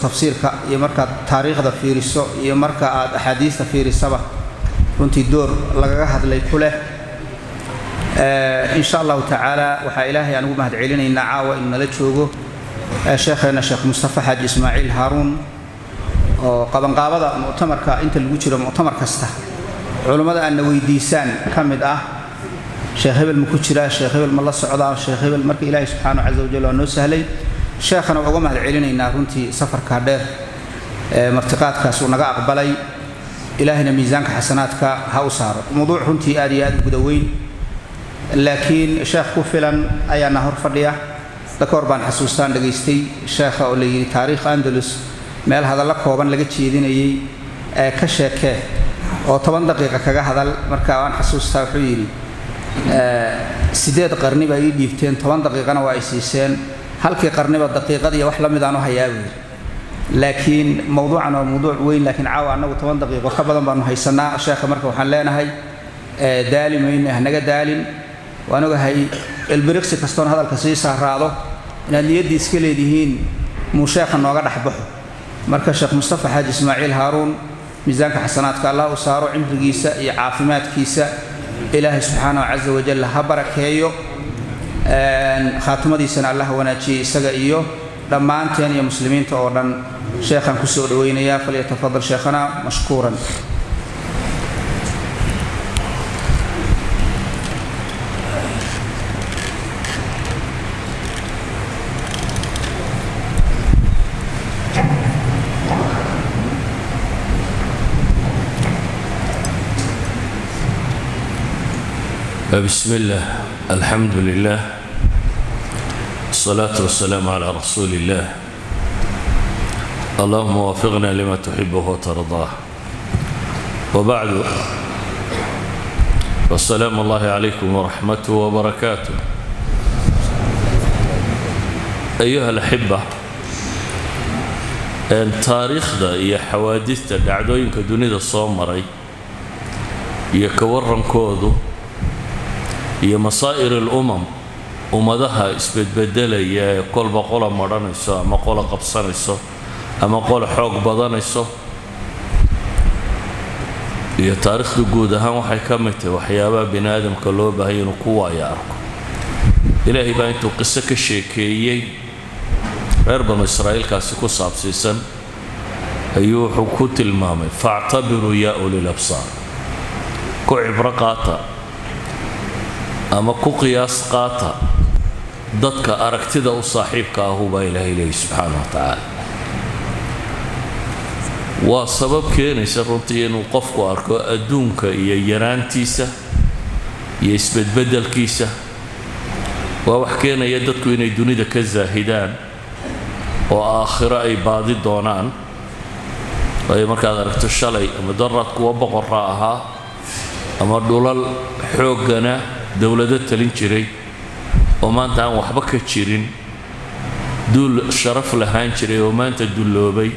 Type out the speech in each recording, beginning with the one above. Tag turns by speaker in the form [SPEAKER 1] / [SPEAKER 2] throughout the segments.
[SPEAKER 1] Tafsiirka iyo markaad taariikhda fiiriso iyo marka aad axaadiista fiirisaba, runtii door lagaga hadlay ku leh. Insha Allahu tacaala, waxaa Ilaahay aan ugu mahad celinaynaa caawa inuu nala joogo sheekheena Sheekh Mustafa Xaaji Ismaaciil Haaruun, oo qabanqaabada muctamarka inta lagu jiro muctamar kasta culummada aadna weydiisaan ka mid ah: "Sheekh hebel ma ku jiraa? Sheekh hebel ma la socdaa? Sheekh hebel?" Marka Ilaahay subxaanahu caza wajal waa noo sahlay. Sheekhana waa uga mahad celinaynaa runtii safarkaa dheer ee martiqaadkaas uu naga aqbalay. Ilaahayna miisaanka xasanaadka ha u saaro. Mowduuc runtii aad iyo aad u guda weyn, laakiin sheekh ku filan ayaana hor fadhiya. Da ka hor baan xasuustaan dhegaystay sheekha oo la yidhi taariikh Andalus meel hadallo kooban laga jeedinayay ee ka sheekee oo 10 daqiiqa kaga hadal. Marka waan xasuustaa wuxuu yidhi: "8 qarni baa ii dhiibteen, 10 daqiiqana waa ay siiseen, halkii qarniba daqiiqad iyo wax la mid aan u hayaa," buu yidhi. Laakiin mowduucan waa mowduuc weyn, laakiin caawa annagu 10 daqiiqo ka badan baanu haysanaa. Sheekha marka waxaan leenahay, daali mayne, hanaga daalin. Waan ogahay ilbiriqsi kastoon hadalka sii saaraado inaad niyaddii iska leedihiin muu sheekha nooga dhex baxo. Marka Sheekh Mustafa Xaaji Ismaaciil Haaruun, miisaanka xasanaadka Allah u saaro, cimrigiisa iyo caafimaadkiisa Ilaahay subxaanahu caza wajal ha barakeeyo, khaatimadiisana Allah wanaajiyey isaga iyo dhammaanteen iyo muslimiinta oo dhan. Sheekhaan kusoo dhaweynayaa, falyatafadal sheekhana mashkuuran.
[SPEAKER 2] بسم الله، الحمد لله، الصلاة والسلام على رسول الله، اللهم وفقنا لما تحبه وترضاه، وبعد، والسلام الله عليكم ورحمته وبركاته. أيها الأحبة، taariikhda iyo xawaadista dhacdooyinka dunida soo maray iyo ka warankoodu iyo masaa'ir al-umam, ummadaha isbedbedelaya ee kolba qola madhanayso ama qola qabsanayso ama qola xoog badanayso, iyo taariikhdu guud ahaan, waxay ka mid tahay waxyaabaha bini aadamka loo baahanya inuu ku waayo arko. Ilaahay baa intuu qiso ka sheekeeyey reer Banu Israa'iilkaasi ku saabsiisan ayuu wuxuu ku tilmaamay: "Factabiruu yaa ulil absaar." Ku cibro qaata ama ku qiyaas qaata dadka aragtida u saaxiibka ahu, baa Ilaahay leeyahy subxaana wa tacaala. Waa sabab keenaysa runtii inuu qofku arko adduunka iyo yaraantiisa iyo isbedbeddelkiisa. Waa wax keenaya dadku inay dunida ka zaahidaan oo aakhiro ay baadi doonaan, waayo markaad aragto shalay ama daraad kuwa boqorra ahaa ama dhulal xooggana dowlado talin jiray oo maanta aan waxba ka jirin, duul sharaf lahaan jiray oo maanta dulloobay,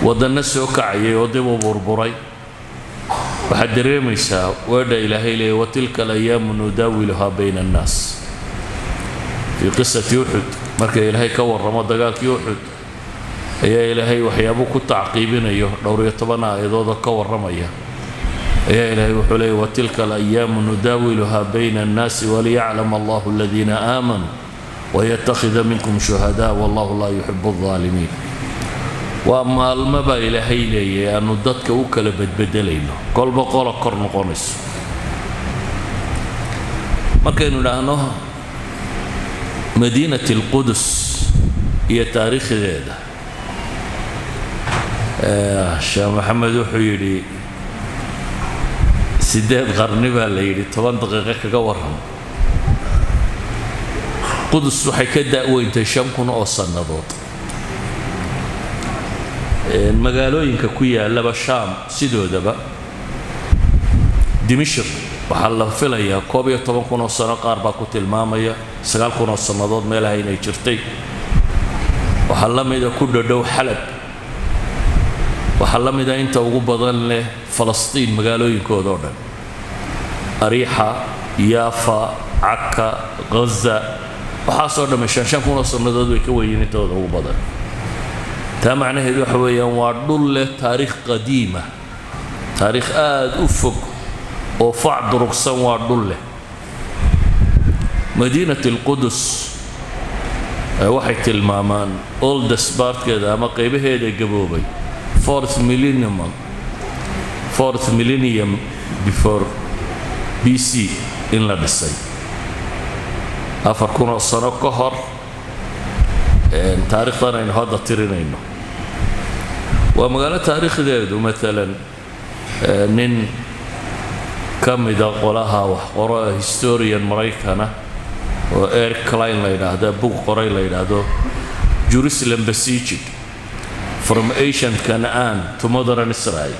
[SPEAKER 2] waddanno soo kacayay oo dib u burburay, waxaad dareemaysaa weedha Ilaahay leeyay: "Watilka alayaamu nudaawiluhaa bayna annaas." Fii qisati Uxud, marka Ilaahay ka warramo dagaalkii Uxud, ayaa Ilaahay waxyaabuu ku tacqiibinayo dhowr iyo toban aayadoodoo ka warramaya ayaa Ilaahay wuxuu leeyay: "Watilka alayaamu nudaawiluhaa bayna annaasi waliyaclama Allahu aladiina aamanuu wayattakhida minkum shuhadaa wallahu laa yuxibu aldaalimiin." Waa maalmo baa Ilaahay leeyahay aanu dadka u kala bedbedelayno, kolba qola kor noqonayso. Markaynu idhaahno Madiinat Alqudus iyo taariikhdeeda, Sheekh Maxamed wuxuu yidhi 8 qarni baa la yidhi 10 daqiiqo kaga warram. Qudus waxay ka da'weyntay 5000 oo sannadood. Magaalooyinka ku yaallaba Shaam sidoodaba, Dimishq waxaa la filayaa 11,000 oo sano, qaar baa ku tilmaamaya 9000 oo sannadood meelaha inay jirtay. Waxaa la mida ku dhadhow Xalab, waxaa la mida inta ugu badan leh Falastiin magaalooyinkooda oo dhan, Ariixa, Yaafa, Caka, Ghaza, waxaasoo dhamme 5000 oo sannadood way ka weyiin intooda ugu badan. Taa macnaheedu waxa weeyaan waa dhul leh taariikh qadiima, taariikh aada u fog oo fac durugsan waa dhul leh. Madiinat Alqudus waxay tilmaamaan oldest partkeeda ama qaybaheeda gaboobay fourth millennium before BC in la dhisay, 4000 sano ka hor taariikhdan aynu hadda tirinayno. Waa magaalo taariikhdeedu, maalan nin ka mida qolaha wax qoro, historian Maraykana oo Eric Cline la yidhaahda, bug qoray la yidhaahdo "Jerusalem Besieged: From Ancient Canaan to Modern Israel",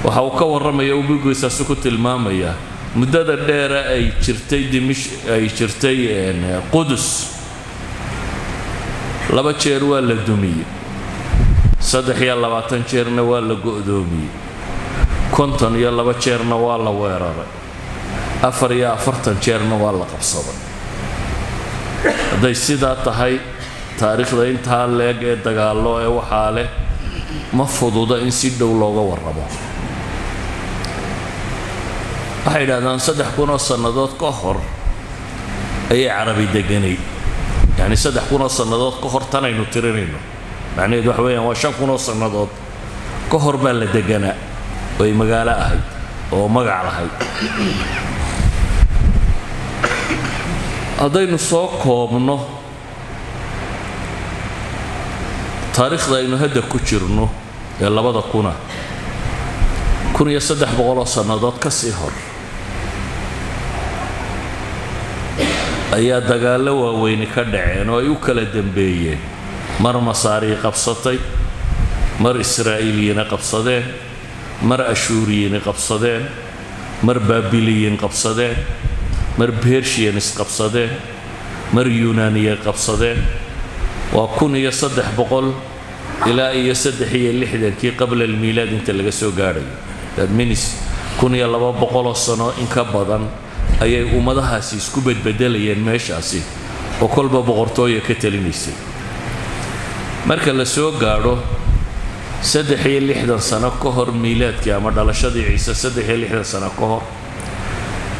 [SPEAKER 2] waxa uu ka warramaya uu buuggiisaasi ku tilmaamaya muddada dheera ay jirtay Dimish, ay jirtay Qudus. Laba jeer waa la dumiyey, 23 jeerna waa la go'doomiyey, 52 jeerna waa la weeraray, 44 jeerna waa la qabsaday. Hadday sidaa tahay taariikhda intaa leeg ee dagaallo ee waxaa leh, ma fududa in si dhow looga warramo. Waxay yidhahdaan 3000 sannadood ka hor ayay Carabi deganayd, yacni 3000 sannadood ka hor tanaynu tirinayno. Macnaheedu waxa weeyaan waa 5000 sannadood ka hor baa la deganaa oo ay magaalo ahayd oo magac lahayd. Haddaynu soo koobno taariikhda aynu hadda ku jirno ee 2000, 1300 sannadood ka sii hor ayaa dagaallo waaweyni ka dhaceen oo ay u kala dambeeyeen, mar Masaarii qabsatay, mar Israa'iiliyiina qabsadeen, mar Ashuuriyiini qabsadeen, mar Baabiliyiin qabsadeen, mar Persians qabsadeen, mar Yunaaniyiin qabsadeen. Waa 1300 ilaa iyo 63-kii qabla almiilaad inta laga soo gaadhayo. That means 1200 sano in ka badan ayay ummadahaasi isku bedbedelayeen meeshaasi oo kolba boqortooya ka telinaysay. Marka la soo gaadho 63 sano ka hor miilaadkii ama dhalashadii Ciise, 63 sano ka hor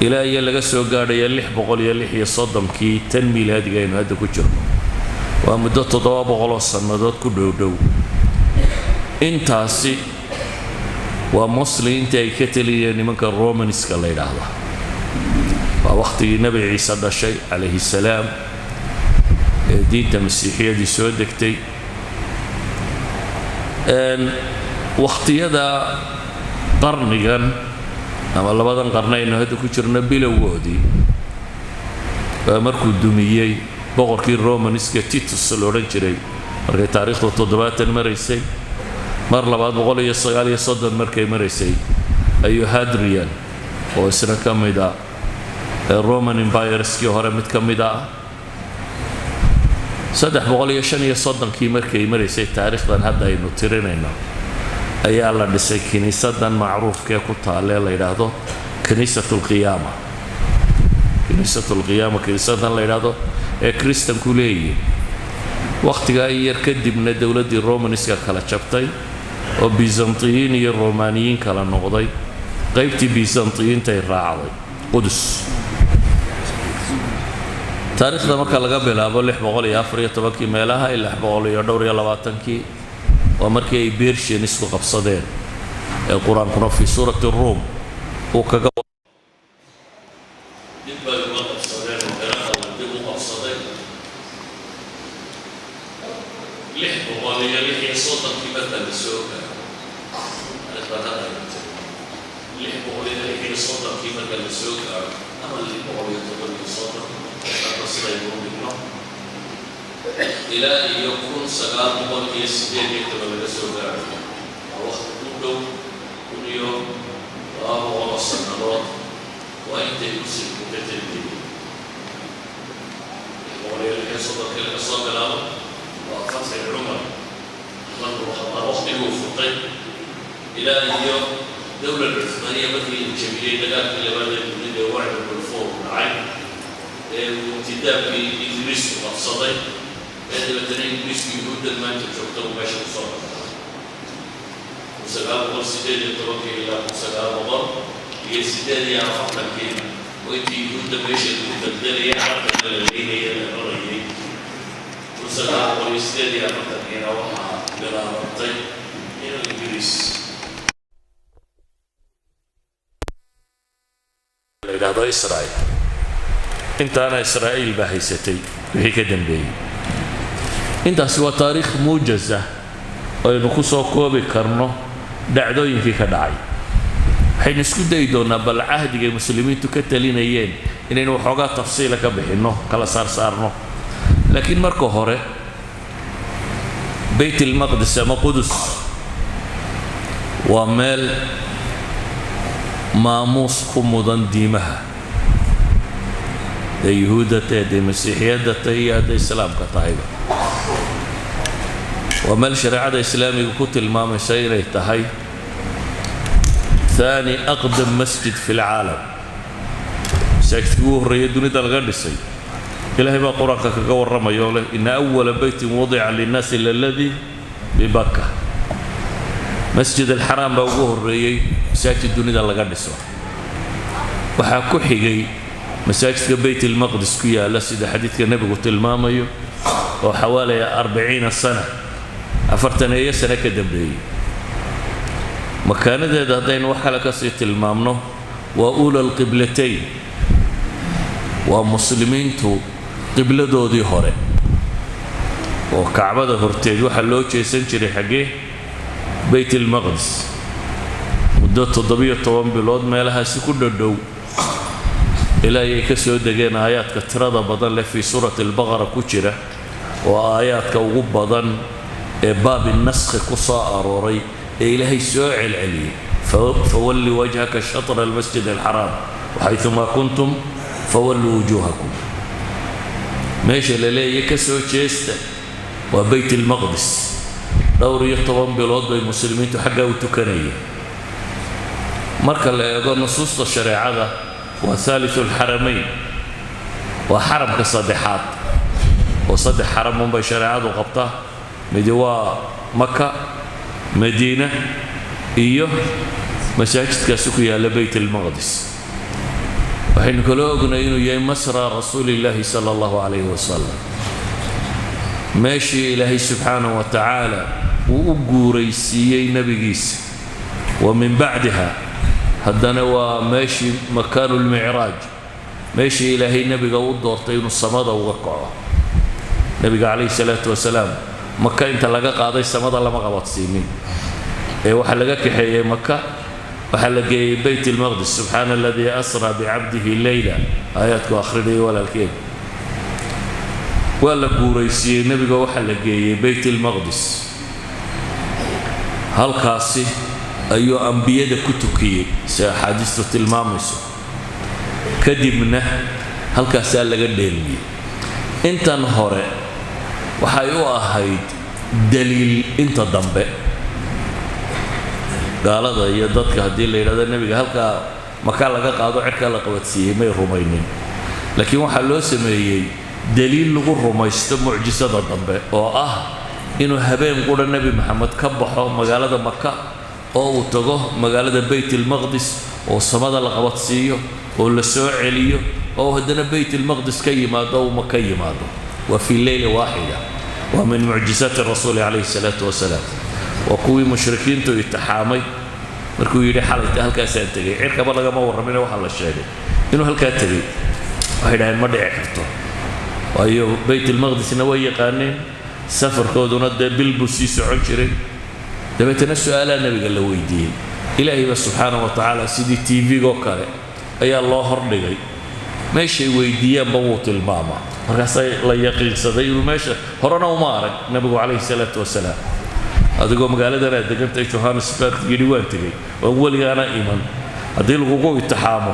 [SPEAKER 2] ilaa iyo laga soo gaadhaya 636-kii tan miilaadiga aynu hadda ku jirno, waa muddo 700 sannadood ku dhowdhow. Intaasi waa mostly intii ay ka teliyeen nimanka Romanska la yidhaahda. Waa wakhtigii Nebi Ciise dhashay calayhi salaam ee diinta Masiixiyadii soo degtay. Wakhtiyada qarnigan ama labadan qarni aynu hadda ku jirno bilowgoodii waa markuu dumiyey boqorkii Romanska Titus la odhan jiray, markay taariikhdu 70 maraysay. Mar labaad 139 markay maraysay ayuu Hadrian, oo isna ka mid a Roman Empireskii hore mid ka mid ah, 335-kii markay maraysay taariikhdan hadda aynu tirinayno ayaa la dhisay kiniisadan macruufkee ku taalee la yidhaahdo Kiniisat Alqiyaama. Kiniisat Alqiyaama, kiniisadan la yidhaahdo ee Kristanku leeyihin. Wakhtigaa in yar kadibna dowladdii Romanska kala jabtay oo Byzantiyiin iyo Romaaniyiin kala noqday. Qaybtii Byzantiyiintay raacday Qudus. Taariikhda marka laga bilaabo 614-kii meelaha ilaa 622-kii waa markii ay Persianisku qabsadeen ee Qur-aankuna fi suurati Ruum uu kaga dib bay uga qabsadeen oo Hiraqal dib u qabsaday. 636-kii marka la soo gaaro taariikhdan hadda aynu tiri, 636-kii marka la soo gaaro ama 637 hadda sidaynu u dhigno, ilaa iyo 1918 laga soo gaaro, waa waqti ku dhow 1200 sannadood, waa intay Muslimku ka teliyay. 636-kii laga soo bilaabo waa fatxi Cumar ibn Khataab waqtiguu furtay ilaa iyo dowla Cuthmaaniya markii la jabiyey dagaalkii labaad ee dunida ee Wacd Bulfour dhacay ee uu intidaabkii Ingiriisku qabsaday. Ee dabeetana Ingiriisku Yuhuuddan maanta joogta uu meesha ku soo noqday 1918-kii ilaa 1948-kii, oo intii Yuhuudda meesha lagu daldalayay, Carabtana la leynayay, la rarayay. 1948-kiina waxaa bilaabantay inuu Ingiriis la yidhaahdo Israel. Intaana Israa'iil baa haysatay wixii ka dambeeyey. Intaasi waa taariikh muujaz ah aynu ku soo koobi karno dhacdooyinkii ka dhacay. Waxaynu isku dayi doonnaa bal cahdigay muslimiintu ka talinayeen inaynu waxoogaa tafsiila ka bixinno, kala saarsaarno. Laakiin marka hore, Bayt ilmaqdis ama Qudus waa meel maamuus ku mudan diimaha, dee Yuhuudda tahay, dee Masiixiyadda tahay iyo hadday Islaamka tahayba. Waa meel shareecada Islaamiga ku tilmaamaysa inay tahay ثاني أقدم مسجد في العالم, masaajidkii ugu horreeyay dunida laga dhisay. Ilaahay baa Qur-aanka kaga warramaya oo leh: "إن أول بيت وضع للناس للذي ببكة". Masjid Alxaraam baa ugu horreeyey masaajid dunida laga dhiso. Waxaa ku xigay masaajidka Beyt ilmaqdis ku yaalla, sida xadiidka Nebigu tilmaamayo, oo xawaalaya 40 sana, 40 sano ka dambeeyey. Makaanadeeda haddaynu wax kale kasii tilmaamno, waa أولى القبلتين, waa muslimiintu qibladoodii hore, oo Kacbada horteed waxaa loo jeesan jiray xaggee? Beyt ilmaqdis. Muddo 17 bilood meelahaasi ku dhodhow, ilaa ayay ka soo degeen aayaadka tirada badan leh fii suurati Albaqara ku jira, oo aayaadka ugu badan ee baabi naskhi ku soo arooray ee Ilaahay soo celceliyey: "فول وجهك شطر المسجد الحرام وحيثما كنتم فولوا وجوهكم". Meesha la leeyahy ka soo jeesta waa Beyt ilmaqdis. Dhowr iyo toban bilood bay muslimiintu xaggaa u tukanayeen. Marka la eego nusuusta shareecada, waa ثالث الحرمين, waa xaramka saddexaad, oo saddex xaramunbay shareecadu qabtaa: midi waa Maka, Madiina iyo masaajidkaasi ku yaalla Beyt ilmaqdis. Waxaynu kaloo ognay inuu yahay مسرى رسول الله صلى الله عليه وسلم, meeshii Ilaahay subxaanaه wa tacaala uu u guuraysiiyey nebigiisa. Wa min bacdiha haddana waa meeshii مكان المعراج, meeshii Ilaahay nebiga u doortay inuu samada uga kaco. Nebiga calayhi salaatu wasalaam Maka inta laga qaaday samada lama qabadsiinin, ee waxaa laga kaxeeyey Maka, waxaa la geeyey Beyt ilmaqdis. "سبحان الذي أسرى بعبده ليلا", aayaadku akhrinayay walaalkeed. Waa la guuraysiiyey nebiga, waxaa la geeyey Beyt ilmaqdis. Halkaasi ayuu ambiyada ku tukiyey, si axaadiistu tilmaamayso. Kadibna halkaasaa laga dheelmiyey. Intan hore waxay u ahayd daliil inta dambe gaalada iyo dadka. Haddii la yidhahdo nebiga halkaa Makaa laga qaado, cirkaa la qabadsiiyey, may rumaynin. Laakiin waxaa loo sameeyey daliil lagu rumaysto mucjisada dambe, oo ah inuu habeen qura Nebi Maxamed ka baxo magaalada Maka oo uu tago magaalada Beyt ilmaqdis, oo samada la qabadsiiyo oo la soo celiyo, oo haddana Beyt ilmaqdis ka yimaado, uu Maka yimaado, waa في ليلة واحدة. Waa من معجزات الرسول عليه الصلاة والسلام. Waa kuwii mushrikiintu itixaamay markuu yidhi: "Xalayta halkaasaan tegey." Cirkaba lagama warramine, waxaa la sheegay inuu halkaa tegey. Waxay dhaheen: "Ma dhici karto." Waayo, Beyt ilmaqdisna way yaqaaneen, safarkooduna dee bil buu sii socon jiray. Dabeetana su-aalaha nebiga la weydiiyey, Ilaahay ba subxaana wa tacaala sidii TV-goo kale ayaa loo hordhigay. Meeshay weydiiyaanba wuu tilmaamaa. Markaasaa la yaqiinsaday inuu meesha horena uma arag nebigu calayhi salaatu wasalaam. Adigoo magaaladan aad degantahay, Johannesburg, yidhi waan tegey oon weligaana iman, haddii lagugu itixaamo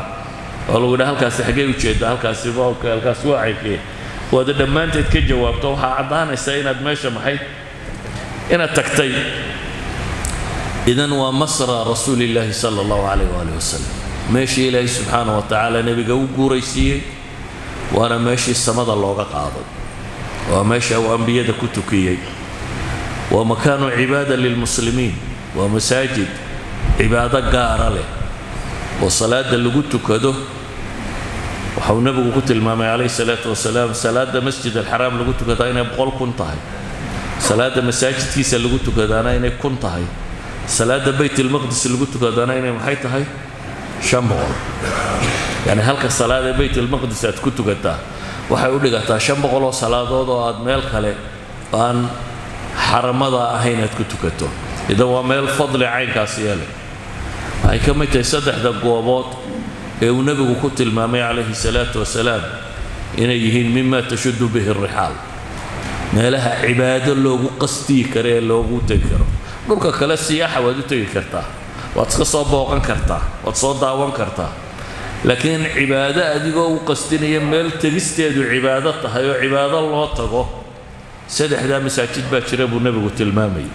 [SPEAKER 2] oo lagu yidhaa: "Halkaasi xaggee ujeedda? Halkaasi halkaasi waa caykee?" Waad dhammaanteed ka jawaabto, waxaa caddaanaysaa inaad meesha maxay inaad tagtay. Idan waa مسرى رسول الله صلى الله عليه وآله وسلم, meeshii Ilaahay subxaana wa tacaala nebiga u guuraysiiyey, waana meeshii samada looga qaaday. Waa meesha uu ambiyada ku tukiyey. Waa makaanu cibaada lilmuslimiin, waa masaajid cibaado gaara leh oo salaada lagu tukado. Waxa uu nabigu ku tilmaamay calayhi salaatu wasalaam salaada Masjid Alxaraam lagu tukadaa inay 100,000 tahay, salaada masaajidkiisa lagu tukadaana inay 1000 tahay, salaada Bayt Almaqdis lagu tukadaana inay maxay tahay 500. Yani halka salaada Bayt Almaqdis aad ku tukataa waxay u dhigataa 500 oo salaadood oo aad meel kale aan xaramada ahayn aad ku tukato. Idan waa meel fadli caynkaas yeelay. Waxay ka mid tahay saddexda goobood ee uu nebigu ku tilmaamay calayhi salaatu wasalaam inay yihiin mima tashuddu bihi arixaal, meelaha cibaado loogu qastiyi karo ee loogu tegi karo. Dhulka kale siyaaxa waad u tegi kartaa, waad iska soo booqan kartaa, waad soo daawan kartaa, laakiin cibaado adigoo u qastinaya meel tegisteedu cibaado tahay oo cibaado loo tago, saddexdaa masaajid baa jira buu nebigu tilmaamayay,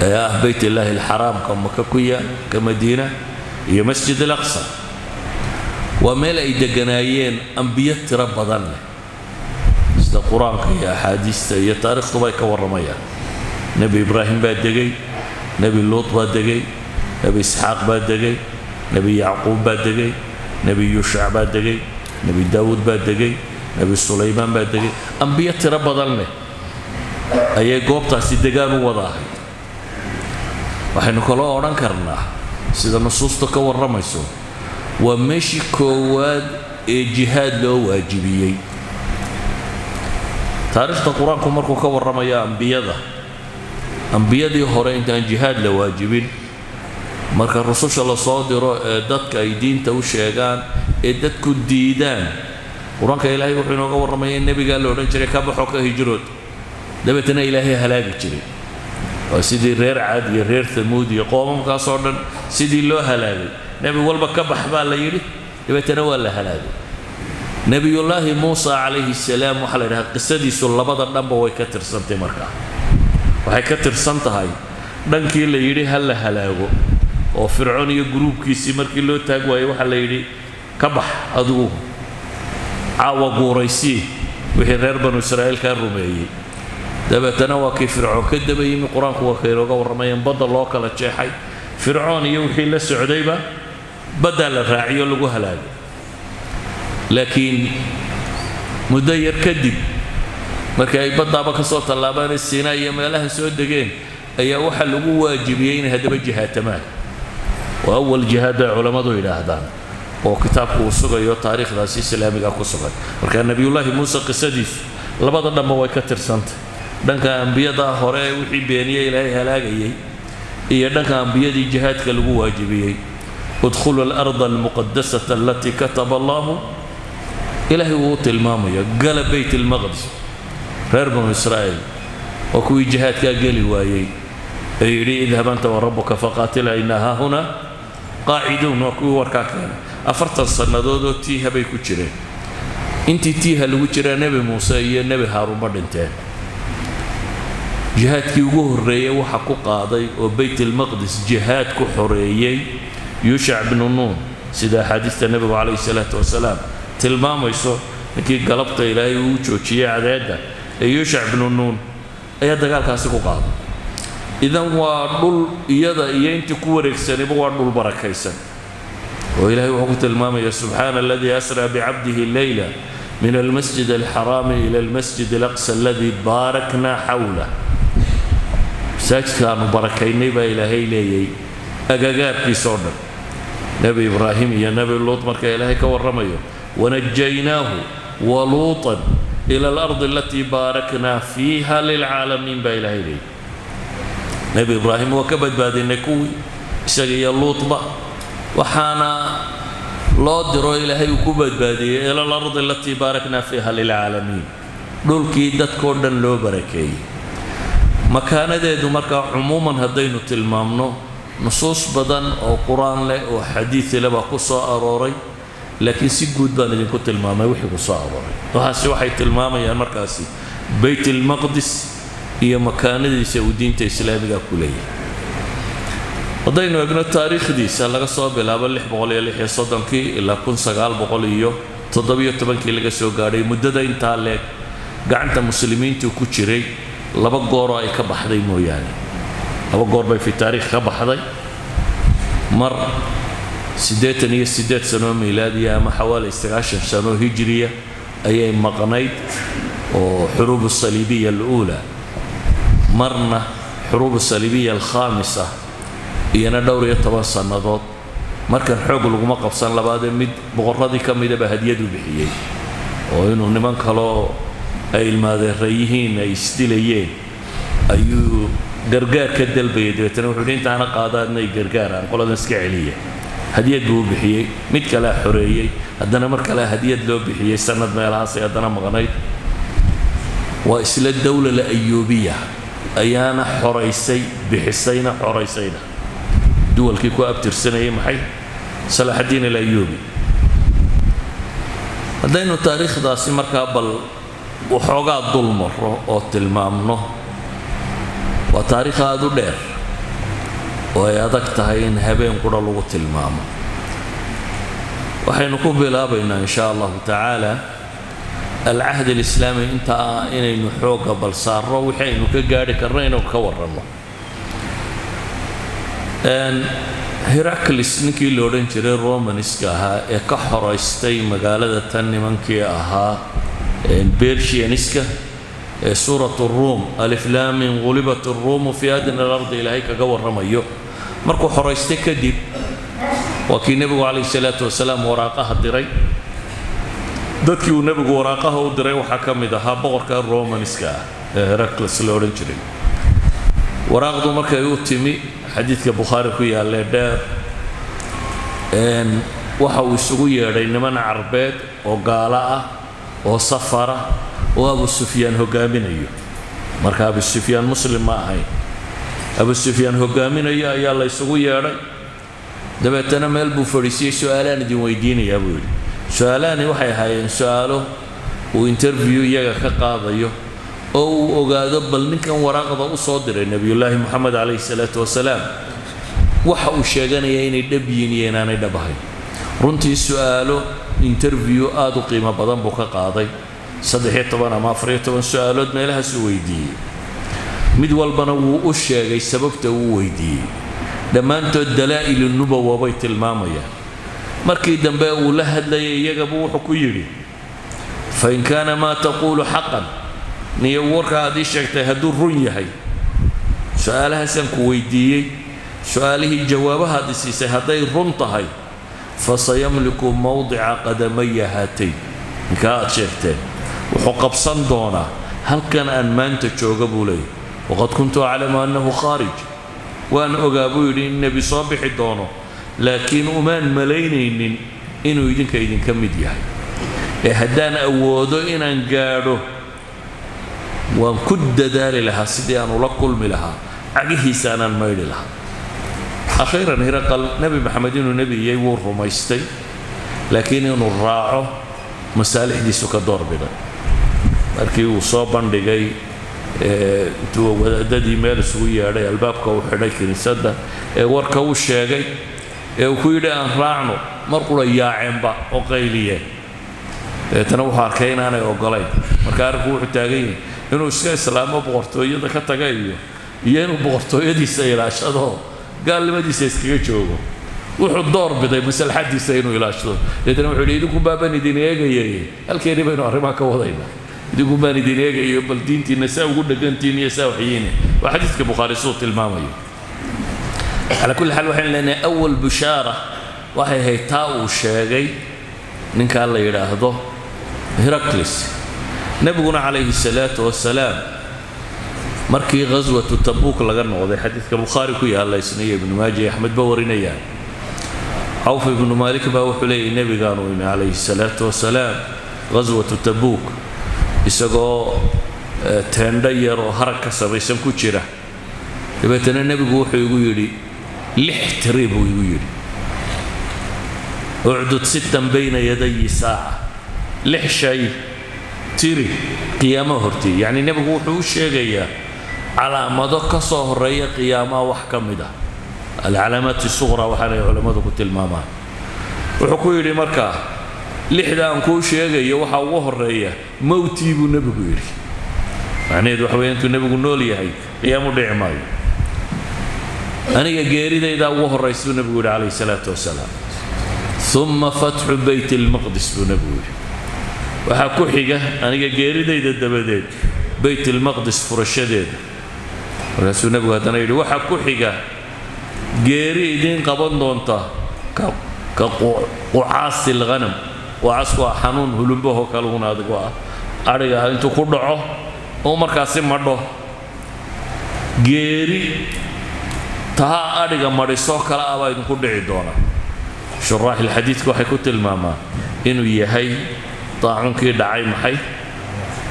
[SPEAKER 2] ee ah Bayt Illaahi Alxaraamka Maka ku yaal, ka Madiina iyo Masjid Alaqsa. Waa meel ay deganaayeen ambiyo tiro badan leh, sida Qur-aanka iyo axaadiista iyo taariikhduba ay ka warramayaan. Nebi Ibraahim baa degay, Nebi Luut baa degay, Nebi Isxaaq baa degay, Nebi Yacquub baa degay, Nebi Yuushac baa degay, Nebi Daawuud baa degay, Nebi Sulaymaan baa degay. Ambiyo tiro badan leh ayay goobtaasi degaan u wada ahayd. Waxaynu kaloo odhan karnaa, sida nusuustu ka warramayso, waa meeshii koowaad ee jihaad loo waajibiyey. Taariikhda Qur-aanku markuu ka warramayo ambiyada, ambiyadii hore intaan jihaad la waajibin, marka rususha lasoo diro ee dadka ay diinta u sheegaan ee dadku diidaan, Qur-aanka Ilaahay wuxuu inooga warramaya in nebigaa la odhan jiray ka baxo, ka hijrood, dabeetana Ilaahay halaagi jiray. Waa sidii reer Caad iyo reer Thamuud iyo qoomamkaasoo dhan sidii loo halaagay. Nebi walba ka bax baa la yidhi, dabeetana waa la halaagay. Nebiyullaahi Muusa calayhi salaam waxaa la yidhaha qisadiisu labada dhanba way ka tirsantay. Markaa waxay ka tirsan tahay dhankii la yidhi ha la halaago, oo Fircoon iyo gruubkiisii markii loo taag waayey waxaa la yidhi ka bax adigu, caawa guuraysii wixii reer Banu Israa'iil kaa rumeeyey. Dabeetana waa kii Fircoon ka daba yimi. Qur-aanku waa kay inooga warramayeen badda loo kala jeexay, Fircoon iyo wixii la socdayba baddaa la raaciyo, lagu halaagay. Laakiin muddo yar kadib markii ay baddaaba ka soo tallaabaan Siinaa iyo meelaha soo degeen ayaa waxaa lagu waajibiyey inay haddaba jihaatamaan. Waa awal jihaad bay culammadu yidhaahdaan, oo kitaabku uu sugayo taariikhdaasi islaamiga ku sugan. Marka Nebiyullaahi Muuse qisadiisu labada dhanba way ka tirsantay, dhanka ambiyada hore wixii beeniyey Ilaahay halaagayay iyo dhanka ambiyadii jihaadka lagu waajibiyey. Udkhulu alarda almuqadasata alatii kataba Allahu, Ilaahay wuu tilmaamaya, gala Bayt Almaqdis. Reer Banu Israa'iil oo kuwii jihaadkaa geli waayey ee yidhi idhab anta wa rabbuka faqaatila inna haahuna qaaciduun, waa kuwii warkaa keenay. 40 sannadood oo tiiha bay ku jireen. Intii tiiha lagu jiraa Nebi Muuse iyo Nebi Haaruunba dhinteen. Jihaadkii ugu horreeyey waxa ku qaaday oo Bayt Almaqdis jihaad ku xoreeyey Yuushac bnu Nuun, sida axaadiista nebigu calayhi salaatu wasalaam tilmaamayso. Ninkii galabta Ilaahay uu joojiyey cadeedda ee Yuushac bnu Nuun ayaa dagaalkaasi ku qaaday. Idan waa dhul iyada iyo intii ku wareegsanayba waa dhul barakaysan, oo Ilahay wuxuu ku tilmaamaya subxaana aladii asraa bicabdihi leyla min almasjid alxaraami ila almasjid alaqsa aladii baarakna xawlah. Masaajidka aanu barakaynay baa Ilaahay leeyay agagaarkiisa oo dhan. Nebi Ibraahim iyo Nebi Luut marka Ilaahay ka warramayo, wanajaynaahu waluutan ila alardi alatii baaraknaa fiiha lilcaalamiin baa Ilaahay leeyay. Nebi Ibraahim waa ka badbaadinay kuwii isaga iyo Luutba, waxaana loo diro Ilaahay uu ku badbaadiyey ila alardi alatii baaraknaa fiiha lilcaalamiin, dhulkii dadkoo dhan loo barakeeyey. Makaanadeedu markaa cumuuman haddaynu tilmaamno, nusuus badan oo Qur-aan leh oo xadiid leh baa ku soo arooray, laakiin si guud baan idinku tilmaamay wixii ku soo arooray. Waxaasi waxay tilmaamayaan markaasi Bayt Almaqdis iyo makaanadiisa uu diinta islaamiga ku leeyahay. Haddaynu egno taariikhdiisa, laga soo bilaabo 636kii ilaa 1917kii laga soo gaadhay, muddada intaa leeg Gacanta muslimiintu ku jiray laba goor oo ay ka baxday mooyaane, laba goor bay fi taariikh ka baxday. Mar 88 sano miilaadiya ama xawaali 90 sano hijriya ayay maqnayd, oo xuruub asaliibiya aluulaa. Marna xuruub asaliibiya alkhaamisa, iyana dhowr iyo toban sannadood. Markan xoog laguma qabsan, labaadee mid boqorradii ka midaba hadiyad u bixiyey oo inuu niman kaloo ay ilmaadeera yihiin ay isdilayeen ayuu gargaar ka dalbayay. Dabeetana wuxuu yidhi intaana qaadaadna ay gargaaraan qoladan iska celiya. Hadiyad buu u bixiyey, mid kalea xoreeyey, haddana mar kale hadiyad loo bixiyey sanad meelahaasay haddana maqnayd. Waa isla dowla la Ayuubiya ayaana xoraysay, bixisayna, xoraysayna duwalkii ku abtirsanayay maxay Salaaxaddiin Alayuubi. Haddaynu taariikhdaasi markaa bal waxoogaa dul maro oo tilmaamno, waa taariikh aada u dheer oo ay adag tahay in habeen qura lagu tilmaamo. Waxaynu ku bilaabaynaa in shaa Allahu tacaala alcahd alislaami, inta ah inaynu xoogga bal saarno wixii aynu ka gaadhi karno inaynu ka warranno. Heraclis ninkii la odhan jiray Romaniska ahaa ee ka xoraystay magaalada tan nimankii ahaa Bersianiska ee suurat Ruum, alif laamin ghulibat aruumu fi adna alardi, Ilaahay kaga warramayo, markuu xoraystay kadib waa kii Nebigu calayhi salaatu wasalaam waraaqaha diray. Dadkii uu Nebigu waraaqaha u diray waxaa ka mid ahaa boqorka Romaniska ah ee Heracles la odhan jiray. Waraaqdu markay u timi, xadiidka Bukhaari ku yaallee dheer, waxa uu isugu yeedhay niman Carbeed oo gaalo ah oo safara oo Abu Sufyaan hogaaminayo. Marka Abu Sufyaan muslim ma ahayn, Abu Sufyaan hogaaminayo ayaa la isugu yeedhay. Dabeetana meel buu fadhiisiyey. Su-aalaan idin weydiinayaa, buu yidhi. Su-aalahani waxay ahaayeen su-aalo uu interview iyaga ka qaadayo oo uu ogaado bal ninkan waraaqda u soo diray, Nebiyullaahi Moxamed calayhi salaatu wasalaam, waxa uu sheeganaya inay dhab yihiin iyo inaanay dhab ahayn. Runtii su-aalo interview aada u qiimo badan buu ka qaaday, 13 ama 14 su-aalood meelahaasuu weydiiyey. Mid walbana wuu u sheegay sababta uu weydiiyey. Dhammaantood dalaa'ilu nubawa bay tilmaamayaan. Markii dambe uu la hadlayay iyagabuu wuxuu ku yidhi: fain kaana maa taquulu xaqan, niyo warka aad ii sheegtay hadduu run yahay, su-aalahaasaan ku weydiiyey, su-aalihii jawaabahaad i siisay hadday run tahay, fasayamliku mowdica qadamaya haatayn, ninkaa aad sheegteen wuxuu qabsan doonaa halkan aan maanta jooga, buu leeyahy. Waqad kuntu aclamu annahu khaarij, waan ogaa, buu yidhi, in nebi soo bixi doono, laakiin umaan malaynaynin inuu idinka idinka mid yahay. Ee haddaan awoodo inaan gaadho waan ku dadaali lahaa sidii aan ula kulmi lahaa, cagihiisa anaan maydhi lahaa. Akhiiran Hiraqal Nebi Maxamed inuu nebi yahay wuu rumaystay, laakiin inuu raaco masaalixdiisu ka doorbiday. Markii uu soo bandhigay, intuu wadaadadii meel isugu yeedhay, albaabka uu xidhay kiniisadda, ee warka uu sheegay ee uu ku yidhi aan raacno, mar qura yaaceenba oo qayliyeen. Dabeetana wuxuu arkay inaanay ogolayn. Marka arrinku wuxuu taagan yahay inuu iska islaamo, boqortooyada ka taga, iyo inuu boqortooyadiisa ilaashado, gaalnimadiisa iskaga joogo. Wuxuu door biday maslaxadiisa inuu ilaashado. Dabeetana wuxuu yidhi: idinku baaban idin eegayay, halkeeni baynu arrimaha ka wadaynaa, idinku baan idin eegayo, bal diintiinna saa ugu dhegantiin iyo saa waxyiine. Waa xadiidka Bukhaari siduu tilmaamayo. Calaa kulli xaal, waxaynu leenahay awal bushaara waxay ahayd taa uu sheegay ninkaa la yidhaahdo Heracles. Nebiguna calayhi salaatu wasalaam markii ghaswatu Tabuuk laga noqday, xadiidka Bukhaari ku yaalla isna iyo Ibnu Maaja iyo Axmed ba warinayaan, Cawf Ibnu Maalik baa wuxuu leeyahy: nebigaanu imi calayhi salaatu wasalaam ghaswatu Tabuuk isagoo teendho yar oo harag ka samaysan ku jira. Dabeetana nebigu wuxuu igu yidhi 6 tiri, buu igu yidhi: ucdud sittan bayna yadayi saaca, 6 shay tiri qiyaamaha hortii. Yacni nebigu wuxuu u sheegayaa calaamado ka soo horreeya qiyaamaha wax ka mid ah, alcalaamaat suqra waxaanay culammadu ku tilmaamaan. Wuxuu ku yidhi markaa: lixda aan kuu sheegayo waxaa ugu horreeya mowtii, buu nebigu yidhi. Macnaheedu waxa weeye intuu nebigu nool yahay qiyaamu dhici maayo. Aniga geeridaydaa ugu horraysa buu nebigu yidhi calayhi salaatu wasalaam. Uma fatxu beyt ilmaqdis buu nebigu yidhi. Waxaa ku xiga aniga geeridayda dabadeed beyt ilmaqdis furashadeeda. Markaasuu nebigu haddana yidhi waxaa ku xiga geeri idiin qaban doonta ka qucaasi alghanam. Qucaasku waa xanuun hulumbaho kaluguna adigu ah, adhiga intuu ku dhaco oo markaasi madho. Geeri tahaa adhiga madhisoo kale ah baa idinku dhici doona. Shuraaxilxadiidku waxay ku tilmaamaan inuu yahay daacunkii dhacay maxay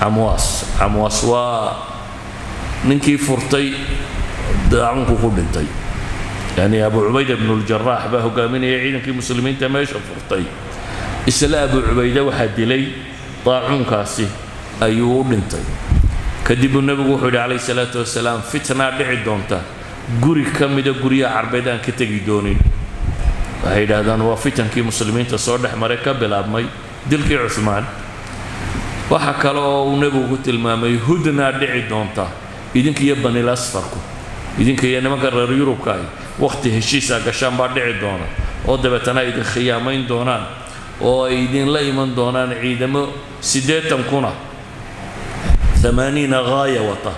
[SPEAKER 2] Camwaas. Camwaas waa ninkii furtay daacunku ku dhintay, yani Abu Cubayda ibnuuljaraax baa hogaaminaya ciidankii muslimiinta meesha furtay. Isla Abu Cubayde waxaa dilay daacuunkaasi ayuu u dhintay. Kadib buu nebigu wuxuu yidhi calayhi salaatu wasalaam fitnaa dhici doonta guri ka mida guryaha carbeed aan ka tegi doonin. Waxay yidhaahdaan waa fitankii muslimiinta soo dhex maray ka bilaabmay dilkii Cuhmaan. Waxa kale oo uu nebigu ku tilmaamay hudnaa dhici doonta idinka iyo banil asfarku, idinka iyo nimanka reer Yurubka ay wakhti heshiisa gashaan baa dhici doona, oo dabeetana ay idin khiyaamayn doonaan oo ay idinla iman doonaan ciidamo 80 kuna 80 gaaya wata,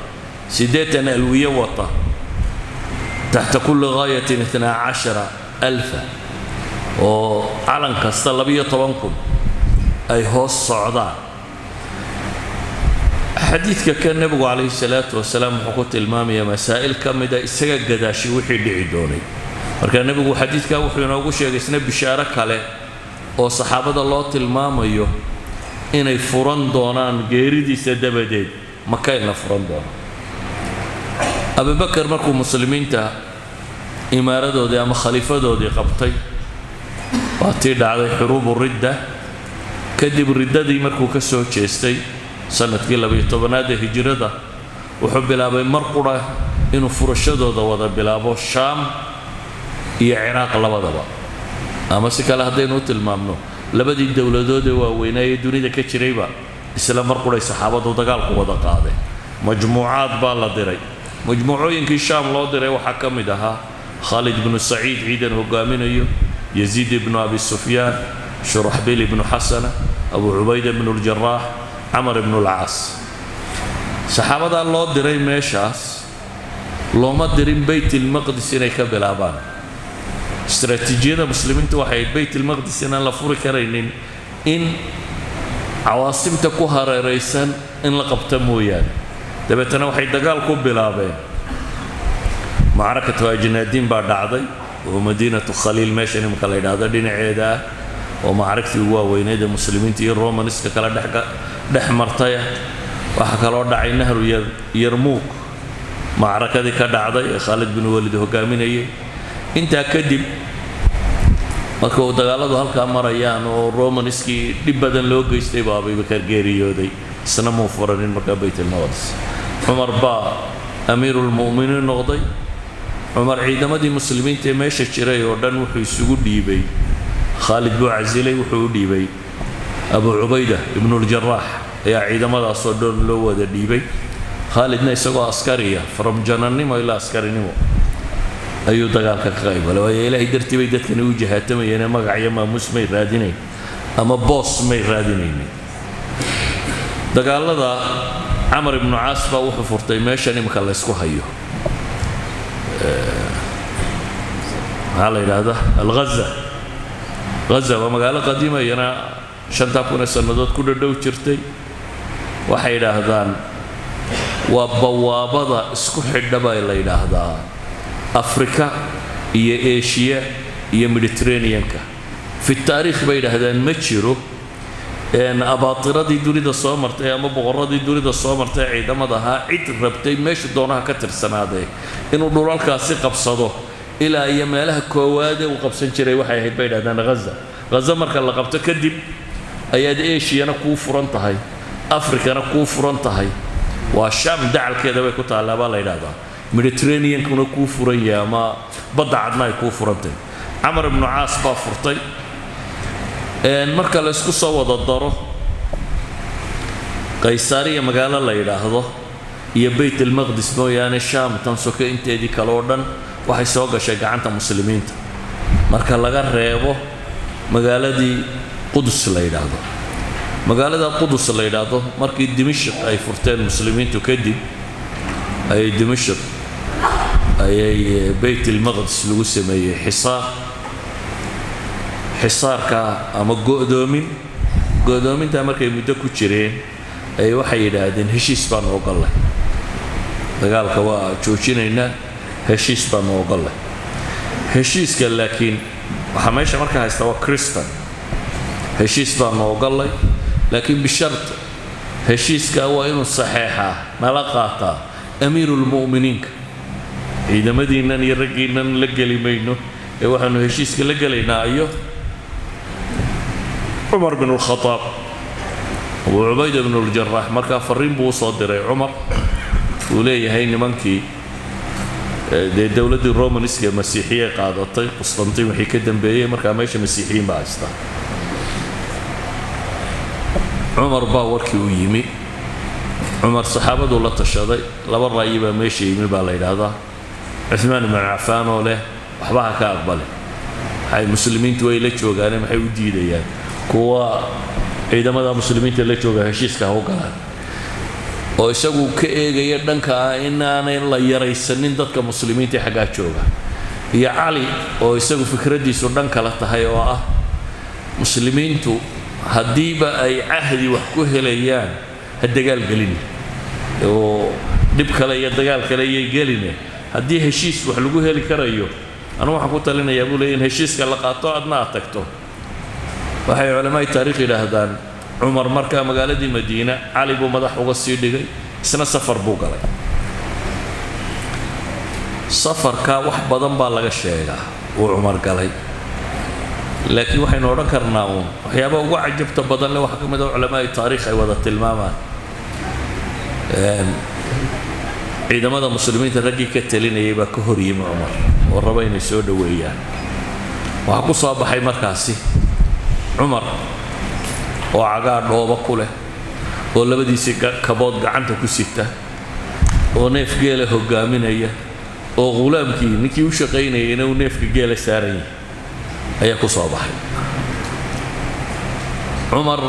[SPEAKER 2] 80 alwiye wata, taxta kulli gaayatin 12,000, oo calan kasta 12,000 ay hoos socdaan. Xadiidka ka nebigu calayhi salaatu wasalaam wuxuu ku tilmaamayaa masaa'il ka mida isaga gadaashi wixii dhici doonay. Marka nebigu xadiidka wuxuu inoogu sheegay isna bishaaro kale oo saxaabada loo tilmaamayo inay furan doonaan geeridiisa dabadeed Maka in la furan doono. Abubakar markuu muslimiinta imaaradoodii ama khaliifadoodii qabtay waa tii dhacday xuruubu ridda. Kadib riddadii markuu ka soo jeestay sanadkii 12aad ee hijrada, wuxuu bilaabay mar qura inuu furashadooda wada bilaabo Shaam iyo Ciraaq labadaba, ama si kale haddaynu u tilmaamno labadii dowladood ee waaweynaa ee dunida ka jirayba isla mar quray saxaabadu dagaalku wada qaadeen. Majmuucaad baa la diray. Majmuucooyinkii Shaam loo diray waxaa ka mid ahaa Khaalid ibnu Saciid ciidan hogaaminayo, Yaziid ibnu Abi Sufyaan, Shuraxbiil ibnu Xasana, Abu Cubayda ibnu Ljaraax, Camar ibnu Alcaas. Saxaabadaa loo diray meeshaas looma dirin Beyt ilmaqdis inay ka bilaabaan. Istaraatiijiyada muslimiintu waxay ahayd Beyt ilmaqdis inaan la furi karaynin in cawaasimta ku hareeraysan in la qabto mooyaane. Dabeetana waxay dagaal ku bilaabeen. Macrakatu Ajnaadiin baa dhacday oo Madiinatu Khaliil meeshan imika la yidhaahdo dhinaceeda ah, oo macragtii ugu waaweyneed ee muslimiinta iyo Romaniska kala dhex martaya. Waxaa kaloo dhacay nahru Yarmuuk macrakadii ka dhacday ee Khaalid bin Walid hogaaminayay. Intaa kadib marka uu dagaaladu halkaa marayaan oo Romaniskii dhib badan loo geystay baa Abubakar geeriyooday, isna muu furanin markaa Beyt ilmaqdis. Cumar baa amiirulmu'miniin noqday. Cumar ciidamadii muslimiinta ee meesha jiray oo dhan wuxuu isugu dhiibay, Khaalid buu casilay, wuxuu u dhiibay Abu Cubayda ibnuljaraax ayaa ciidamadaasoo dhan loo wada dhiibay. Khaalidna isagoo askariya from janannimo ilaa askarinimo ayuu dagaalka ka qayb galay, waayo Ilaahay dartii bay dadkani u jihaatamayeen, magac iyo maamuus may raadinayn ama boos may raadinaynin. Dagaalada Camar ibnu Caas baa wuxuu furtay meeshan imika la ysku hayo, maxaa la yidhaahdaa, Alghaza. Ghaza waa magaalo qadiima, iyana 5000 sannadood ku dhadhow jirtay. Waxay yidhaahdaan waa bawaabada isku xidha baa la yidhaahdaa Afrika iyo Eshiya iyo Mediterraneanka. Fi taariikh bay yidhaahdaan ma jiro abaatiradii dunida soo martay ama boqorradii dunida soo martay ciidamada ahaa cid rabtay meesha doonaha ka tirsanaadee inuu dhulalkaasi qabsado ilaa iyo meelaha koowaade uu qabsan jiray waxay ahayd bay yidhahdaan Ghaza. Ghaza marka la qabto kadib ayaad Eshiyana kuu furan tahay, Afrikana kuu furan tahay, waa Shaam dacalkeeda bay ku taallaa baa la yidhahdaa, Mediterraneankuna kuu furan yahay ama badda cadna ay kuu furantahay. Camar ibnu Caas baa furtay. Marka la isku soo wada daro, Qaysaariya magaalo la yidhaahdo Iyo Beyt Almaqdis mooyaane, Shaam tan soke inteedii kale oo dhan waxay soo gashay gacanta Muslimiinta, marka laga reebo magaaladii Qudus la yidhaahdo. Magaalada Qudus la yidhaahdo, markii Dimashq ay furteen Muslimiintu kadib, ayay Dimashq ayay Beyt Almaqdis lagu sameeyey xisaar, xisaarka ama go'doomin. Go'doomintaa markay muddo ku jireen ay waxay yidhaahdeen: "Heshiis baanu ogollay, dagaalka waa joojinaynaa, heshiis baanu ogollay." Heshiiska laakiin waxaa meesha markaa haysta waa Christan. "Heshiis baanu ogollay, laakiin bishart, heshiiska waa inuu saxeexaa, nala qaataa amiirulmu'miniinka. Ciidamadiinnan iyo raggiinnan la geli mayno ee waxaanu heshiiska la gelaynaa iyo Cumar bin Lkhadaab." Abu Cubayda bn Ljaraax markaa fariin buu usoo diray Cumar, uu leeyahay nimankii dee dowladdii Romanska ee Masiixiye qaadatay Qustantiin wixii ka dambeeyey, markaa meesha Masiixiyiin baa haystaa. Cumar baa warkii u yimi. Cumar saxaabaduu la tashaday. Laba ra'yi baa meesha yimi baa la yidhaahdaa: Cuثmaan ibnu Cafaan oo leh waxba ha ka aqbalin, maxay Muslimiintu way la joogaane, maxay u diidayaan? Kuwa ciidamada Muslimiinta la jooga heshiiska ha u galaan, oo isagu ka eegaya dhanka ah inaanay la yaraysanin dadka Muslimiinta ee xaggaa jooga, iyo Cali oo isagu fikraddiisu dhan kala tahay, oo ah Muslimiintu haddiiba ay cahdi wax ku helayaan ha dagaal gelin oo dhib kale iyo dagaal kale iyay geline, haddii heshiis wax lagu heli karayo anugu waxaan ku talinayaa, buu leey, in heshiiska la qaato, adna aad tagto. Waxay culamaai taarikh yidhaahdaan Cumar markaa magaaladii Madiina Cali buu madax uga sii dhigay, isna safar buu galay. Safarka wax badan baa laga sheegaa uu Cumar galay, laakiin waxaynu odhan karnaa uun waxyaaba ugu cajabta badan le waxaa ka mid a culamaai taarikh ay wada tilmaamaan: ciidamada Muslimiinta raggii ka talinayay baa ka hor yimi Cumar oo raba inay soo dhoweeyaan. Waxaa ku soo baxay markaasi Cumar oo cagaa dhooba ku leh, oo labadiisii kabood gacanta ku sita, oo neef geela hogaaminaya, oo ghulaamkii ninkii u shaqaynayayna uu neefka geela saaran yahay ayaa ku soo baxay Cumar.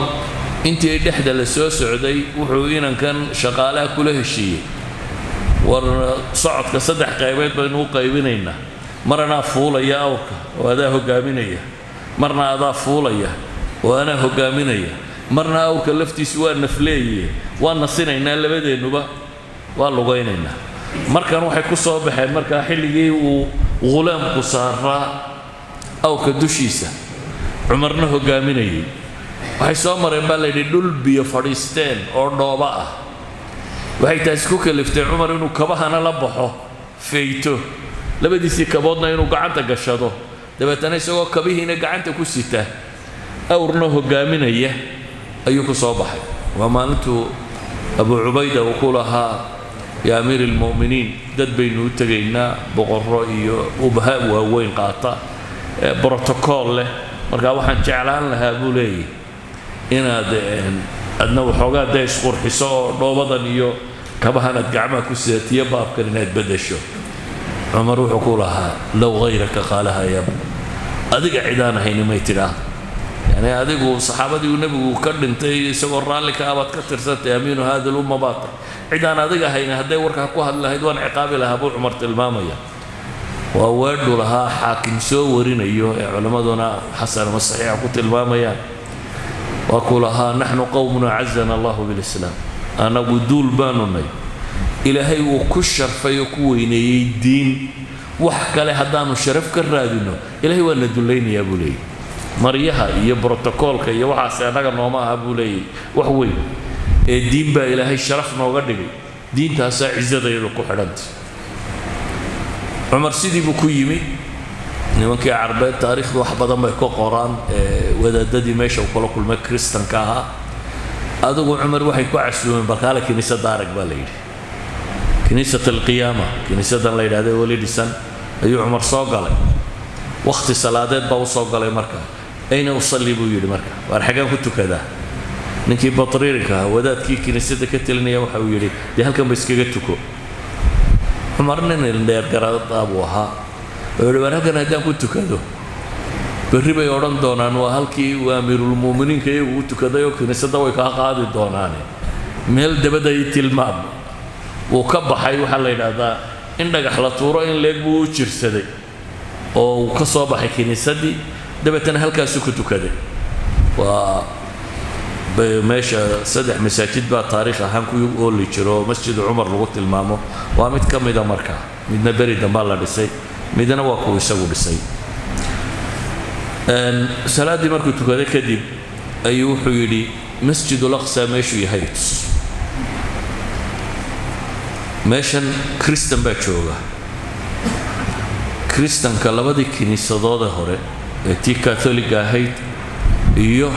[SPEAKER 2] Intii ay dhexda la soo socday, wuxuu inankan shaqaalaha kula heshiiyey: "War socodka saddex qaybeed baynu u qaybinaynaa. Mar anaa fuulaya awrka oo adaa hogaaminaya, marna adaa fuulaya oo anaa hogaaminaya, marna awrka laftiisu waa nafleeye, waa nasinaynaa, labadeennuba waa lugaynaynaa." Markan waxay ku soo baxeen markaa xilligii uu ghulaamku saaraa awrka dushiisa, Cumarna hogaaminayay. Waxay soo mareen, baa layidhi, dhul biyo fadhiisteen oo dhooba ah. Waxay taasi ku kaliftay Cumar inuu kabahana la baxo, fayto labadiisii kaboodna inuu gacanta gashado. Dabeetana isagoo kabihiina gacanta ku sita, awrna hogaaminaya ayuu ku soo baxay. Waa maalintuu Abu Cubayda uu ku lahaa: "Yaa amiir almu'miniin, dad baynu u tegaynaa boqorro iyo ubaha waaweyn qaata, brotocool leh. Markaa waxaan jeclaan lahaa," buu leeyahy, "inaad adna waxoogaa dee isqurxiso oo dhoobadan iyo kabahan aad gacmaha ku sidatiyo baabkan inaad beddesho." Cumar wuxuu ku lahaa: "Low hayraka qaalaha, ya adiga cidaan ahayni may tidhaahdo. Yani adigu saxaabadii uu Nebigu ka dhintay isagoo raalli ka abaad ka tirsantay, amiinu hada lumma baata. Cidaan adiga ahayni hadday warkaa ku hadli lahayd waan ciqaabi lahaa," buu Cumar tilmaamaya. Waa weedhu lahaa Xaakim soo warinayo ee culimmaduna xasan ama saxiixa ku tilmaamayaan. Waa ku lahaa: "Naxnu qowmun acazana Allahu bilislaam. Annagu duul baanu nay Ilaahay uu ku sharfay oo ku weyneeyey diin. Wax kale haddaanu sharaf ka raadino, Ilaahay waa na dullaynayaa," buu leeyahy. "Maryaha iyo brotokoolka iyo waxaase annaga nooma aha," buu leeyahy, "wax weyn ee diin baa Ilaahay sharaf nooga dhigay, diintaasaa cisadayadu ku xidhantay." Cumar sidii buu ku yimi nimankii Carbeed. Taariikhdu wax badan bay ka qoraan wadaadadii meesha uu kula kulmay Kristanka ahaa. Adigu Cumar waxay ku casuumeen: "Balkaale kiniisadda arag," baa la yidhi. Kiniisat Alqiyaama, kiniisaddan la yidhahda weli dhisan, ayuu Cumar soo galay. Wakhti salaadeed baa u soo galay marka. "Ayna usalli?" buu yidhi marka. "Waar xaggaan ku tukadaa?" Ninkii batriirka ahaa, wadaadkii kiniisadda ka telinaya, waxa uu yidhi dee halkan ba iskaga tuko. Cumar nin indheer garadaa buu ahaa oo yidhi waan halkan haddaan ku tukado berri bay odhan doonaan waa halkii uu amiirulmu'miniinka iyagu u tukaday oo kiniisadda way kaa qaadi doonaane, meel dabadda ii tilmaam. Wuu ka baxay. Waxaa la yidhaahdaa in dhagax la tuuro in leeg buu u jirsaday oo uu ka soo baxay kiniisaddii, dabeetana halkaasuu ku tukaday. Waa meesha saddex masaajid baa taariikh ahaan ku ooli jiro oo Masjidu Cumar lagu tilmaamo, waa mid ka mida. Markaa midna beri dambaa la dhisay, midna waa kuwa isagu dhisay. Salaaddii markuu tukaday kadib ayuu wuxuu yidhi Masjidul Aqsa meeshuu yahay tus. Meeshan Kristan baa jooga. Kristanka labadii kiniisadoode hore ee tii Katoliga ahayd iyo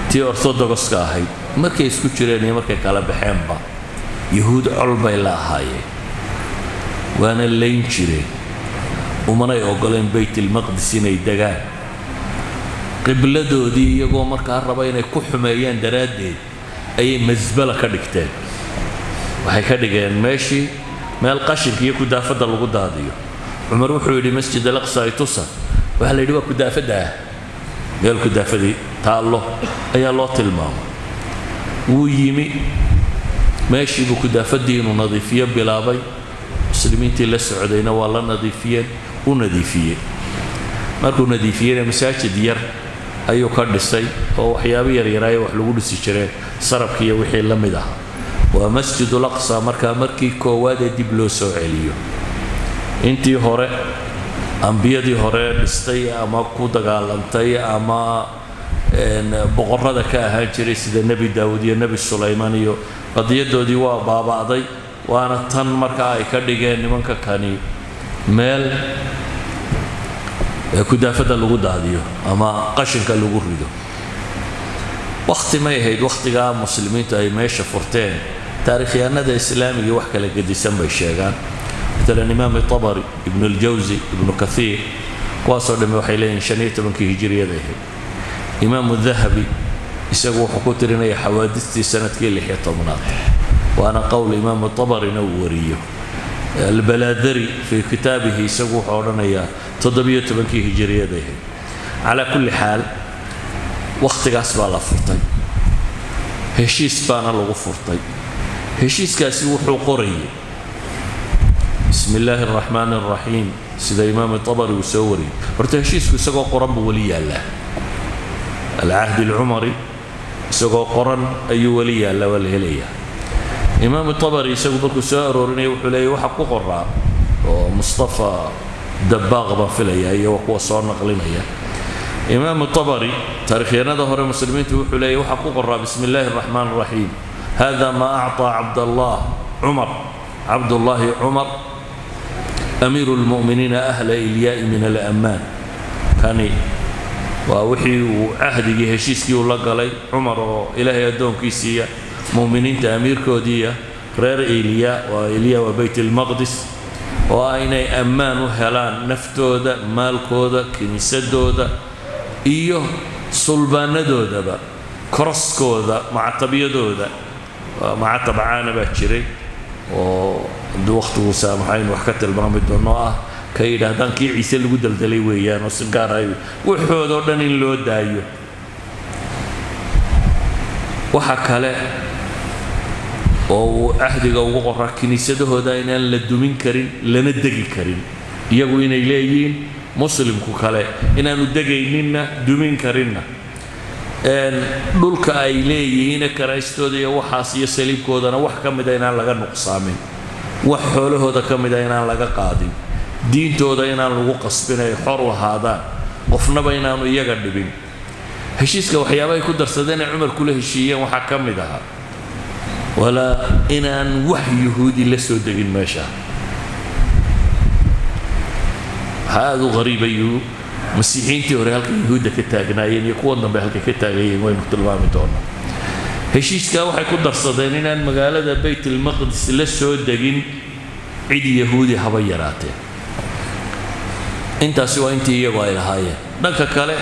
[SPEAKER 2] tii Orthodoxka ahayd, markay isku jireen iyo markay kala baxeenba, Yahuud col bay la ahaayeen, waana layn jireen, umanay ogoleen Baytilmaqdis inay degaan. Qibladoodii iyagoo markaa raba inay ku xumeeyaan daraaddeed ayay masbala ka dhigteen, waxay ka dhigeen meeshii meel qashinka iyo kudaafadda lagu daadiyo. Cumar wuxuu yidhi Masjid Al Aqsa ay tusa. Waxaa la yidhi waa kudaafadda ah, meel kudaafadii taallo ayaa loo tilmaamay. Wuu yimi, meeshii buu kudaafadii inuu nadiifiyo bilaabay. Muslimiintii la socdayna waa la nadiifiyeen, u nadiifiyey. Markuu nadiifiyeyna masaajid yar ayuu ka dhisay oo waxyaabo yaryaraayo wax lagu dhisi jireen, sarabki iyo wixii la mid ahaa. Waa Masjidul Aqsa markaa markii koowaad ee dib loo soo celiyo. Intii hore ambiyadii hore dhistay ama ku dagaalantay ama boqorrada ka ahaan jiray, sida Nebi Daawud iyo Nebi Sulaymaan, iyo qadiyadoodii waa baaba'day. Waana tan markaa ay ka dhigeen nimanka kani meel kudaafadda lagu daadiyo ama qashinka lagu rido. Wakhti may ahayd wakhtigaa muslimiintu ay meesha furteen. Taariikhyahanada islaamiga wax kala gedisan bay sheegaan. Maalan Imaam Tabari, Ibnu Aljawsi, Ibnu Kathiir, kuwaasoo dhamme waxay leeyihin 15-kii hijiriyada ahayd. Imaamu Dahabi isagu wuxuu ku tirinaya xawaadistii sanadkii 16-aad, waana qowl Imaamu Tabarina uu wariyo. Albalaadari fii kitaabihi isagu wuxuu odhanayaa 17-kii hijiriyada ahayd. Calaa kulli xaal, wakhtigaas baa la furtay, heshiis baana lagu furtay. Heshiiskaasi wuxuu qorayay bismi illaahi araxmaani araxiim, sida Imaam Tabari uu soo wariyey. Horta heshiisku isagoo qoran buu weli yaallaa. Alcahdi alcumari isagoo qoran ayuu weli yaallaa, waa la helayaa. Imaam Tabari isagu markuu soo aroorinaya wuxuu leeyahy waxa ku qoraa, oo Mustafa Dabbaaq baan filaya iyo kuwa soo naqlinaya Imaam Tabari taarikhyanada hore muslimiintu, wuxuu leeyahy waxaa ku qoraa bismi illaahi araxmaan araxiim, hada ma acطaa cabdallah cumar, Cabdullaahi Cumar, amiiru lmu'miniina, ahla Ilyaai min alammaan. Kani waa wixii uu cahdigii heshiiskii uu la galay Cumar oo Ilaahay addoonkiisiiya, mu'miniinta amiirkoodiiya, reer Iliya, waa Iliya waa Bayt ilmaqdis, oo ah inay ammaan u helaan naftooda, maalkooda, kiniisadooda iyo sulbaanadoodaba, koroskooda, macatabiyadooda. Macatab caana baa jiray oo hadduu wakhtigu saamaxaynu wax ka tilmaami doono, ah ka yidhaahdaan kii Ciise lagu daldalay weeyaan, oo si gaar ay waxoodoo dhan in loo daayo. Waxa kale oo uu cahdiga ugu qoraa kiniisadahooda inaan la dumin karin lana degi karin, iyagu inay leeyihiin, muslimku kale inaanu degayninna dumin karinna, dhulka ay leeyihiin karaystooda iyo waxaas iyo saliibkoodana wax ka mida inaan laga nuqsaamin, wax xoolahooda ka mida inaan laga qaadin, diintooda inaan lagu qasbin, ay xor u ahaadaan, qofnaba inaanu iyaga dhibin. Heshiiska waxyaabahay ku darsadeen ee Cumar kula heshiiyeen waxaa ka mid ahaa walaa inaan wax Yuhuudi la soo degin meesha. Waxaa aada u qariibayu masiixiyiintii hore halkay Yuhuudda ka taagnaayeen iyo kuwan dambe halkay ka taagayeen waynu tilmaami doonaa. Heshiiskaa waxay ku darsadeen inaan magaalada Bayt ilmaqdis la soo degin cid Yahuudi haba yaraateen. Intaasi waa intii iyagu ay lahaayeen. Dhanka kale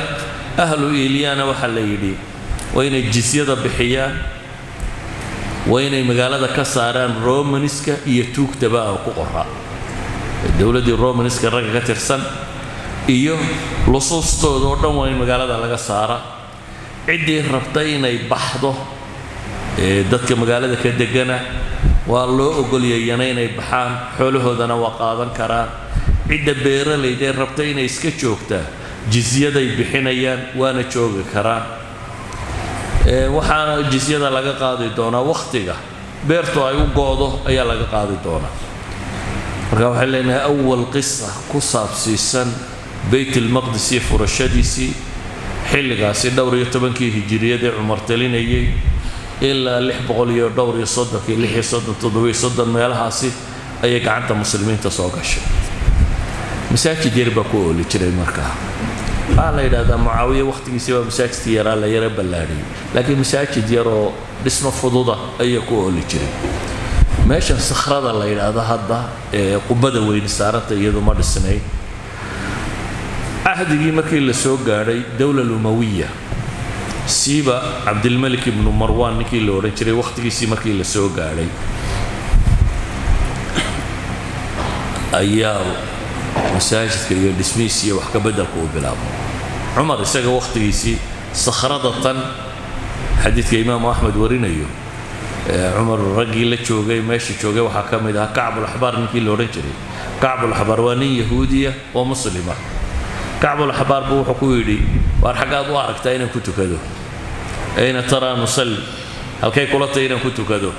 [SPEAKER 2] ahlu Ilyana waxaa la yidhi Waa inay jisyada bixiyaan, waa inay magaalada ka saaraan Romaniska iyo tuugtaba ku qoraa dowladdii Romaniska ragga ka tirsan iyo lusuustooda oo dhan, waa in magaalada laga saara. Ciddii rabtay inay baxdo dadka magaalada ka degana waa loo ogolyayana inay baxaan, xoolahoodana waa qaadan karaan. Cidda beeralayda ee rabtay inay iska joogtaa jisyaday bixinayaan, waana joogi karaan. Waxaana jisyada laga qaadi doonaa wakhtiga beertu ay u go'do ayaa laga qaadi doonaa. Marka waxaan leenahay awal qisa ku saabsiisan Beyt ilmaqdis iyo furashadiisii xilligaasi dhowr iyo tobankii hijiriyadee Cumar talinayay ilaa 600 iyo dhowr iyo soddonkii, 36, 37 meelahaasi ayay gacanta muslimiinta soo gashay. Masaajid yar baa ku ooli jiray. Markaa waxaa la yidhahdaa Mucaawiye wakhtigiisii baa masaajidkii yaraa la yara ballaadhiyay, laakiin masaajid yaroo dhismo fududa ayaa ku ooli jiray. Meeshan sakhrada la yidhaahdo hadda ee qubada weyni saaranta iyadu ma dhisnayn. Cahdigii markii la soo gaadhay dowla Umawiya, siiba Cabdilmalik ibnu Marwan ninkii la odhan jiray wakhtigiisii markii la soo gaadhay, ayaa masaajidka iyo dhismihiisiiyo wax ka beddelka uu bilaabo. Cumar isaga wakhtigiisii sakhrada tan xadiidka Imaamu Axmed warinayo, Cumar raggii la joogay meesha joogay waxaa ka mid ahaa Kacbulaxbaar ninkii la odhan jiray. Kacbulaxbaar waa nin Yahuudiya oo Muslima. Kacbulaxbaar buu wuxuu ku yidhi: "Waar xaggaad u aragtaa inaan ku tukado? Ayna taraa nusalli? Halkay kula tahay inaan ku tukado?"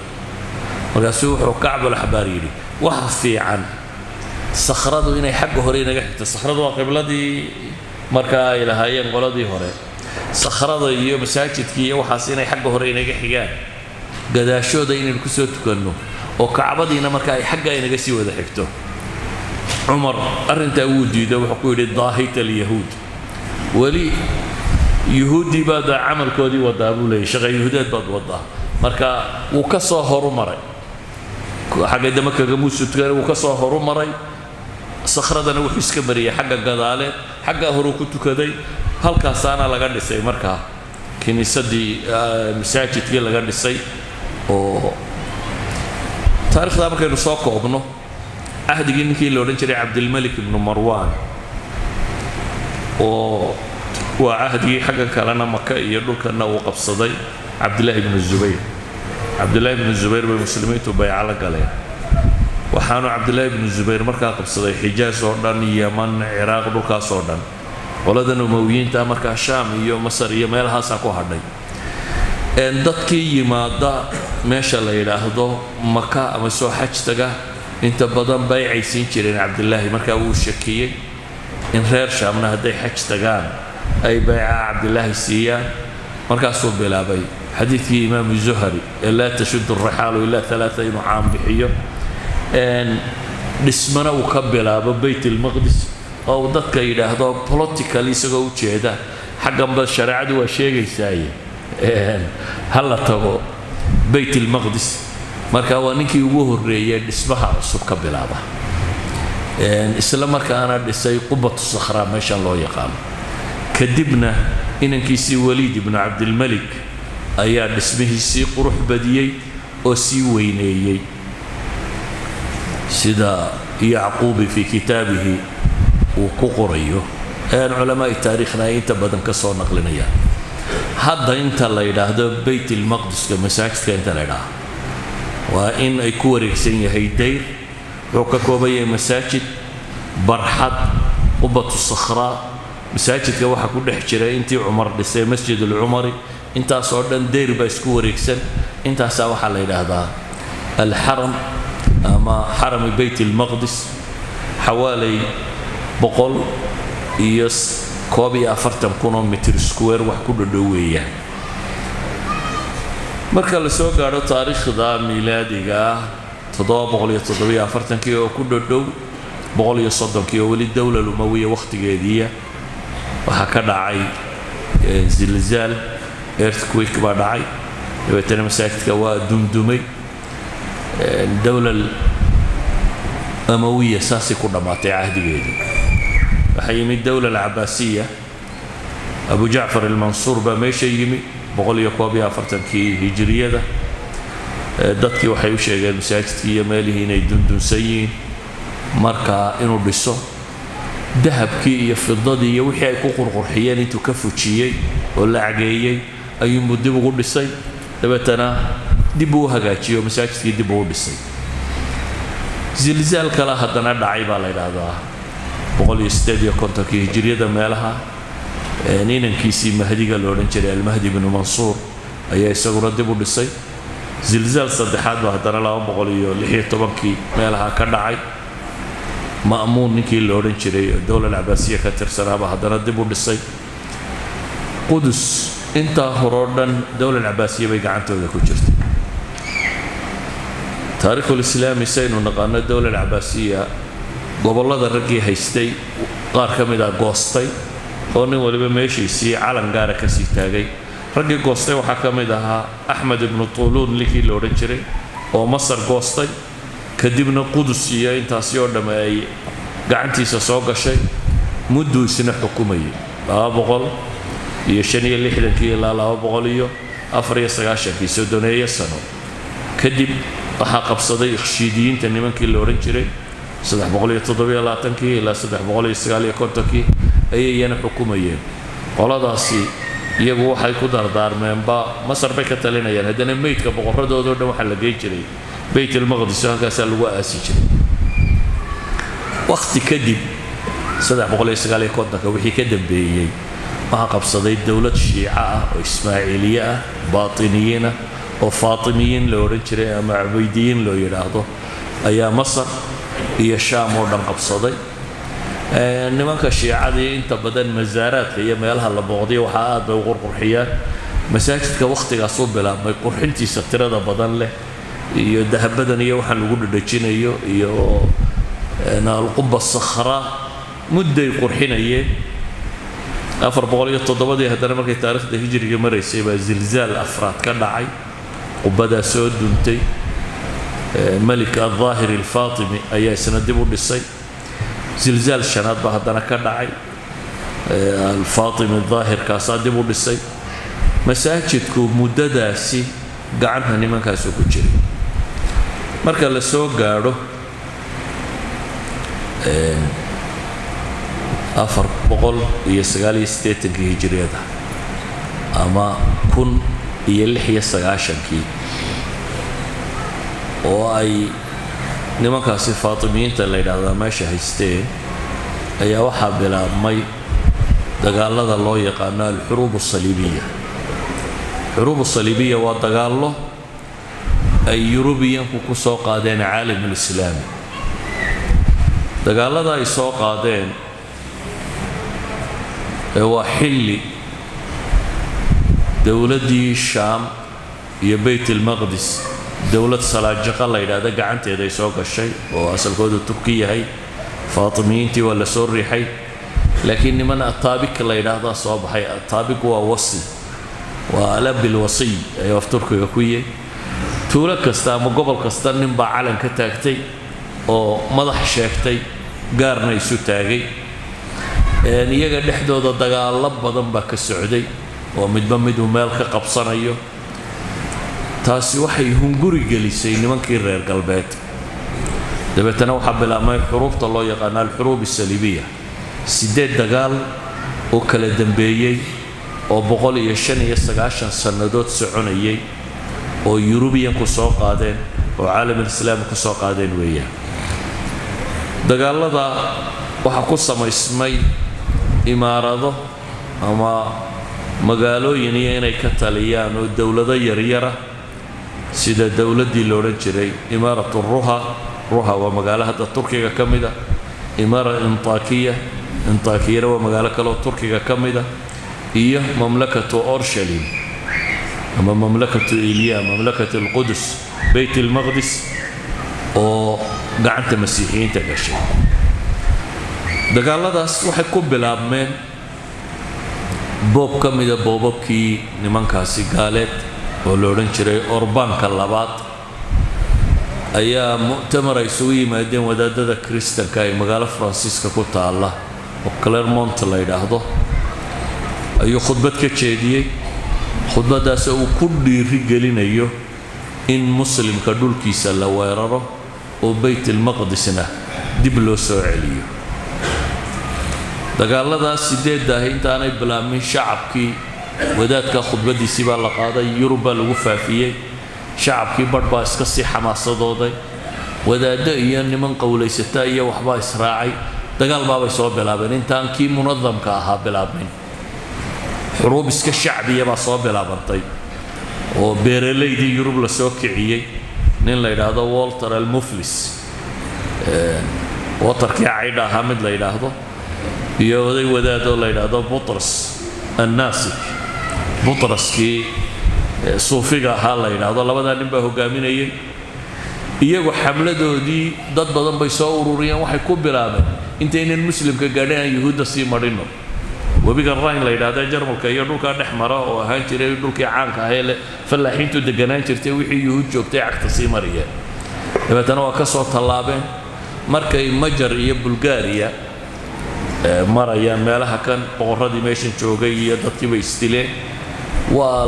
[SPEAKER 2] Markaasuu wuxuu Kacbulaxbaar yidhi: "Waxa fiican sakhradu inay xagga hore inaga xigto." Sakhradu waa qibladii markaa ay lahaayeen qoladii hore. Sakhrada iyo masaajidkii iyo waxaas inay xagga hore inaga xigaan, gadaashooda inaynu kusoo tukanno, oo Kacbadiina marka ay xagga inaga sii wada xigto. Cumar arrintaa wuu diiday. Wuxuu ku yidhi: "Daahita alyahuud, weli Yuhuuddii baad camalkoodii wadaa," buu leeyay, "shaqa Yuhuudeed baad wadaa." Marka wuu ka soo horumaray xagga dama kagamuusu tukan, wuu ka soo horumaray. Sakhradana wuxuu iska mariyey xagga gadaale, xaggaa horuu ku tukaday. Halkaasaana laga dhisay markaa kiniisadii, masaajidkii laga dhisay. Oo taarikhdaa markaynu soo koobno, cahdigii ninkii la odhan jiray Cabdilmalik ibnu Marwan, oo waa cahdigii xaggan kalena Maka iyo dhulkanna uu qabsaday Cabdillaahi ibnu Zubayr. Cabdillahi ibnu Zubayr bay muslimiintu bayco la galeen. Waxaanu Cabdillaahi ibnu Zubayr markaa qabsaday Xijaas oo dhan, Yaman, Ciraaq, dhulkaas oo dhan. Qoladan Umowiyiinta markaa Shaam iyo Masar iyo meelahaasaa ku hadhay. Dadkii yimaada meesha la yidhaahdo Maka ama soo xaj taga inta badan baycay siin jireen Cabdilaahi. Markaa wuu shakiyey in reer Shaamna hadday xaj tagaan ay bayca Cabdilaahi siiyaan. Markaasuu bilaabay xadiidkii Imaamu Zuhri ee "laa tashuddu arixaalu ilaa alaaa" inuu caan bixiyo, dhismana uu ka bilaabo Beyt ilmaqdis, oo uu dadka yidhaahdo political isagoo u jeeda xagganba shareecadu waa sheegaysaaye ha la tago Beyt ilmaqdis. Marka waa ninkii ugu horreeyay dhismaha cusub ka bilaaba, isla markaana dhisay Qubatu Sakhraa meeshan loo yaqaano. Kadibna inankiisii Waliid ibnu Cabdilmalik ayaa dhismihiisii qurux badiyey oo sii weyneeyey, sida Yacquubi fii kitaabihi uu ku qorayo, culamaa'i taariikhna ay inta badan ka soo naqlinayaan. Hadda inta la yidhaahdo Beyt ilmaqdiska, masaajidka inta la yidhaahdo waa in ay ku wareegsan yahay dayr. Wuxuu ka kooban yahay masaajid, barxad, Qubatu Sakhraa. Masaajidka waxaa ku dhex jira intii Cumar dhisay, Masjid alcumari. Intaasoo dhan dayr baa isku wareegsan. Intaasaa waxaa la yidhaahdaa alxaram ama xarami Beyt ilmaqdis. Xawaalay 141,000 oo mitir square wax ku dhadhow weeyaan. Marka la soo gaadho taariikhda miilaadiga ah 747-kii oo ku dhadhow 130-kii, oo weli dowla Umawiya wakhtigeediiya, waxaa ka dhacay zilzaal, earthquake baa dhacay. Dabeetana masaajidka waa dumdumay. Dowla Amawiya saasay ku dhammaatay cahdigeedii. Waxaa yimid dowla alcabaasiya. Abu Jacfar almansuur baa meesha yimi. 141-kii hijriyada. Dadkii waxay u sheegeen masaajidkii iyo meelihii inay dundunsan yihiin, marka inuu dhiso. Dahabkii iyo fidadii iyo wixii ay ku qurqurxiyeen intuu ka fujiyey oo la cageeyey ayuunbuu dib ugu dhisay, dabeetana dib uu hagaajiyey oo masaajidkii dib uu dhisay. Zilzaal kale haddana dhacay baa la yidhaahdaa 158-kii hijriyada meelaha. Inankiisii Mahdiga la odhan jiray, Almahdi ibnu Mansuur, ayaa isaguna dib u dhisay. Zilzaal saddexaad baa haddana 216-kii meelaha ka dhacay. Ma'muun ninkii la odhan jiray oo dowla alcabaasiya ka tirsanaaba haddana dib u dhisay. Qudus intaa horoo dhan dowla alcabaasiya bay gacantooda ku jirtay. Taariikhulislaami saynu naqaano, dowla alcabaasiya gobollada raggii haystay qaar ka mid a goostay oo nin waliba meeshiisii calan gaara ka sii taagay. Raggii goostay waxaa ka mid ahaa Axmed ibnu Tuuluun ninkii la odhan jiray oo Masar goostay, kadibna Qudus iyo intaasi oo dhamme ay gacantiisa soo gashay. Mudduu isna xukumayay, 265-kii ilaa 294-kii, 30-eeyo sano. Kadib waxaa qabsaday Ikhshiidiyiinta nimankii la odhan jiray, 327-kii ilaa 359-kii ayay iyana xukumayeen. Qoladaasi iyagu waxay ku dardaarmeenba Masar bay ka talinayaan, haddana meydka boqoradoodao dhan waxaa la geyn jiray Beyt almaqdis oo halkaasaa lagu aasi jiray. Wakhti kadib, 359-ka wixii ka dambeeyey, waxaa qabsaday dowlad Shiico ah oo Ismaaciiliye ah, Baatiniyiin ah, oo Faatimiyiin loo odhan jiray ama Cubaydiyiin loo yidhaahdo, ayaa Masar iyo Shaam oo dhan qabsaday. Nimanka Shiicadii inta badan masaaraadka iyo meelaha la booqdiyo waxaa aad bay u qurqurxiyaan. Masaajidka wakhtigaasuu bilaabmay qurxintiisa tirada badan leh iyo dahabadan iyo waxaan lagu dhadhajinayo iyo alquba sakhraa mudday qurxinayeen. 407-dii haddana markay taariikhda hijriga maraysay baa zilzaal afraad ka dhacay, qubadaa soo duntay. Melik Aldaahir Alfaatimi ayaa isna dib u dhisay. Zilzaal shanaad baa haddana ka dhacay, Alfaatimi daahirkaasaa dib u dhisay. Masaajidku muddadaasi gacanta nimankaasu ku jiray. Marka la soo gaadho 489-kii hijriyada ama 1096-kii oo ay nimankaasi Faatimiyiinta la yidhaahdaa meesha haysteen, ayaa waxaa bilaabmay dagaalada loo yaqaano alxuruub asaliibiya. Xuruub asaliibiya waa dagaallo ay Yurubiyanku ku soo qaadeen caalamulislaami. Dagaalada ay soo qaadeen ee waa xilli dowladdii Shaam iyo Beyt almaqdis dowlad Salaajiqa la yidhaahda gacanteeda ay soo gashay oo asalkoodu Turki yahay. Faatimiyiintii waa la soo riixay, laakiin niman Ataabik la yidhaahdaa soo baxay. Ataabik waa wasi, waa alabil wasiy ayuu af Turkiga ku yahay. Tuulo kasta ama gobol kasta nin baa calan ka taagtay oo madax sheegtay, gaarna isu taagay. Iyaga dhexdooda dagaallo badan baa ka socday oo midba miduu meel ka qabsanayo. Taasi waxay hunguri gelisay nimankii reer galbeed. Dabeetana waxaa bilaabmay xuruubta loo yaqaano alxuruub asaliibiya, 8 dagaal oo kala dambeeyey oo 195 sannadood soconayay oo Yurubiyanku soo qaadeen oo caalamulislaami ku soo qaadeen weeyaan. Dagaalada waxaa ku samaysmay imaarado ama magaalooyin iyo inay ka taliyaan oo dowlado yaryara, sida dowladdii la odhan jiray Imaarat Ruha. Ruha waa magaalo hadda Turkiga ka mid a. Imaara Intakiya, Intakiyana waa magaalo kaleoo Turkiga ka mid a, iyo Mamlakatu Orshalim ama Mamlakatu Iliya, Mamlakat Alqudus, Beyt almaqdis oo gacanta Masiixiyiinta gashay. Dagaaladaas waxay ku bilaabmeen boob ka mida boobabkii nimankaasi gaaleed oo la odhan jiray Orbaanka Labaad ayaa mu'tamar ay isugu yimaadeen wadaadada Kiristanka ee magaalo Faransiiska ku taalla oo Clermont la yidhaahdo ayuu khudbad ka jeediyey. Khudbaddaas uu ku dhiiri gelinayo in muslimka dhulkiisa la weeraro oo Bayt Almaqdisna dib loo soo celiyo. Dagaaladaas sideedda ahi intaanay bilaabmin, shacabkii wadaadka khudbaddiisii baa la qaaday, Yurub baa lagu faafiyey. Shacabkii badh baa iska sii xamaasadooday, wadaaddo iyo niman qowlaysata iyo waxbaa israacay, dagaal baabay soo bilaabeen intaan kii munadamka ahaa bilaabmin. Xuruub iska shacbiya baa soo bilaabantay oo beeralaydii Yurub la soo kiciyey. Nin la yidhaahdo Walter Almuflis, Waterkii caydha ahaa mid la yidhaahdo, iyo oday wadaadoo la yidhaahdo Butras Annaasik, Butraskii suufiga ahaa la yidhaahdo, labadaa nin baa hogaaminayay. Iyagu xamladoodii dad badan bay soo ururiyeen. Waxay ku bilaabeen intaynan muslimka gaadhin aan yuhuudda sii marino webiga Rhine la yidhahda, Jarmalka iyo dhulkaa dhex mara oo ahaan jiray dhulkii caanka ah ee fallaaxiintu deganaan jirtay. Wixii yuhuud joogtay cagta sii mariyeen, dabeetana waa ka soo tallaabeen. Markay Majar iyo Bulgaariya marayaan, meelaha kan boqorradii meeshan joogay iyo dadkii bay isdileen. Waa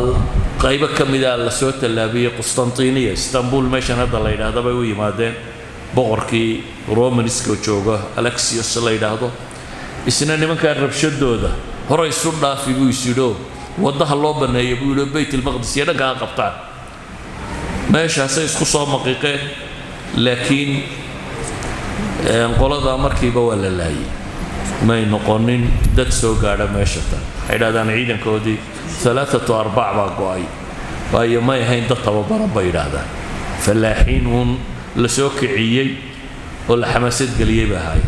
[SPEAKER 2] qaybo ka mida la soo tallaabiyey, Qustantiniya, Istanbul meeshan hadda la yidhaahdo, bay u yimaadeen. Boqorkii Romanska jooga, Alexios la yidhaahdo, isna nimankaa rabshadooda hore isu dhaafi buu isyidho, waddaha loo banneeya buu yidhi, Bayt Almaqdis iyo dhanka ha qabtaan. Meeshaasay isku soo maqiiqeen, laakiin qoladaa markiiba waa la laayay, may noqonin dad soo gaadha meesha tan. Waxay yidhahdaan ciidankoodii alaaatu arbac baa go'ay, waayo may ahayn dad tababaran bay yidhaahdaan, fallaaxiin uun la soo kiciyey oo la xamaasad geliyey ba ahaay.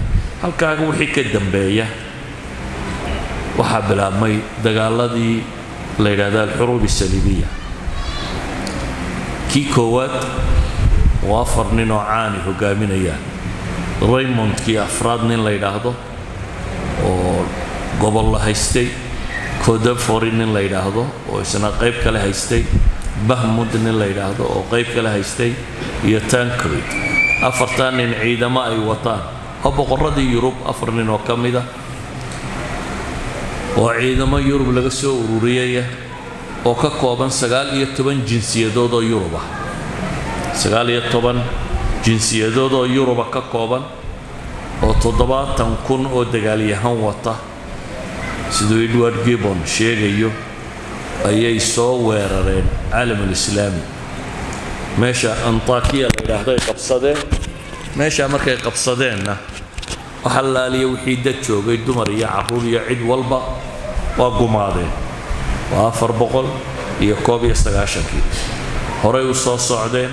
[SPEAKER 2] Halkaaga wixii ka dambeeya waxaa bilaabmay dagaaladii la yidhahda alxuruub asaliibiya. Kii koowaad oo afar nin oo caani hogaaminayaan, Raymondkii afraad nin la yidhaahdo oo gobol la haystay, Codefori nin la yidhaahdo oo isna qayb kale haystay, Bahmud nin la yidhaahdo oo qayb kale haystay, iyo Tancred, afartaa nin ciidamo ay wataan oo boqorradii Yurub afar nin oo ka mida oo ciidamo Yurub laga soo ururiyaya oo ka kooban 19 jinsiyadood oo Yurub ah, 19 jinsiyadood oo Yuruba ka kooban, oo 70,000 oo dagaalyahan wata siduu Edward Gibbon sheegayo, ayay soo weerareen caalamulislaami. Meesha Antakiya la yidhaahdo ay qabsadeen. Meeshaa markay qabsadeenna, waxa laaliya wixii dad joogay, dumar iyo carruur iyo cid walba, waa gumaadeen. Waa 491-kii. Horay u soo socdeen,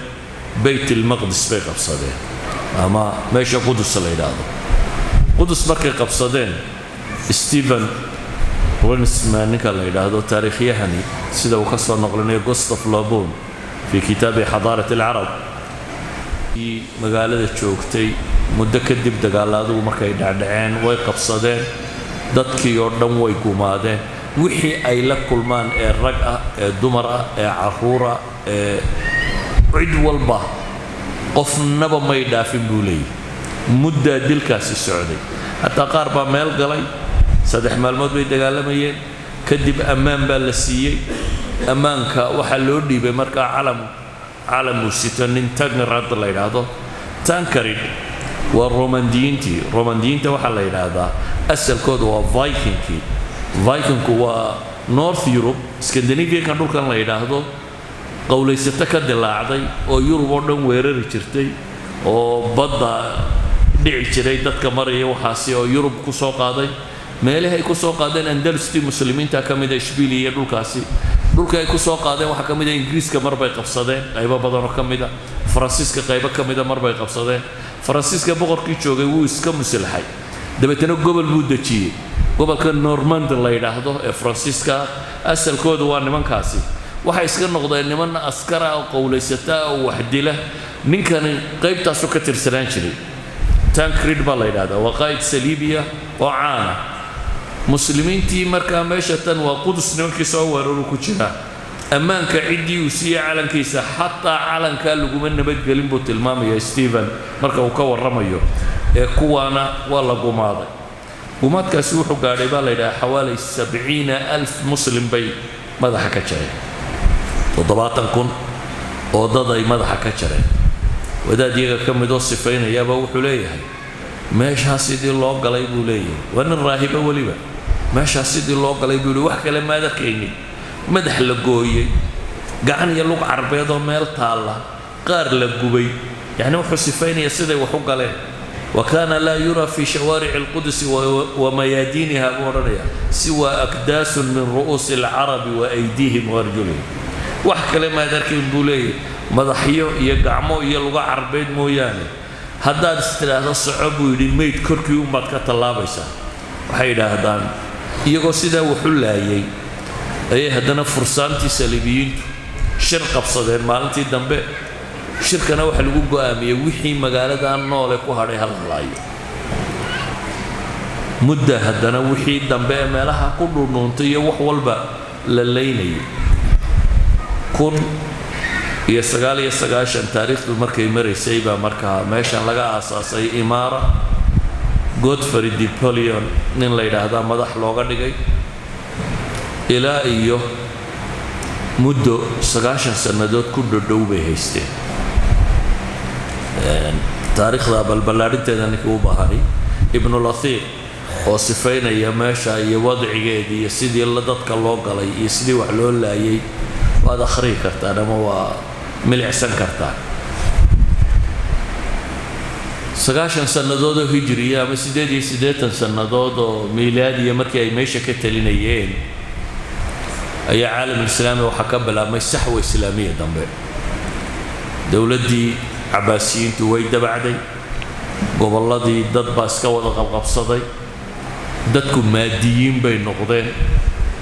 [SPEAKER 2] Bayt Ilmaqdis bay qabsadeen, ama meesha Qudus la yidhaahdo. Qudus markay qabsadeen, Stephen Rensman ninka la yidhaahdo taariikhyahani, sida uu ka soo noqlinayo Gustav Lobon fi kitaabi xadaarat alcarab, magaalada joogtay muddo kadib dagaaladugu markay dhacdhaceen way qabsadeen, dadkii oo dhan way gumaadeen, wixii ay la kulmaan ee rag ah, ee dumar ah, ee carruur ah, ee cid walba, qofnaba may dhaafin buu leeyahy. Muddaa dilkaasi socday, hataa qaar baa meel galay. 3 maalmood bay dagaalamayeen, kadib ammaan baa la siiyey. Ammaanka waxaa loo dhiibay markaa calam, calam uu sito nin Tankrad la yidhaahdo. Tancred waa Romandiyiintii. Romandiyiinta waxaa la yidhaahdaa asalkooda waa Vikingkii. Vikingku waa North Europe, Scandinavianka dhulkan la yidhaahdo, qowlaysato ka dilaacday oo Yurub oo dhan weerari jirtay oo badda dhici jiray dadka maraya, waxaasi oo Yurub ku soo qaaday. Meelahi ay ku soo qaadeen Andalustii muslimiinta ka mida, Ishbiili iyo dhulkaasi. Dhulka ay ku soo qaadeen waxaa ka mid a Ingiriiska mar bay qabsadeen qaybo badan oo ka mid a, Faransiiska qaybo ka mida mar bay qabsadeen. Faransiiska boqorkii joogay wuu iska muslaxay, dabeetana gobol buu dejiyey, gobolka Normand la yidhaahdo ee Faransiiska. Asalkoodu waa nimankaasi, waxay iska noqdeen niman askara oo qowlaysataa oo waxdila. Ninkani qaybtaasu ka tirsanaan jiray, Tancred baa la yidhahdaa, waa qaa'id saliibiya oo caana. Muslimiintii markaa meesha tan waa Qudus nimankii soo weeraru ku jiraa. Ammaanka ciddii uu siiyey calankiisa, xataa calankaa laguma nabadgelin buu tilmaamaya Stephen marka uu ka warramayo. Ee kuwaana waa la gumaaday. Gumaadkaasi wuxuu gaadhay baa la yidhaha xawaalay 70,000 muslim bay madaxa ka jareen. 70,000 oo dad ay madaxa ka jareen. Wadaad iyaga ka midoo sifaynayaaba wuxuu leeyahay meeshaa sidii loo galay buu leeyahay, waa nin raahiba weliba, meeshaa sidii loo galay buu yihi, wax kale maad arkaynin, madax la gooyey, gacan iyo lug carbeed oo meel taalla, qaar la gubay. Yacni wuxuu sifaynaya siday wax u galeen. Wa kaana laa yuraa fi shawaarici alqudsi wa mayaadiiniha buu odhanaya siwa akdaasun min ru'uusi alcarabi wa aydiihim wa arjulihim. Wax kale maad arkayn buu leeyahay, madaxyo iyo gacmo iyo lugo carbeed mooyaane. Haddaad is tidhaahdo soco buu yidhi, mayd korkii unbaad ka tallaabaysaa. Waxay yidhaahdaan iyagoo sidaa waxu laayay ayay haddana fursaantii saliibiyiintu shir qabsadeen maalintii dambe. Shirkana waxaa lagu go'aamiyey wixii magaaladan noole ku hadhay hal laayo mudda, haddana wixii dambe ee meelaha ku dhuudhuuntay iyo wax walba la laynayay. 1099 taariikhdu markay maraysay baa markaa meeshan laga aasaasay imaara. Godfrey Napoleon nin la yidhaahdaa madax looga dhigay, ilaa iyo muddo 90 sannadood ku dhodhow bay haysteen. Taariikhda balballaadhinteeda ninkii u baahanay, Ibnulathiir oo sifaynaya meesha iyo wadcigeedii iyo sidii dadka loo galay iyo sidii wax loo laayay, waad akhriyi kartaan ama waa milicsan kartaan. 90 sannadood oo hijriya ama 88 sannadood oo miilaadiya markii ay meesha ka talinayeen ayaa caalamulislaami waxaa ka bilaabmay saxwa islaamiya dambe. Dowladdii Cabaasiyiintu way dabacday, gobolladii dad baa iska wada qabqabsaday, dadku maadiyiin bay noqdeen,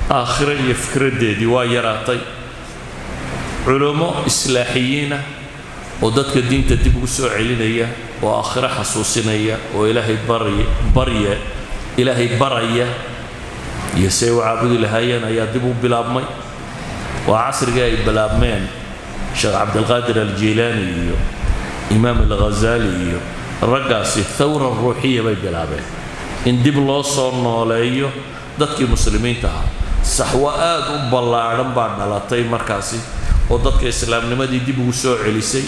[SPEAKER 2] aakhiro iyo fikraddeedii waa yaraatay. Culummo islaaxiyiinah oo dadka diinta dib ugu soo celinaya oo aakhiro xasuusinaya oo ilaahay barya ilaahay baraya iyo say u caabudi lahaayeen ayaa dib u bilaabmay. Waa casrigii ay bilaabmeen Sheekh Cabdilqaadir Aljiilaani iyo Imaam Alghazali iyo raggaasi. Thawra ruuxiya bay bilaabeen in dib loo soo nooleeyo dadkii muslimiinta ahaa. Saxwo aada u ballaadhan baa dhalatay markaasi oo dadka islaamnimadii dib ugu soo celisay.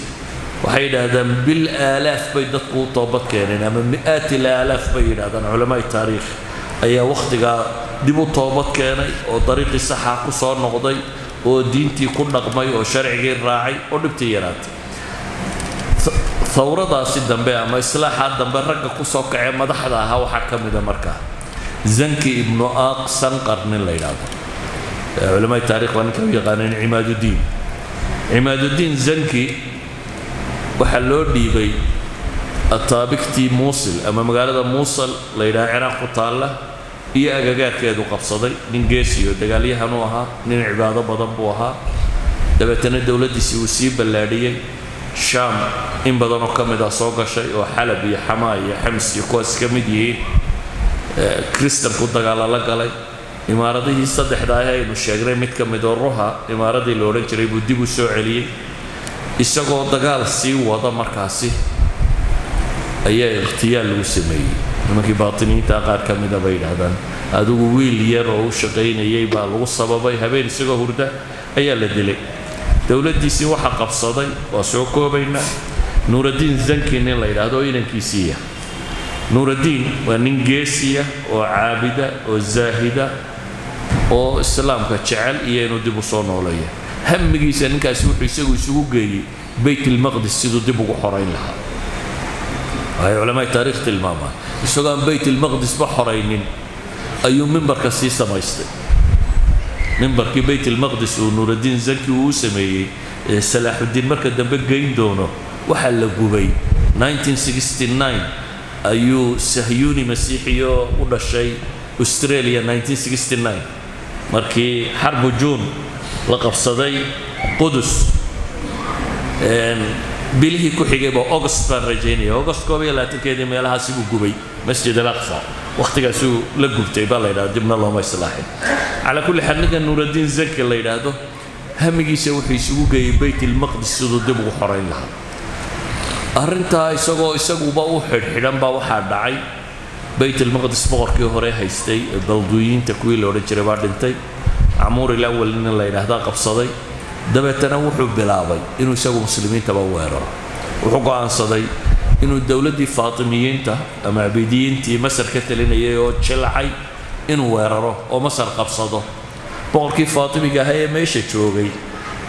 [SPEAKER 2] Waxay yidhaahdaan bil aalaaf bay dadku u toobad keeneen, ama mi'aat il aalaaf bay yidhahdaan culamaai taariikh ayaa wakhtigaa dib u toobad keenay oo dariiqii saxaa ku soo noqday oo diintii ku dhaqmay oo sharcigii raacay oo dhibtii yaraatay. Thawradaasi dambe ama islaaxaa dambe ragga ku soo kacee madaxda ahaa waxaa ka mida markaa Zanki Ibnu Aaq Sanqar nin la yidhaahdo. Culamaai taarikh baa ninka u yaqaaneen Cimaadudiin. Cimaadudiin Zanki waxaa loo dhiibay ataabigtii Muusil ama magaalada Muusal la yidhaha, Ciraaq ku taalla, iyo agagaarkeedu qabsaday. Nin geesiyo dagaalyahan u ahaa, nin cibaado badan buu ahaa. Dabeetana dowladdiisii uu sii ballaadhiyey, Shaam in badanoo ka mid ah soo gashay oo Xalab iyo Xamaa iyo Xams iyo kuwaas ka mid yihiin. Kristanku dagaala la galay. Imaaradihii saddexda ah aynu sheegnay mid ka mid oo Ruha imaaradii la odhan jiray buu dib u soo celiyey. Isagoo dagaal sii wada markaasi ayaa ikhtiyaal lagu sameeyey. Nimankii baatiniyiinta qaar ka mida bay yidhaahdaan adigu wiil yar oo u shaqaynayay baa lagu sababay, habeen isagoo hurda ayaa la dilay. Dowladdiisii waxaa qabsaday, waa soo koobaynaa, Nuuraddiin Zanki nin la yidhaahdo oo inankiisiiya. Nuuraddiin waa nin geesiya oo caabida oo zaahida oo islaamka jecel iyo inuu dib u soo nooleeyo. Hamigiisa ninkaasi wuxuu isagu isugu geeyey Bayt ilmaqdis siduu dib ugu xorayn lahaa. Waxay culamaai taarikh tilmaamaan isagoo aan Bayt ilmaqdisba xoraynin ayuu mimbarka sii samaystay. Mimbarkii Bayt ilmaqdis uu Nuuraddiin Zanki uu u sameeyey ee Salaaxuddiin marka dambe geyn doono waxaa la gubay 1969. Ayuu sahyuuni masiixiyo u dhashay Australia 1969 markii xarbu Juun la qabsaday Qudus, bilihii ku xigayba, August baan rajaynaya, August 21-keedii meelahaasi buu gubay Masjid al Aqsa. Wakhtigaasuu la gubtay baa la yidhahda, dibna looma islaaxin. Calaa kulli xaal, ninka Nuuraddiin Zanki la yidhaahdo hamigiisa wuxuu isugu geeyey Bayt ilmaqdis siduu dib ugu xorayn lahaa. Arrintaa isagoo isaguba u xidhxidhan baa waxaa dhacay Bayt ilmaqdis boqorkii hore haystay ee Balduyiinta kuwii la odhan jiray baa dhintay. Camuur ilawal nin la yidhaahdaa qabsaday. Dabeetana wuxuu bilaabay inuu isagu muslimiintaba weeraro. Wuxuu go'aansaday inuu dowladdii Faatimiyiinta ama Cabiidiyiintii Masar ka talinayay oo jilcay inuu weeraro oo Masar qabsado. Boqorkii Faatimiga ahaa ee meesha joogay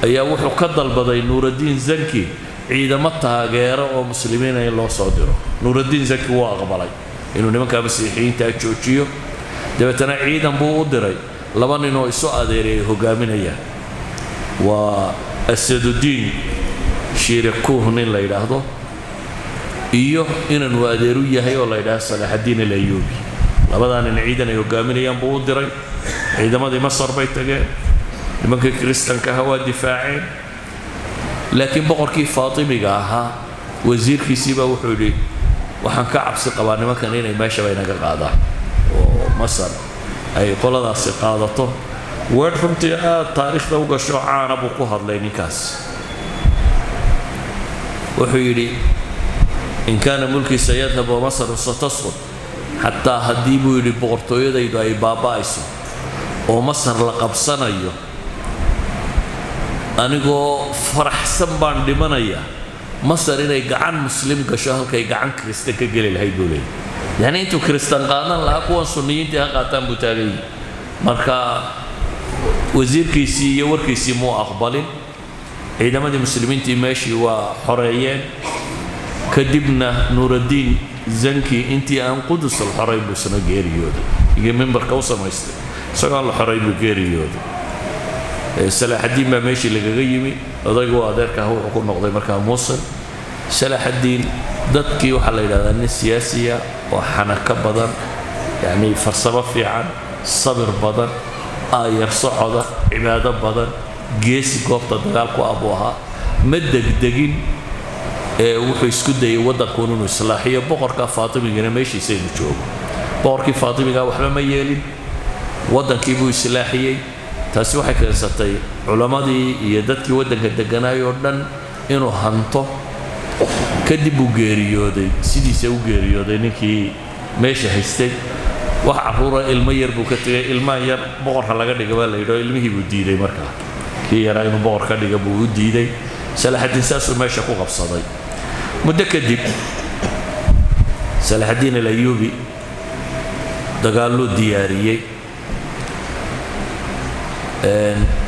[SPEAKER 2] ayaa wuxuu ka dalbaday Nuuraddiin Zanki ciidamo taageero oo muslimiina in loo soo diro. Nuuraddiin Zanki wuu aqbalay inuu nimanka masiixiyiintaa joojiyo. Dabeetana ciidan buu u diray, laba nin oo isu adeeray ay hogaaminayaan, waa Asadudiin Shiirakuuh nin la yidhaahdo iyo inanuu adeeru yahay oo la yidhaahdo Salaaxaddiin Alayuubi. Labadaa nin ciidan ay hogaaminayaan buu u diray. Ciidamadii Masar bay tageen, nimankii kiristanka ahaa waa difaaceen, laakiin boqorkii Faatimiga ahaa wasiirkiisiibaa wuxuu yidhi waxaan ka cabsi qabaa nimankan inay meeshaba inaga qaadaan oo Masar ay qoladaasi qaadato. Weedh runtii aad taariikhda u gasho caana buu ku hadlay ninkaas. Wuxuu yidhi in kaana mulkii sayadhab wa Masaru satasqud, xataa haddii buu yidhi boqortooyadaydu ay baaba'ayso oo Masar la qabsanayo, anigoo faraxsan baan dhimanaya Masar inay gacan muslim gasho halkay gacan kiristan ka geli lahayd buu leeyay. Yacni intuu kiristan qaadan lahaa kuwan sunniyiintii ha qaataan buu taaganyay. Marka wasiirkiisii iyo warkiisii muu aqbalin. Ciidamadii muslimiintii meeshii waa xoreeyeen. Kadibna Nuuraddiin Zanki intii aan Qudus la xorayn buu isna geeriyooday, iyo mimbarka u samaystay isagoo aan la xorayn buu geeriyooday. Salaaxaddiin baa meeshii lagaga yimi, odaygu adeerka ah wuxuu ku noqday markaa Muusil. Salaaxaddiin dadkii waxaa la yidhahdaa nin siyaasiya oo xanako badan, yacni farsamo fiican, sabir badan, aayar socoda, cibaado badan, geesi goobta dagaalku ah buu ahaa. Ma degdegin, ee wuxuu isku dayay waddankuun inuu islaaxiyo, boqorka Faatimigana meeshiisa inuu joogo. Boqorkii Faatimiga waxba ma yeelin, waddankii buu islaaxiyey. Taasi waxay keensatay culammadii iyo dadkii waddanka degganaay oo dhan inuu hanto. Kadib buu geeriyooday, sidiisa u geeriyooday ninkii meesha haystay. Wax carruura ilmo yar buu ka tegay, ilmahan yar boqorka laga dhiga baa la yidhi oo ilmihii buu diiday. Markaa kii yaraa inuu boqor ka dhiga buu u diiday. Salaaxaddiin saasuu meesha ku qabsaday. Muddo kadib Salaaxaddiin Alayuubi dagaalluu diyaariyey.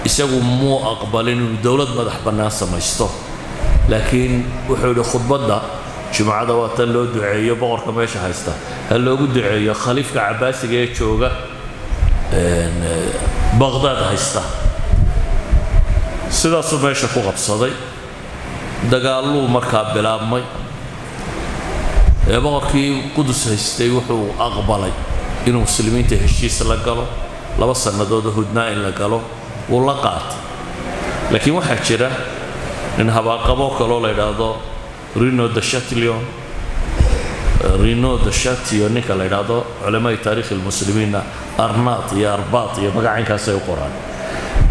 [SPEAKER 2] Isagu muu aqbalin inuu dowlad madax bannaan samaysto, laakiin wuxuu yidhi khudbadda jumcada waa tan loo duceeyo boqorka meesha haysta, ha loogu duceeyo khaliifka Cabaasiga ee jooga Baqhdaad haysta. Sidaasuu meesha ku qabsaday. Dagaalluu markaa bilaabmay. Ee boqorkii Qudus haystay wuxuu aqbalay inuu muslimiinta heshiis la galo, 2 sannadood hudnaa in la galo wuu la qaatay. Laakiin waxaa jira nin habaarqaboo kaloo la yidhaahdo Rino de Chatillon. Rino de Chatillon ninka la yidhaahdo, culamada taariikhi lmuslimiinna Arnaat iyo Arbaat iyo magacaynkaasay u qoraan.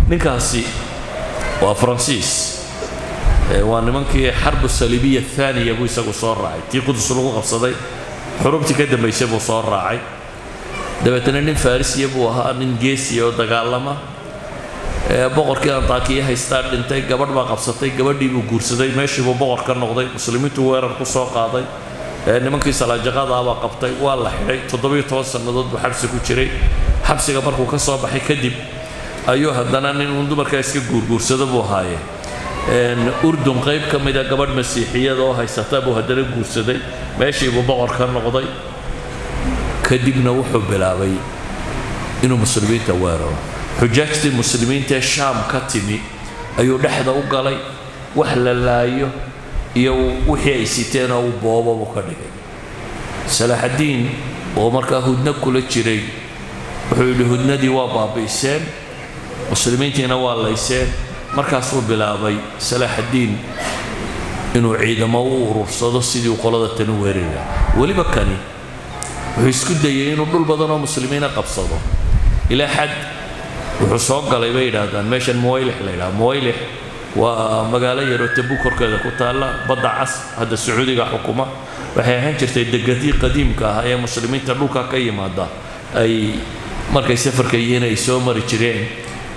[SPEAKER 2] Ninkaasi waa Faransiis, waa nimankii xarbu saliibiya athaaniya buu isagu soo raacay, tii Qudus lagu qabsaday xurubtii ka dambaysay buu soo raacay. Dabeetana nin farisiya buu ahaa, nin geesiya oo dagaalama. Boqorkii Antaakiya haystaa dhintay, gabadh baa qabsatay, gabadhii buu guursaday, meeshii buu boqor ka noqday. Muslimiintu weerar ku soo qaaday, nimankii salaajaqadaa baa qabtay, waa la xidhay. 17 sannadood buu xabsi ku jiray. Xabsiga markuu ka soo baxay kadib ayuu haddana nin uun dumarkaa iska guurguursado buu ahaaye, Urdun qayb ka mida gabadh masiixiyada oo haysata buu haddana guursaday, meeshii buu boqor ka noqday. Kadibna wuxuu bilaabay inuu muslimiinta weeraro. Xujaajtii muslimiinta ee Shaam ka timi ayuu dhexda u galay, wax la laayo iyo wixii ay siteen oo uu boobo buu ka dhigay. Salaaxaddiin oo markaa hudno kula jiray wuxuu yidhi hudnadii waa baabi'iseen, muslimiintiina waa layseen. Markaasuu bilaabay Salaaxaddiin inuu ciidamo u urursado sidii uu qolada tani weerari lahaa. Weliba kani wuxuu isku dayay inuu dhul badan oo muslimiina qabsado, ilaa xad wuxuu soo galay bay yidhaahdaan meeshan Muwaylix la yidhaha. Muwaylix waa magaalo yaroo Tabuk korkeeda ku taalla, badda Cas, hadda Sacuudiga xukuma. Waxay ahaan jirtay degadii qadiimka ah ee muslimiinta dhulka ka yimaada ay markay safarka yihiin ay soo mari jireen.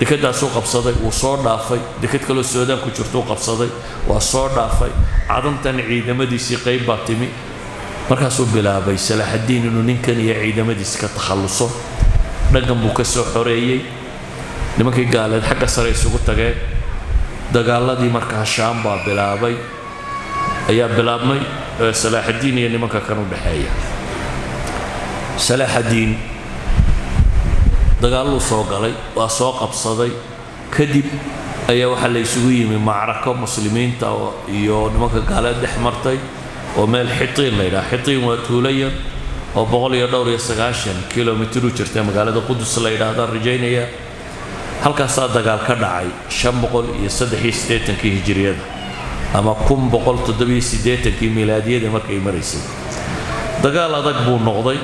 [SPEAKER 2] Dekeddaasuu qabsaday, wuu soo dhaafay. Deked kaloo Suudaan ku jirtuu qabsaday, waa soo dhaafay. Cadantan ciidamadiisii qayb baa timi. Markaasuu bilaabay Salaaxaddiin inuu ninkan iyo ciidamadiisi ka takhalluso. Dhankan buu ka soo xoreeyey. Nimankii gaaleed xagga sare isugu tageen. Dagaaladii markaa Shaam baa bilaabay, ayaa bilaabmay Salaaxaddiin iyo nimanka kan u dhexeeya. Salaaxaddiin dagaalluu soo galay, waa soo qabsaday. Kadib ayaa waxaa la isugu yimi macrako muslimiinta iyo nimanka gaaleed dhex martay oo meel Xitiin la yidhaha. Xitiin waa tuulo yar oo 190 kilomitir u jirta magaalada Qudus la yidhaahda, rajaynaya. Halkaasaa dagaal ka dhacay 583-kii hijiriyada ama 1187-kii milaadiyada markay maraysay. Dagaal adag buu noqday.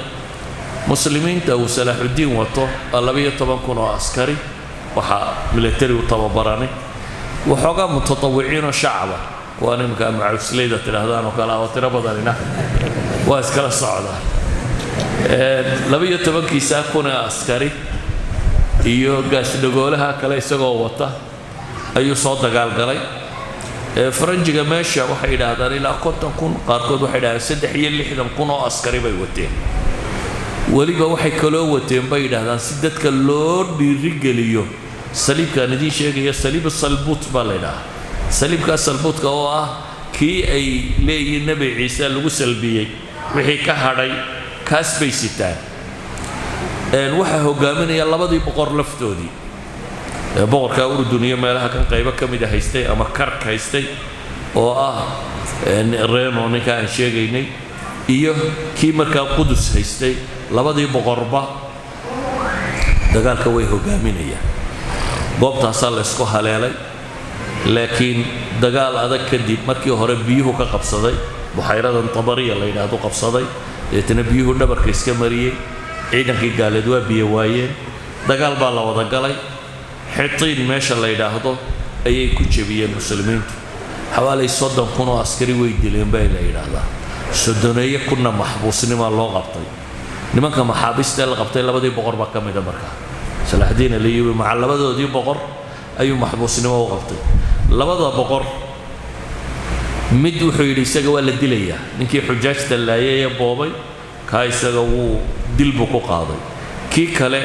[SPEAKER 2] Muslimiinta uu Salaaxuddiin wato waa 12,000 oo askari, waxaa militari u tababaranay, waxoogaa mutatawiciinoo shacaba, kuwaan iminka macawisleyda tidhaahdaan oo kale oo tiro badanina waa iskala socdaan. 12-kiisaa kun ee askari iyo gaasdhagoolaha kale isagoo wata ayuu soo dagaalgalay. Faranjiga meesha waxay yidhaahdaan ilaa 50,000, qaarkood waxay yidhahdaan 63,000 oo askari bay wateen. Weliba waxay kaloo wateen bay yidhaahdaan si dadka loo dhiirigeliyo saliibkaan idiin sheegaya, saliib salbuut baa la yidhahaa. Saliibkaa salbuutka oo ah kii ay leeyihiin Nebi Ciise lagu salbiyey, wixii ka hadhay kaas bay sitaan. Waxaa hogaaminaya labadii boqor laftoodii, boqorka Urdun iyo meelaha kan qaybo ka mida haystay ama Kark haystay oo ah Reno ninka aan sheegaynay, iyo kii markaa Qudus haystay. Labadii boqorba dagaalka way hogaaminayaan. Goobtaasaa la ysku haleelay. Laakiin dagaal adag kadib, markii hore biyuhu ka qabsaday, buxayradan Tabariya la yidhaahdo qabsaday, deetana biyuhu dhabarka iska mariyey. Ciidankii gaaleed waa biyo waayeen. Dagaal baa la wada galay. Xitiin meesha la yidhaahdo ayay ku jebiyeen muslimiintu. Xawaalay 30,000 oo askari way dileen baa la yidhaahdaa, soddoneeyo kunna maxbuusnimaa loo qabtay. Nimanka maxaabiista la qabtay labadii boqor baa ka mida. Markaa Salaaxdiin Alayubi maca labadoodii boqor ayuu maxbuusnimo u qabtay. Labada boqor mid wuxuu yidhi isaga waa la dilayaa, ninkii xujaajta laayay ee boobay, kaa isaga wuu dil buu ku qaaday. Kii kale,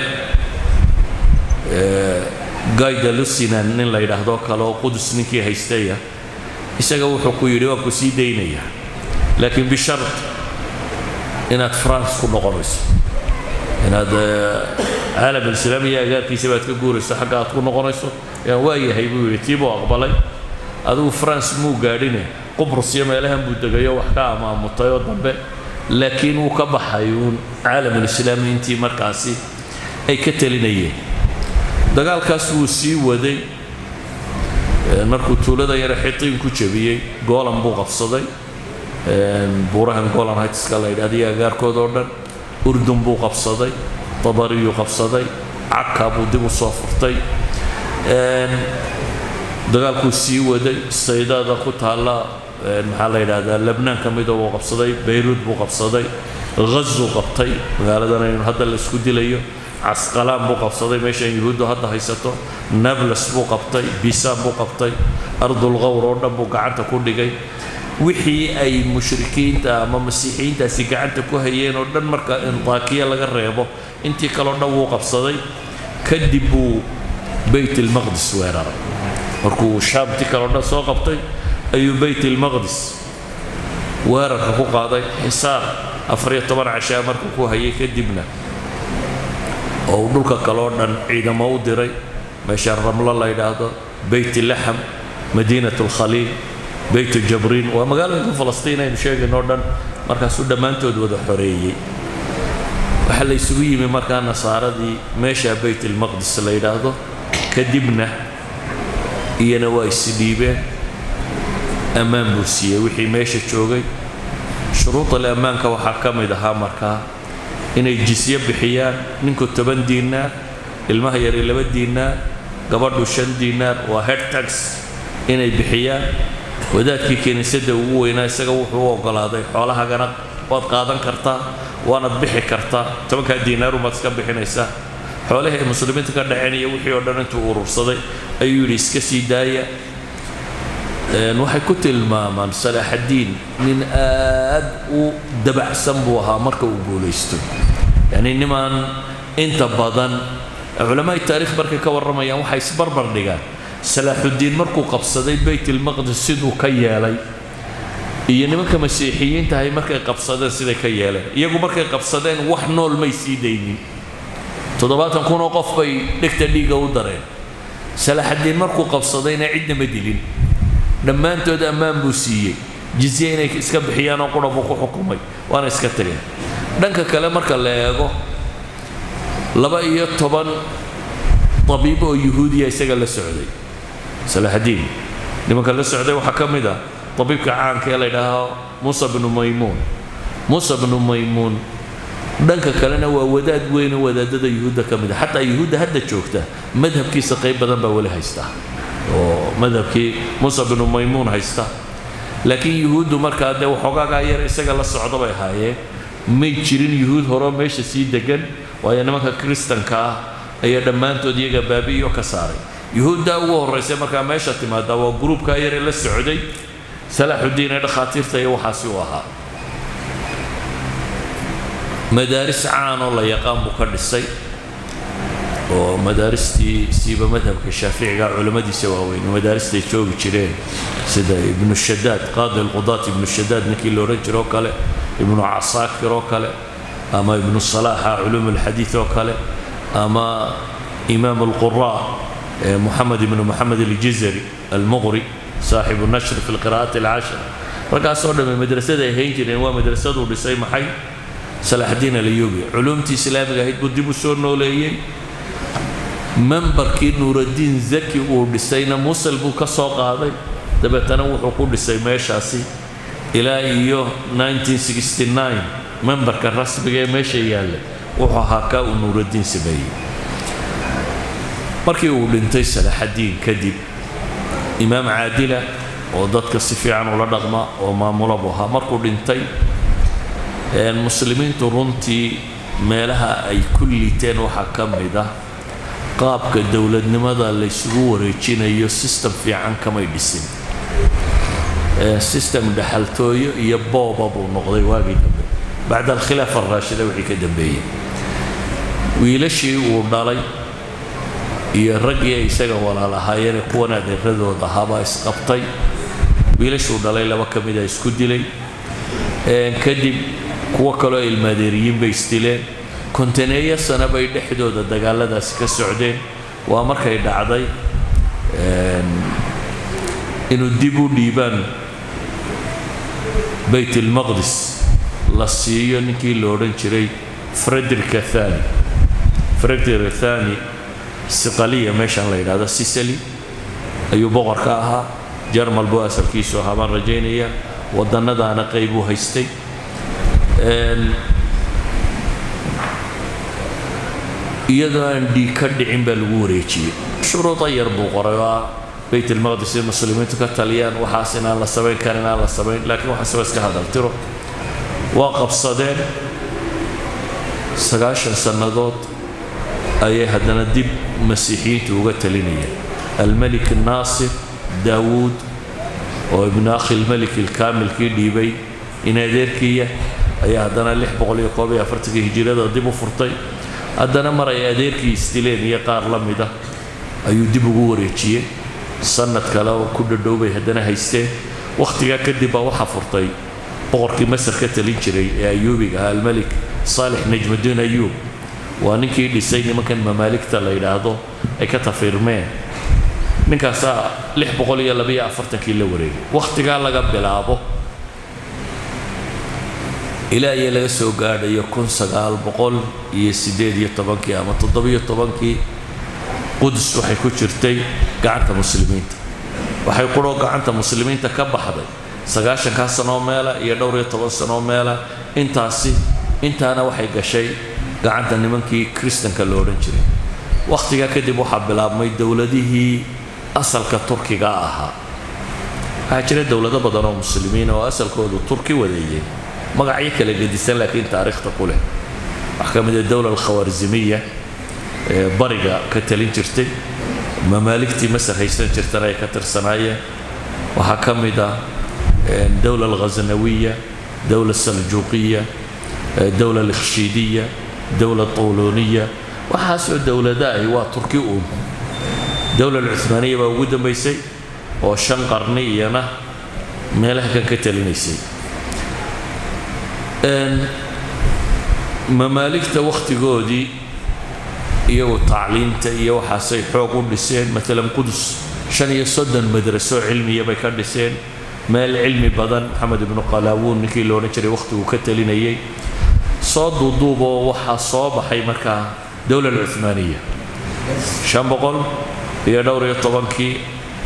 [SPEAKER 2] Gayda Lusinan nin la yidhaahdo kale oo Qudus ninkii haystaya, isaga wuxuu ku yidhi waan ku sii daynayaa, laakiin bishard inaad France ku noqonayso, inaad caalam alislaamiya agaarkiisa baad ka guurayso, xagga aad ku noqonayso. Yaan waa yahay buu yidhi, tii buu aqbalay. Adigu France muu gaadhine, Qubrus iyo meelahan buu degayo, wax ka amaamutay oo dambe, laakiin wuu ka baxay uun caalamulislaami intii markaasi ay ka telinayeen. Dagaalkaas wuu sii waday. Markuu tuulada yare Xitiin ku jebiyey, Golan buu qabsaday, buurahan Golan Heightska la yidhahda iyo agaarkood oo dhan. Urdun buu qabsaday, Tabariyuu qabsaday, Caka buu dib u soo furtay. Dagaalkuu sii waday. Saydada ku taalla, maxaa la yidhahdaa, Lebnaan ka mida buu qabsaday. Bayruud buu qabsaday. Ghazuu qabtay, magaaladan aynu hadda la isku dilayo. Casqalaan buu qabsaday, meeshan yuhuuddu hadda haysato. Nables buu qabtay, Bisaan buu qabtay, Ardulqawr oo dhan buu gacanta ku dhigay. Wixii ay mushrikiinta ama masiixiyiintaasi gacanta ku hayeen oo dhan, marka Intaakiya laga reebo, intii kaleo dhan wuu qabsaday. Kadib buu Bayt ilmaqdis weeraray. Markuu Shaamti kaleo dhan soo qabtay ayuu Bayt ilmaqdis weerarka ku qaaday. Xisaar 14 cashaa markuu ku hayay kadibna, oo uu dhulka kaleo dhan ciidamo u diray, meesha Ramlo la yidhaahdo, Beyt Laxam, Madiinat alkhaliil, Beyt Jabriin, waa magaalooyinka Falastiin aynu sheegayno o dhan, markaasuu dhammaantood wada xoreeyey. Waxaa la isugu yimi markaa nasaaradii meesha Bayt ilmaqdis la yidhaahdo. Kadibna iyana waa isdhiibeen. Ammaan buu siiyey wixii meesha joogay. Shuruudal ammaanka waxaa ka mid ahaa markaa inay jisyo bixiyaan, ninku 10 diinaar, ilmaha yari 2 diinaar, gabadhu 5 diinaar, waa head tax inay bixiyaan. Wadaadkii kiniisadda ugu weynaa isaga wuxuu u oggolaaday xoolahagana waad qaadan kartaa, waanaad bixi kartaa, 10-kaa diinaarumaad iska bixinaysaa. Xoolihii ay muslimiinta ka dhaceen iyo wixii oo dhan intuu urursaday ayuu yidhi iska sii daaya. Waxay ku tilmaamaan Salaaxaddiin nin aad u dabacsan buu ahaa marka uu guulaysto, yacni nimaan inta badan culamaai taarikh markay ka warramayaan waxay isbarbar dhigaan Salaaxuddiin markuu qabsaday Bayt ilmaqdis siduu ka yeelay iyo nimanka masiixiyiintahay markay qabsadeen siday ka yeeleen. Iyagu markay qabsadeen wax nool may sii daynin, 70,000 oo qof bay dhegta dhiigga u dareen. Salaaxaddiin markuu qabsadayna cidna ma dilin, dhammaantood ammaan buu siiyey, jizye inay iska bixiyaan oo qura buu ku xukumay, waana iska tageen. Dhanka kale marka la eego, 12 tabiib oo yuhuudiya isaga la socday Salaaxaddiin. Nimanka la socday waxaa ka mid ah tabiibka caanka ee la yidhaaho Muusa bnu Maymuun. Muusa bnu Maymuun dhanka kalena waa wadaad weyn oo wadaadada yuhuudda ka mid ah, xataa yuhuudda hadda joogta madhabkiisa qayb badan baa weli haysta oo madhabkii Muusa bnu Maymuun haysta. Laakiin yuhuuddu markaa dee waxoogaagaa yar isaga la socda bay ahaayeen, may jirin yuhuud horeo meesha sii degan, waayo nimanka kristanka ah ayaa dhammaantood iyaga baabi'iyo ka saaray. Yuhuuddaa ugu horraysay markaa meesha timaadaa waa gruubkaa yaree la socday Salaaxuddiin ee dhakhaatiirta iyo waxaasi u ahaa. Madaaris caan oo la yaqaan buu ka dhisay, oo madaaristii siiba madhabka shaaficiga culammadiisa waaweyn madaaristay joogi jireen, sida Ibnu Shadaad, qaadi alqudaat Ibnu Shadaad ninkii la odhan jiro oo kale, Ibnu Casaakir oo kale, ama Ibnu Salaaxa culuum alxadiid oo kale, ama imaam alquraa Moxamed ibnu Moxamed aljizari almuqri saaxibu nashr fi lqira'aat alcashra. Raggaasoo dhamme madrasada ay hayn jireen waa madrasaduu dhisay maxay Salaaxdiin Alayubi. Culuumtii islaamiga ahayd buu dib u soo nooleeyey. Membarkii Nuuraddiin Zaki uu dhisayna Musil buu ka soo qaaday, dabeetana wuxuu ku dhisay meeshaasi ilaa iyo 1969. Membarka rasmiga ee meesha yaalla wuxuu ahaa kaa uu Nuuraddiin sameeyey. Markii uu dhintay Salaaxaddiin kadib, imaam caadila oo dadka si fiican ula dhaqma oo maamula buu ahaa. Markuu dhintay, muslimiintu runtii meelaha ay ku liiteen waxaa ka mid ah qaabka dowladnimada laysugu wareejinayo. System fiican kamay dhisin, system dhexaltooyo iyo booba buu noqday waagii dambe bacda alkhilaafa araashida. Wixii ka dambeeyey, wiilashii uu dhalay iyo raggii ay isaga walaal ahaayeen kuwan adeeradooda ahaabaa isqabtay. Wiilashuu dhalay laba ka mida isku dilay, kadib kuwo kaloo ilmaadeeriyiin bay isdileen. 50eeyo sano bay dhexdooda dagaaladaasi ka socdeen. Waa markay dhacday inuu dib u dhiibaan Bayt ilmaqdis la siiyo ninkii la odhan jiray Frederick Athani. Frederick Athani Siqaliya, meeshan la yidhahdo Sicily, ayuu boqor ka ahaa. Jarmal buu asalkiisu ahaa baan rajaynaya, waddannadaana qaybuu haystay. Iyadoo aan dhiig ka dhicin baa lagu wareejiyey. Shuruudo yar buu qoray oo ah Bayt ilmaqdis in muslimiintu ka taliyaan, waxaas inaan la samayn karin, inaan la samayn, laakiin waxaas waa iska hadaltiro. Waa qabsadeen, 90 sannadood ayay haddana dib masiixiyiintu uga talinayeen. Almelik Naasir Daawuud oo ibnu akhi lmelik ilkaamilkii dhiibay in adeerkiiya ayaa haddana 641-kii hijirada dib u furtay. Haddana mar ay adeerkii isdileen iyo qaar la mid ah ayuu dib ugu wareejiyey. Sanad kale oo ku dhadhow bay haddana haysteen. Wakhtigaa kadib baa waxaa furtay boqorkii Masar ka talin jiray ee Ayuubiga ahaa, Almelik Saalix Najmudiin Ayuub. Waa ninkii dhisay nimankan mamaaligta la yidhaahdo ay ka tafiirmeen. Ninkaasaa 642-kii la wareegay. Wakhtigaa laga bilaabo ilaa iyo laga soo gaadhayo 1918-kii ama 17-kii, Qudus waxay ku jirtay gacanta muslimiinta. Waxay quroo gacanta muslimiinta ka baxday 90-kaa sanoo meela iyo dhowr iyo toban sanoo meela. Intaasi intaana waxay gashay gacanta nimankii kristanka lo odhan jiray. Wakhtigaa kadib waxaa bilaabmay dowladihii asalka turkiga ahaa. Waxaa jira dowlado badan oo muslimiin oo asalkoodu turki wadeeyeen, magacyo kala gedisan laakiin taariikhta ku leh. Waxaa ka mid ah dowla alkhawaarzimiya. Ee bariga ka talin jirtay, mamaaligtii Masar haysan jirtana ay ka tirsanaayeen. Waxaa ka mid ah dowla alghasnawiya, dowla saljuuqiya, dowla alikhshiidiya, dowla tuuluuniya. Waxaasoo dowlada ahi waa Turki uun. Dowla alcuthmaaniya baa ugu dambaysay oo 5 qarni iyana meelaha kan ka talinaysay. Mamaaligta wakhtigoodii iyagu tacliinta iyo waxaasay xoog u dhiseen. Maalan Qudus 35 madraso cilmiya bay ka dhiseen, meel cilmi badan. Maxamed ibnu Qalaawuun ninkii la odhan jiray wakhtiguu ka talinayay. Soo duuduuboo waxaa soo baxay markaa dowla alcuthmaaniya. 512kii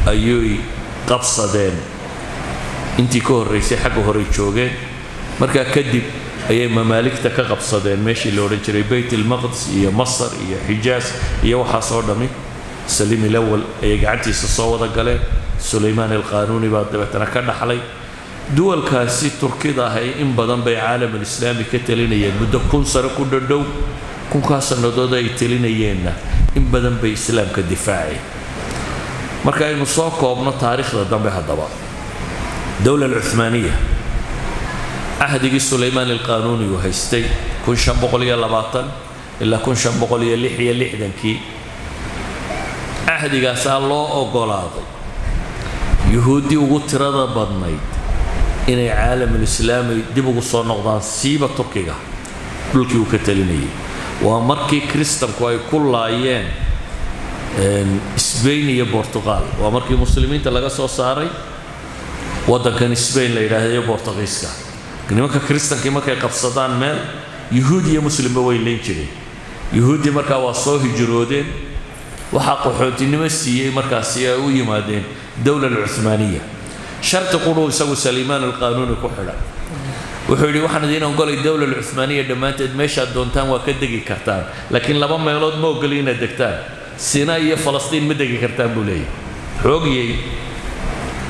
[SPEAKER 2] ayay qabsadeen. Intii ka horraysay xagga horey joogeen. Markaa kadib ayay mamaaligta ka qabsadeen meeshii la odhan jiray Beyt ilmaqdis iyo Masar iyo Xijaas iyo waxaasoo dhammi. Saliim ilawal ayay gacantiisa soo wada galeen. Sulaymaan alqaanuuni baa dabeetana ka dhaxlay. Duwalkaasi Turkida ahay in badan bay caalamulislaami ka talinayeen muddo 1000 sano ku dhadhow. Kunkaa sannadood ay talinayeenna in badan bay islaamka difaaceen. Marka aynu soo koobno taariikhda dambe haddaba, dowla alcuthmaaniya cahdigii Sulaymaan alqaanuuni uu haystay 1520 ilaa 1566kii, cahdigaasaa loo ogolaaday yuhuuddii ugu tirada badnayd inay caalamulislaami dib ugu soo noqdaan, siiba Turkiga dhulkii uu ka talinayay. Waa markii Kristanku ay ku laayeen Sbain iyo Bortuqal. Waa markii muslimiinta laga soo saaray waddankan Sbain la yidhaahdayo Bortugiiska. Nimanka Kristankii markay qabsadaan meel, yuhuud iyo muslimba way leyn jireen. Yuhuuddii markaa waa soo hijroodeen. Waxaa qaxootinimo siiyey markaasi ay u yimaadeen dowla alcuthmaaniya. Sharti qudhuu isagu Salimaan alqaanuuni ku xidhay. Wuxuu yidhi: "Waxaan idiin ogolay dowla alcuthmaaniya dhammaanteed meeshaad doontaan waa ka degi kartaan, laakiin laba meelood ma ogoli inaad degtaan. Sina iyo Falastiin ma degi kartaan," buu leeyahy. Xoogiyey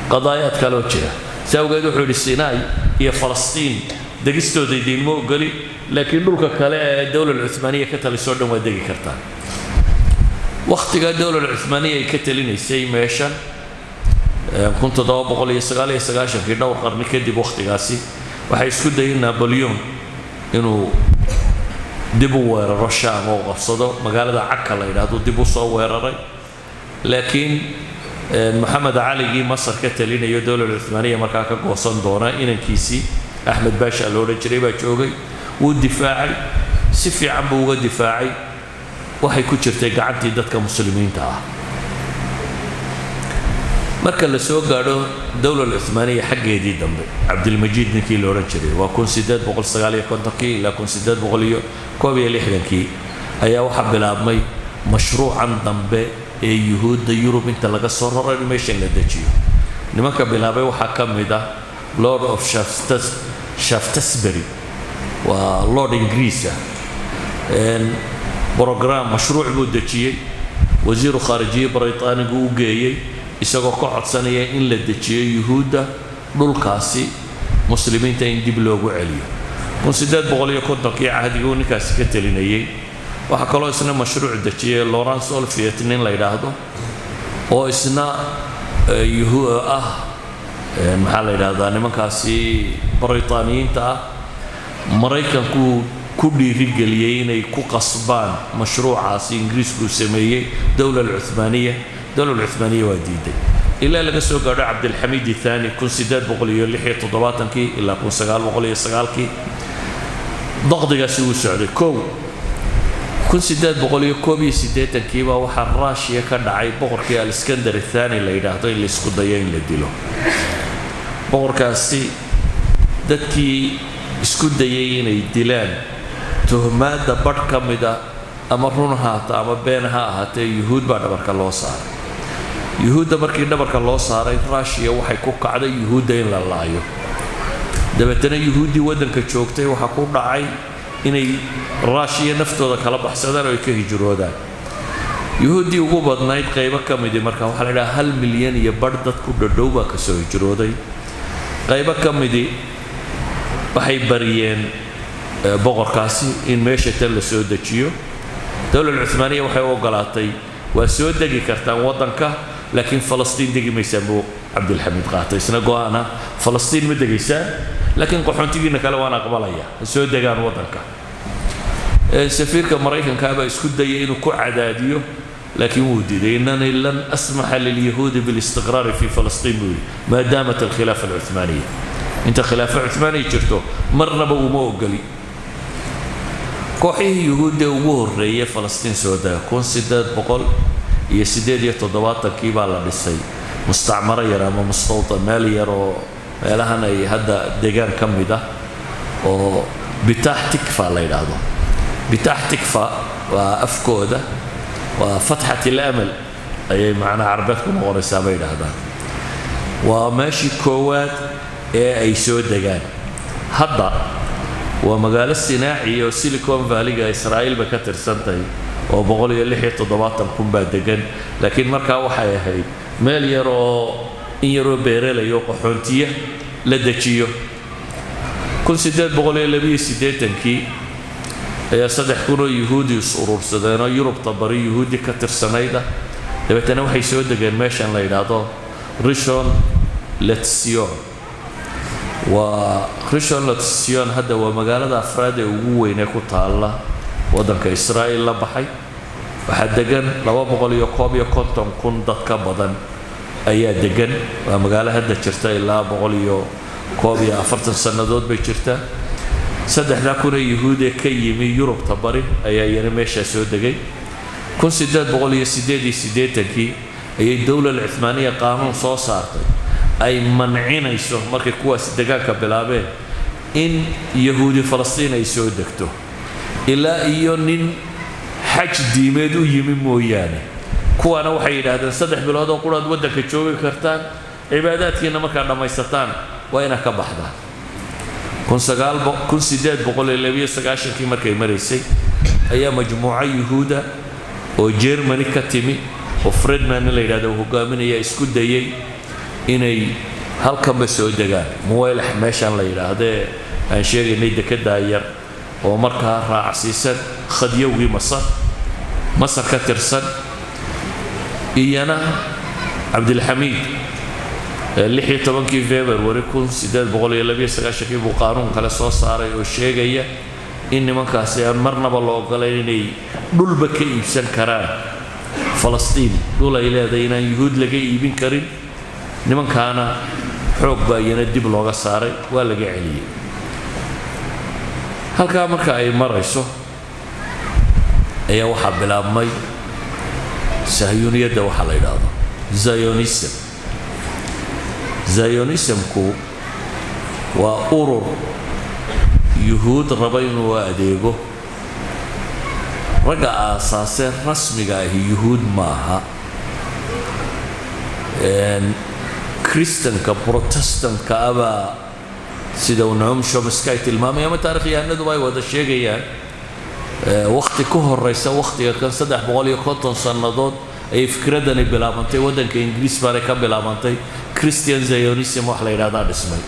[SPEAKER 2] qadaayaad kaloo jira si awgeed wuxuu yidhi: "Sinai iyo Falastiin degistooda idiinma ogoli, laakiin dhulka kale ee dowla alcuthmaaniya ka talisoo dhan waa degi kartaan." Wakhtigaa dowla alcuthmaaniya ay ka talinaysay meeshan, 1799kii, dhowr qarni kadib wakhtigaasi, waxay isku dayeen Naboleon inuu dib u weeraro Shaam oo qabsado magaalada Caka la yidhaahdo. Dib u soo weeraray, laakiin Maxamed Caligii Masar ka talinayo dowla alcuthmaaniya markaa ka goosan doona, inankiisii Axmed Baasha la odhan jiray baa joogay. Wuu difaacay, si fiican buu uga difaacay. Waxay ku jirtay gacantii dadka muslimiinta ah. Marka la soo gaadho dowla alcuthmaaniya xaggeedii dambe, Cabdilmajiid ninkii la odhan jiray, waa 1859kii ilaa 1861kii, ayaa waxaa bilaabmay mashruucan dambe ee yuhuudda Yurub inta laga soo raro in meeshan la dejiyo. Nimanka bilaabay waxaa ka mid ah Lord of Shaftesbury, waa lord Ingiriis ah. Program, mashruuc buu dejiyey. Wasiiru khaarijiye Britaanigu u geeyey isagoo ka codsanaya in la dejiyo yuhuudda dhulkaasi, muslimiinta in dib loogu celiyo. 1850kii cahdigii uu ninkaasi ka telinayay, waxaa kaloo isna mashruuc dejiyey Lawrence Olivier nin la yidhaahdo oo isna ah, maxaa la yidhaahdaa, nimankaasi Britaaniyiinta ah Maraykanku ku dhiirigeliyey inay ku qasbaan mashruucaasi Ingiriisku sameeyey dowla alcuthmaaniya. Dowla alcuthmaaniya waa diiday ilaa laga soo gaadho Cabdilxamiid Ithani, 1876kii ilaa 1909kii. Daqdigaasi wuu socday. Kow, 1881kii baa waxaa Raashiya ka dhacay boqorkii Aliskandar Athani la yidhaahdo in la isku dayo in la dilo. Boqorkaasi dadkii isku dayay inay dilaan, tuhmaadda badh ka mida ama run haata ama been ha ahaatee, yuhuud baa dhabarka loo saaray. Yuhuudda markii dhabarka loo saaray, Raashiya waxay ku kacday yuhuudda in la laayo. Dabeetana yuhuuddii waddanka joogtay waxaa ku dhacay inay Raashiya naftooda kala baxsadaan oo ay ka hijroodaan. Yuhuuddii ugu badnayd qaybo ka midi marka waxaa la idhaha 1.5 milyan dad ku dhadhow baa ka soo hijrooday. Qaybo ka midi waxay bariyeen boqorkaasi in meesha tan la soo dejiyo. Dowlad Cuthmaaniya waxay u ogolaatay waa soo degi kartaan waddanka, laakiin Falastiin degi maysaan buu Cabdilxamiid qaatay isna go-aana. Falastiin ma degaysaan, laakiin qaxoontigiina kale waan aqbalaya, ha soo degaan waddanka. Safiirka Maraykankaabaa isku dayay inuu ku cadaadiyo, laakiin wuu diiday. "إنني لن أسمح لليهود بالاستقرار في فلسطين" buu yidhi, ما دامت الخلافة العثمانية, inta khilaafa cuthmaaniya jirto marnaba uma ogoli. Kooxihii yuhuudda ugu horreeyay Falastiin soo dega 1878-kii baa la dhisay mustacmaro yar ama mustawtan, meel yar oo meelahan ay hadda degaan ka mid ah oo Bitaax Tikfa la yidhaahdo. Bitaax Tikfa waa afkooda, waa فتحة الأمل ayay macnaha Carbeed ku noqonaysaa bay yidhaahdaan. Waa meeshii koowaad ee ay soo degaan. Hadda waa magaalo sinaaci oo Silicon Valleyga Israa'iil bay ka tirsantahay oo 176,000 baa degan, laakiin markaa waxay ahayd meel yar oo in yaroo beeralayo qaxoontiya la dejiyo. 1882-kii ayaa 3,000 oo yuhuudi is urursadeen oo Yurubta Bari yuhuudi ka tirsanayd ah. Dabeetana waxay soo degeen meeshan la yidhaahdo Rishon Letsion. Waa Rishon Letsion, hadda waa magaalada afraad ee ugu weyn ee ku taalla waddanka Israa'iil la baxay. Waxaa degan 251,000 dad ka badan ayaa degan. Waa magaalo hadda jirta ilaa 141 sannadood bay jirtaa. 3,000 ee yuhuudee ka yimi Yurubta Bari ayaa iyana meeshaa soo degay. 1888-kii ayay Dowla Cuthmaaniya qaanuun soo saartay ay mancinayso, markay kuwaasi degaanka bilaabeen, in yahuudi Falastiin ay soo degto ilaa iyo nin xaj diimeed u yimi mooyaane. Kuwaana waxay yidhaahdeen 3 bilood oo quraad waddanka joogi kartaan, cibaadaadkiina markaad dhammaysataan waa inaad ka baxdaan. 1892-kii markay maraysay ayaa majmuuco yuhuuda oo Germany ka timi oo Fredman in la yidhahdo uu hogaaminaya isku dayay inay halkanba soo degaan, Muwaylax meeshan la yidhaahdee aan sheegaynay, dekedaa yar oo markaa raacsiisan khadyowgii Masar, Masar ka tirsan. Iyana Cabdilxamiid 16-kii February 1892-kii buu qaanuun kale soo saaray oo sheegaya in nimankaasi aan marnaba la ogolayn inay dhulba ka iibsan karaan Falastiin. Dhul ay leedahay inaan yuhuud laga iibin karin. Nimankaana xoog baa iyana dib looga saaray, waa laga celiyey. Halkaa marka ay marayso ayaa waxaa bilaabmay sahyuuniyadda waxaa la yidhaahdo Zionism. Zionismku waa urur yuhuud raba inuu adeego. Ragga aasaasee rasmiga ahi yuhuud maaha, Kristanka Protestantka abaa, sida uu Noam Chomsky tilmaamay ama taarikhyahanaduba ay wada sheegayaan. Wakhti ka horeysa wakhtiga kan 350 sannadood ayay fikraddani bilaabantay. Waddanka Ingiriis baanay ka bilaabantay. Christian Zionism wax la yidhahdaa dhismay,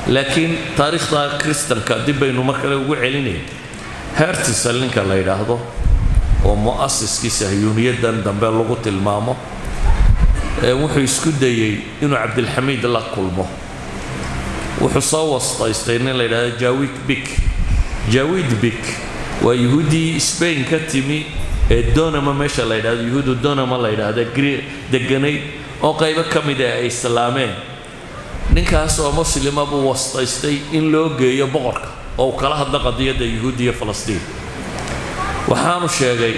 [SPEAKER 2] laakiin taariikhda kristanka dib baynu mar kale ugu celinay. Herzl ninka la yidhaahdo oo mu'asiskii sahyuuniyadan dambe lagu tilmaamo wuxuu isku dayey inuu Cabdilxamiid la kulmo. Wuxuu soo wastaystay nin la yidhahdo Jawid Bik. Jawid Bik waa yuhuuddii Spain ka timi ee Donama meesha la yidhahdo, yuhuuddu Donama la yidhaahdo deganayd oo qaybo ka mid ah ay islaameen. Ninkaas oo muslima buu wastaystay in loo geeyo boqorka oo uu kala hadlo qadiyadda yuhuudda iyo Falastiin. Waxaanu sheegay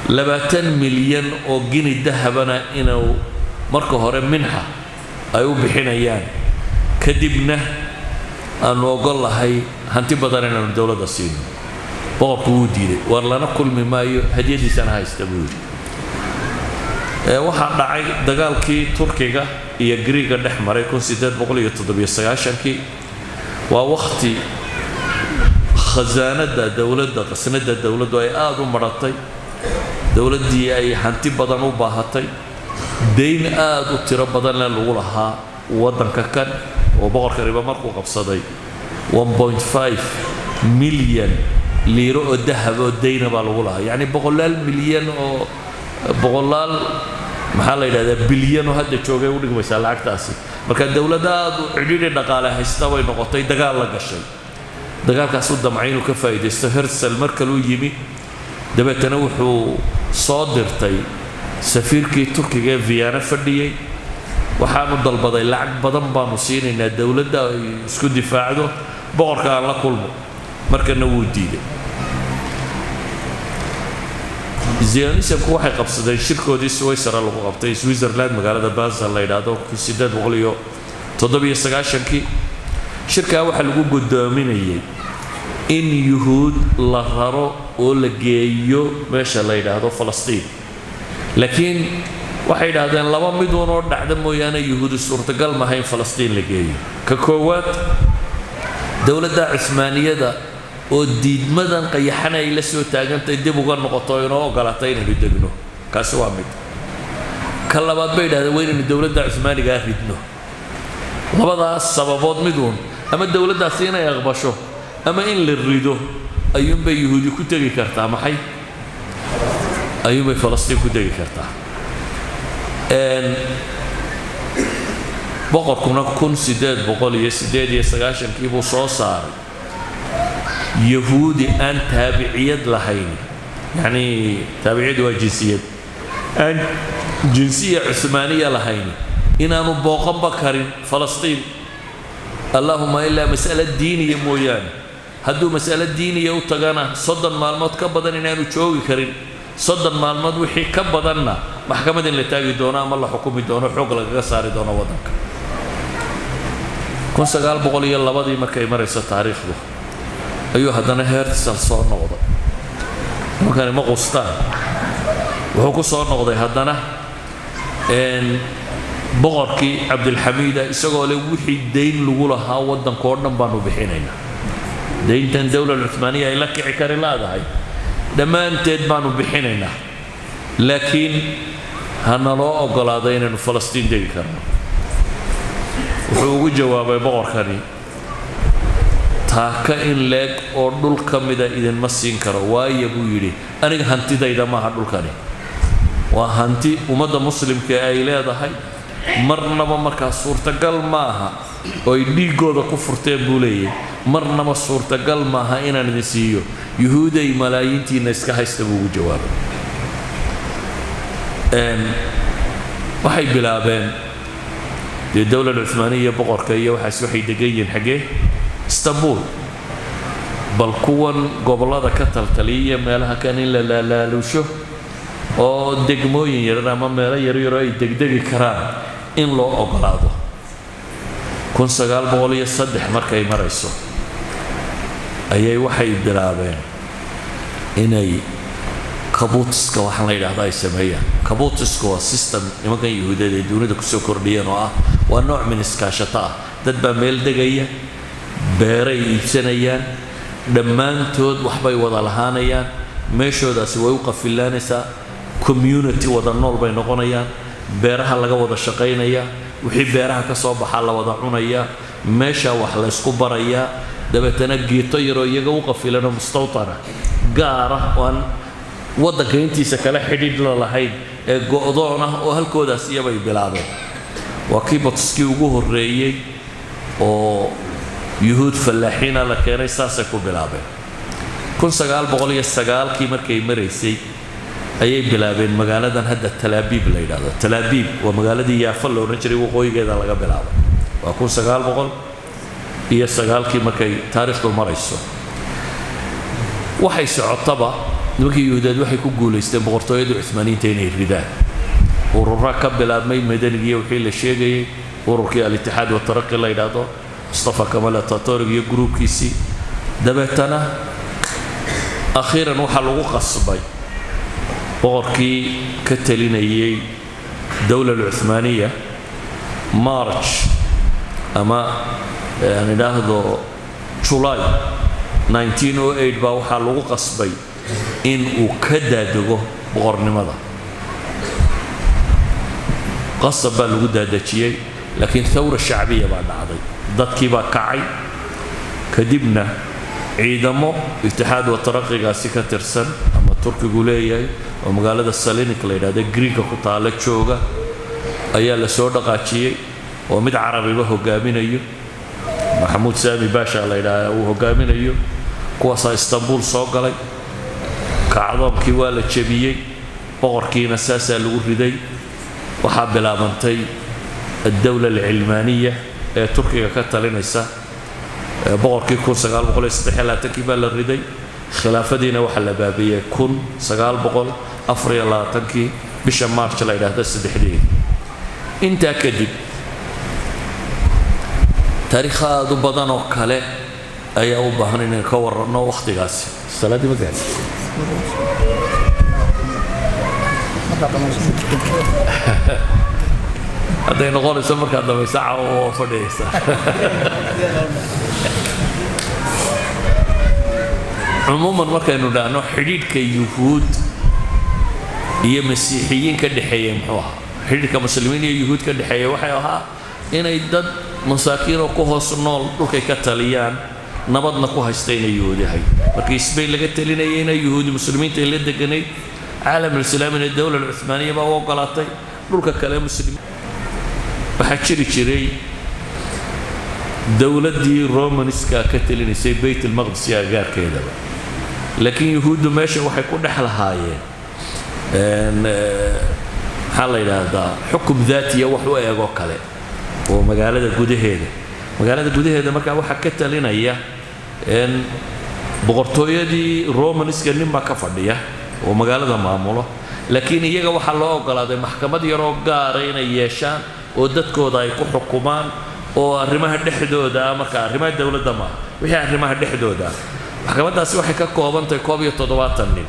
[SPEAKER 2] 20 milyan oo gini dahabana inuu marka hore minxa ay u bixinayaan, kadibna aanu ogol lahay hanti badan inaanu dowladda siino. Boqorku wuu diiday. "War lana kulmi maayo, hadiyadiisana haysta," buu yidhi. Waxaa dhacay dagaalkii Turkiga iyo Griiga dhex maray 1897-kii. Waa wakhti khasaanada dowladda, qasnada dowladdu ay aada u maratay, dowladdii ay hanti badan u baahatay, dayn aada u tiro badanna lagu lahaa waddanka kan oo boqorka riba markuu qabsaday 1.5 milyan Liiro oo dahab oo dayna baa lagu lahaa, yacni boqolaal milyan oo boqolaal, maxaa la yidhahdaa, bilyan oo hadda joogay u dhigmaysaa lacagtaasi. Marka dowladda aad u cidhiidhi dhaqaale haysta bay noqotay, dagaal la gashay. Dagaalkaasuu damcay inuu ka faa'iidaysto. Herzl mar kaluu yimi, dabeetana wuxuu soo dirtay safiirkii Turkiga ee Vienna fadhiyey. Waxaanu dalbaday lacag badan baanu siinaynaa dowladda ay isku difaacdo, boqorka aan la kulmo. Markana wuu diiday. Zionismku waxay qabsadeen shirkoodii Switzera lagu qabtay, Switzerland, magaalada Basel la yidhaahdo, 1897-kii. Shirkaa waxaa lagu guddoominayay in Yuhuud la raro oo la geeyo meesha la yidhaahdo Falastiin, laakiin waxay yidhaahdeen laba mid uun oo dhacda mooyaane Yuhuudi suurtagal maha in Falastiin la geeyo. Ka koowaad, dowladda Cuhmaaniyada oo diidmadan qayaxana ay la soo taagantay dib uga noqoto, inoo ogolaatay inaynu degno, kaasi waa mid. Ka labaad bay yidhahdeen, waa inaynu dowladda Cuhmaanigaa ridno. Labadaas sababood miduun, ama dowladdaasi inay aqbasho ama in la rido, ayuunbay Yuhuudi ku tegi kartaa, maxay, ayuunbay Falastiin ku tegi kartaa. Boqorkuna 1898-kii buu soo saaray Yahuudi aan taabiciyad lahayn, yacni taabiciyadu waa jinsiyad, aan jinsiya Cuhmaaniya lahayn inaanu booqanba karin Falastiin, allahuma ilaa mas'alo diiniya mooyaane. Hadduu mas'alo diiniya u tagana 30 maalmood ka badan inaanu joogi karin, 30 maalmood wixii ka badanna maxkamad in la taagi doono ama la xukumi doono, xoog lagaga saari doono waddanka. 1902-dii markay marayso taariikhdu ayuu haddana Herzl soo noqday. Nimankani ma qustaan. Wuxuu ku soo noqday haddana boqorkii Cabdilxamiida isagoo le wixii dayn lagu lahaa waddanka oo dhan baanu bixinaynaa, dayntan dowla Cuhmaaniya ay la kici kari laadahay dhammaanteed baanu bixinaynaa, laakiin ha naloo oggolaado inaynu Falastiin degi karno. Wuxuu ugu jawaabay boqorkani, taaka in leeg oo dhul ka mida idinma siin karo, waayo buu yidhi aniga hantidayda maaha, dhulkani waa hanti ummadda Muslimka ay leedahay, marnaba markaa suurtagal maaha oo ay dhiiggooda ku furteen buu leeyahay, marnaba suurtagal maaha inaan idin siiyo, Yuhuuday malaayiintiinna iska haysta, buu ugu jawaabay. Waxay bilaabeen dee dowlad Cuhmaaniya, boqorka iyo waxaas waxay degan yihiin xaggee? Istanbul. Bal kuwan gobollada ka taltaliya meelaha kan in la laalaalusho oo degmooyin yarar ama meelo yaryaro ay degdegi karaan in loo ogolaado. 1903 markay marayso ayay waxay bilaabeen inay kibbutz-ka waxaan la yidhahda ay sameeyaan. Kibbutz-ka waa system nimankan Yuhuudeed ay dunida kusoo kordhiyeen oo ah waa nooc min iskaashato ah. Dad baa meel degaya, beeray iibsanayaan, dhammaantood waxbay wada lahaanayaan, meeshoodaasi way u qafilaanaysaa, community wada nool bay noqonayaan, beeraha laga wada shaqaynayaa, wixii beeraha ka soo baxaa la wada cunayaa, meeshaa wax la ysku barayaa. Dabeetana geeto yaroo iyaga u qafilanoo mustawtana gaar ah oo aan waddanka intiisa kale xidhiidh la lahayn ee go'doon ah oo halkoodaas iyabay bilaabeen. Waa kibbutz-kii ugu horreeyey oo Yuhuud fallaaxiina la keenay, saasay ku bilaabeen. 1909-kii markay maraysay ayay bilaabeen magaaladan hadda Talaabiib la yidhahdo. Talaabiib waa magaaladii Yaafa la odhan jiray, waqooyigeeda laga bilaabay. Waa 1909-kii markay taariikhdu marayso. Waxay socotaba nimankii Yuhuudeed waxay ku guulaysteen boqortooyadii Cuhmaaniyiinta inay ridaan. Urura ka bilaabmay madanigiiyo wixii la sheegayay, ururkii Al-Itixaad Wataraqi la yidhaahdo, Mustafa Kamal Atatorig iyo gruubkiisii. Dabeetana akhiiran waxaa lagu qasbay boqorkii ka talinayay dowla alcuhmaaniya, March ama aan idhaahdo July 1908 baa waxaa lagu qasbay in uu ka daadego boqornimada. Qasab baa lagu daadejiyey, laakiin thawra shacbiya baa dhacday, dadkii baa kacay. Kadibna Ciidamo Itixaad wa Taraqigaasi ka tirsan ama Turkigu leeyahay oo magaalada Salinik la yidhahda Greega ku taala jooga ayaa la soo dhaqaajiyey, oo mid carabiba hogaaminayo, Maxamuud Saami Baasha la yidhaahda uu hogaaminayo. Kuwaasaa Istanbul soo galay, kacdoonkii waa la jebiyey, boqorkiina saasaa lagu riday. Waxaa bilaabantay addawla alcilmaaniya ee Turkiga ka talinaysa. Boqorkii 1923kii baa la riday, khilaafadiina waxaa la baabiyey 1924kii bisha March la yidhaahdo 3deedi. Intaa kadib taariikh aada u badan oo kale ayaa u baahan inaynu ka waranno. Wakhtigaasi salaaddii ma gaari hadday noqonayso, markaad dhamaysa caawa waa fadhiyaysaa. Cumuuman markaynu dhahno xidhiidhka Yuhuud iyo Masiixiyiin ka dhexeeyey muxuu ahaa? Xidhiidhka Muslimiin iyo Yuhuud ka dhexeeyey waxay ahaa inay dad masaakiinoo ku hoos nool dhulkay ka taliyaan nabadna ku haysta inay Yuhuudi ahayd. Markii Sbain laga talinayayna Yuhuudi Muslimiinta ay la deganayd, caalamulislaamina dowla alcuthmaaniya baa u ogolaatay dhulka kale muslimiin. Waxaa jiri jiray dowladdii Romanska ka talinaysay Beyt almaqdis iyo agaarkeedaba, laakiin Yuhuuddu meesha waxay ku dhex lahaayeen, maxaa la yidhaahdaa, xukum daatiya wax u eegoo kale oo magaalada gudaheeda. Magaalada gudaheeda markaa waxaa ka talinaya boqortooyadii Romanska, nin baa ka fadhiya oo magaalada maamulo, laakiin iyaga waxaa loo ogolaaday maxkamad yaroo gaara inay yeeshaan oo dadkooda ay ku xukumaan oo arrimaha dhexdooda ah. Marka arrimaha dowladda maaha, wixii arrimaha dhexdooda ah. Maxkamaddaasi waxay ka koobantahay 71 nin.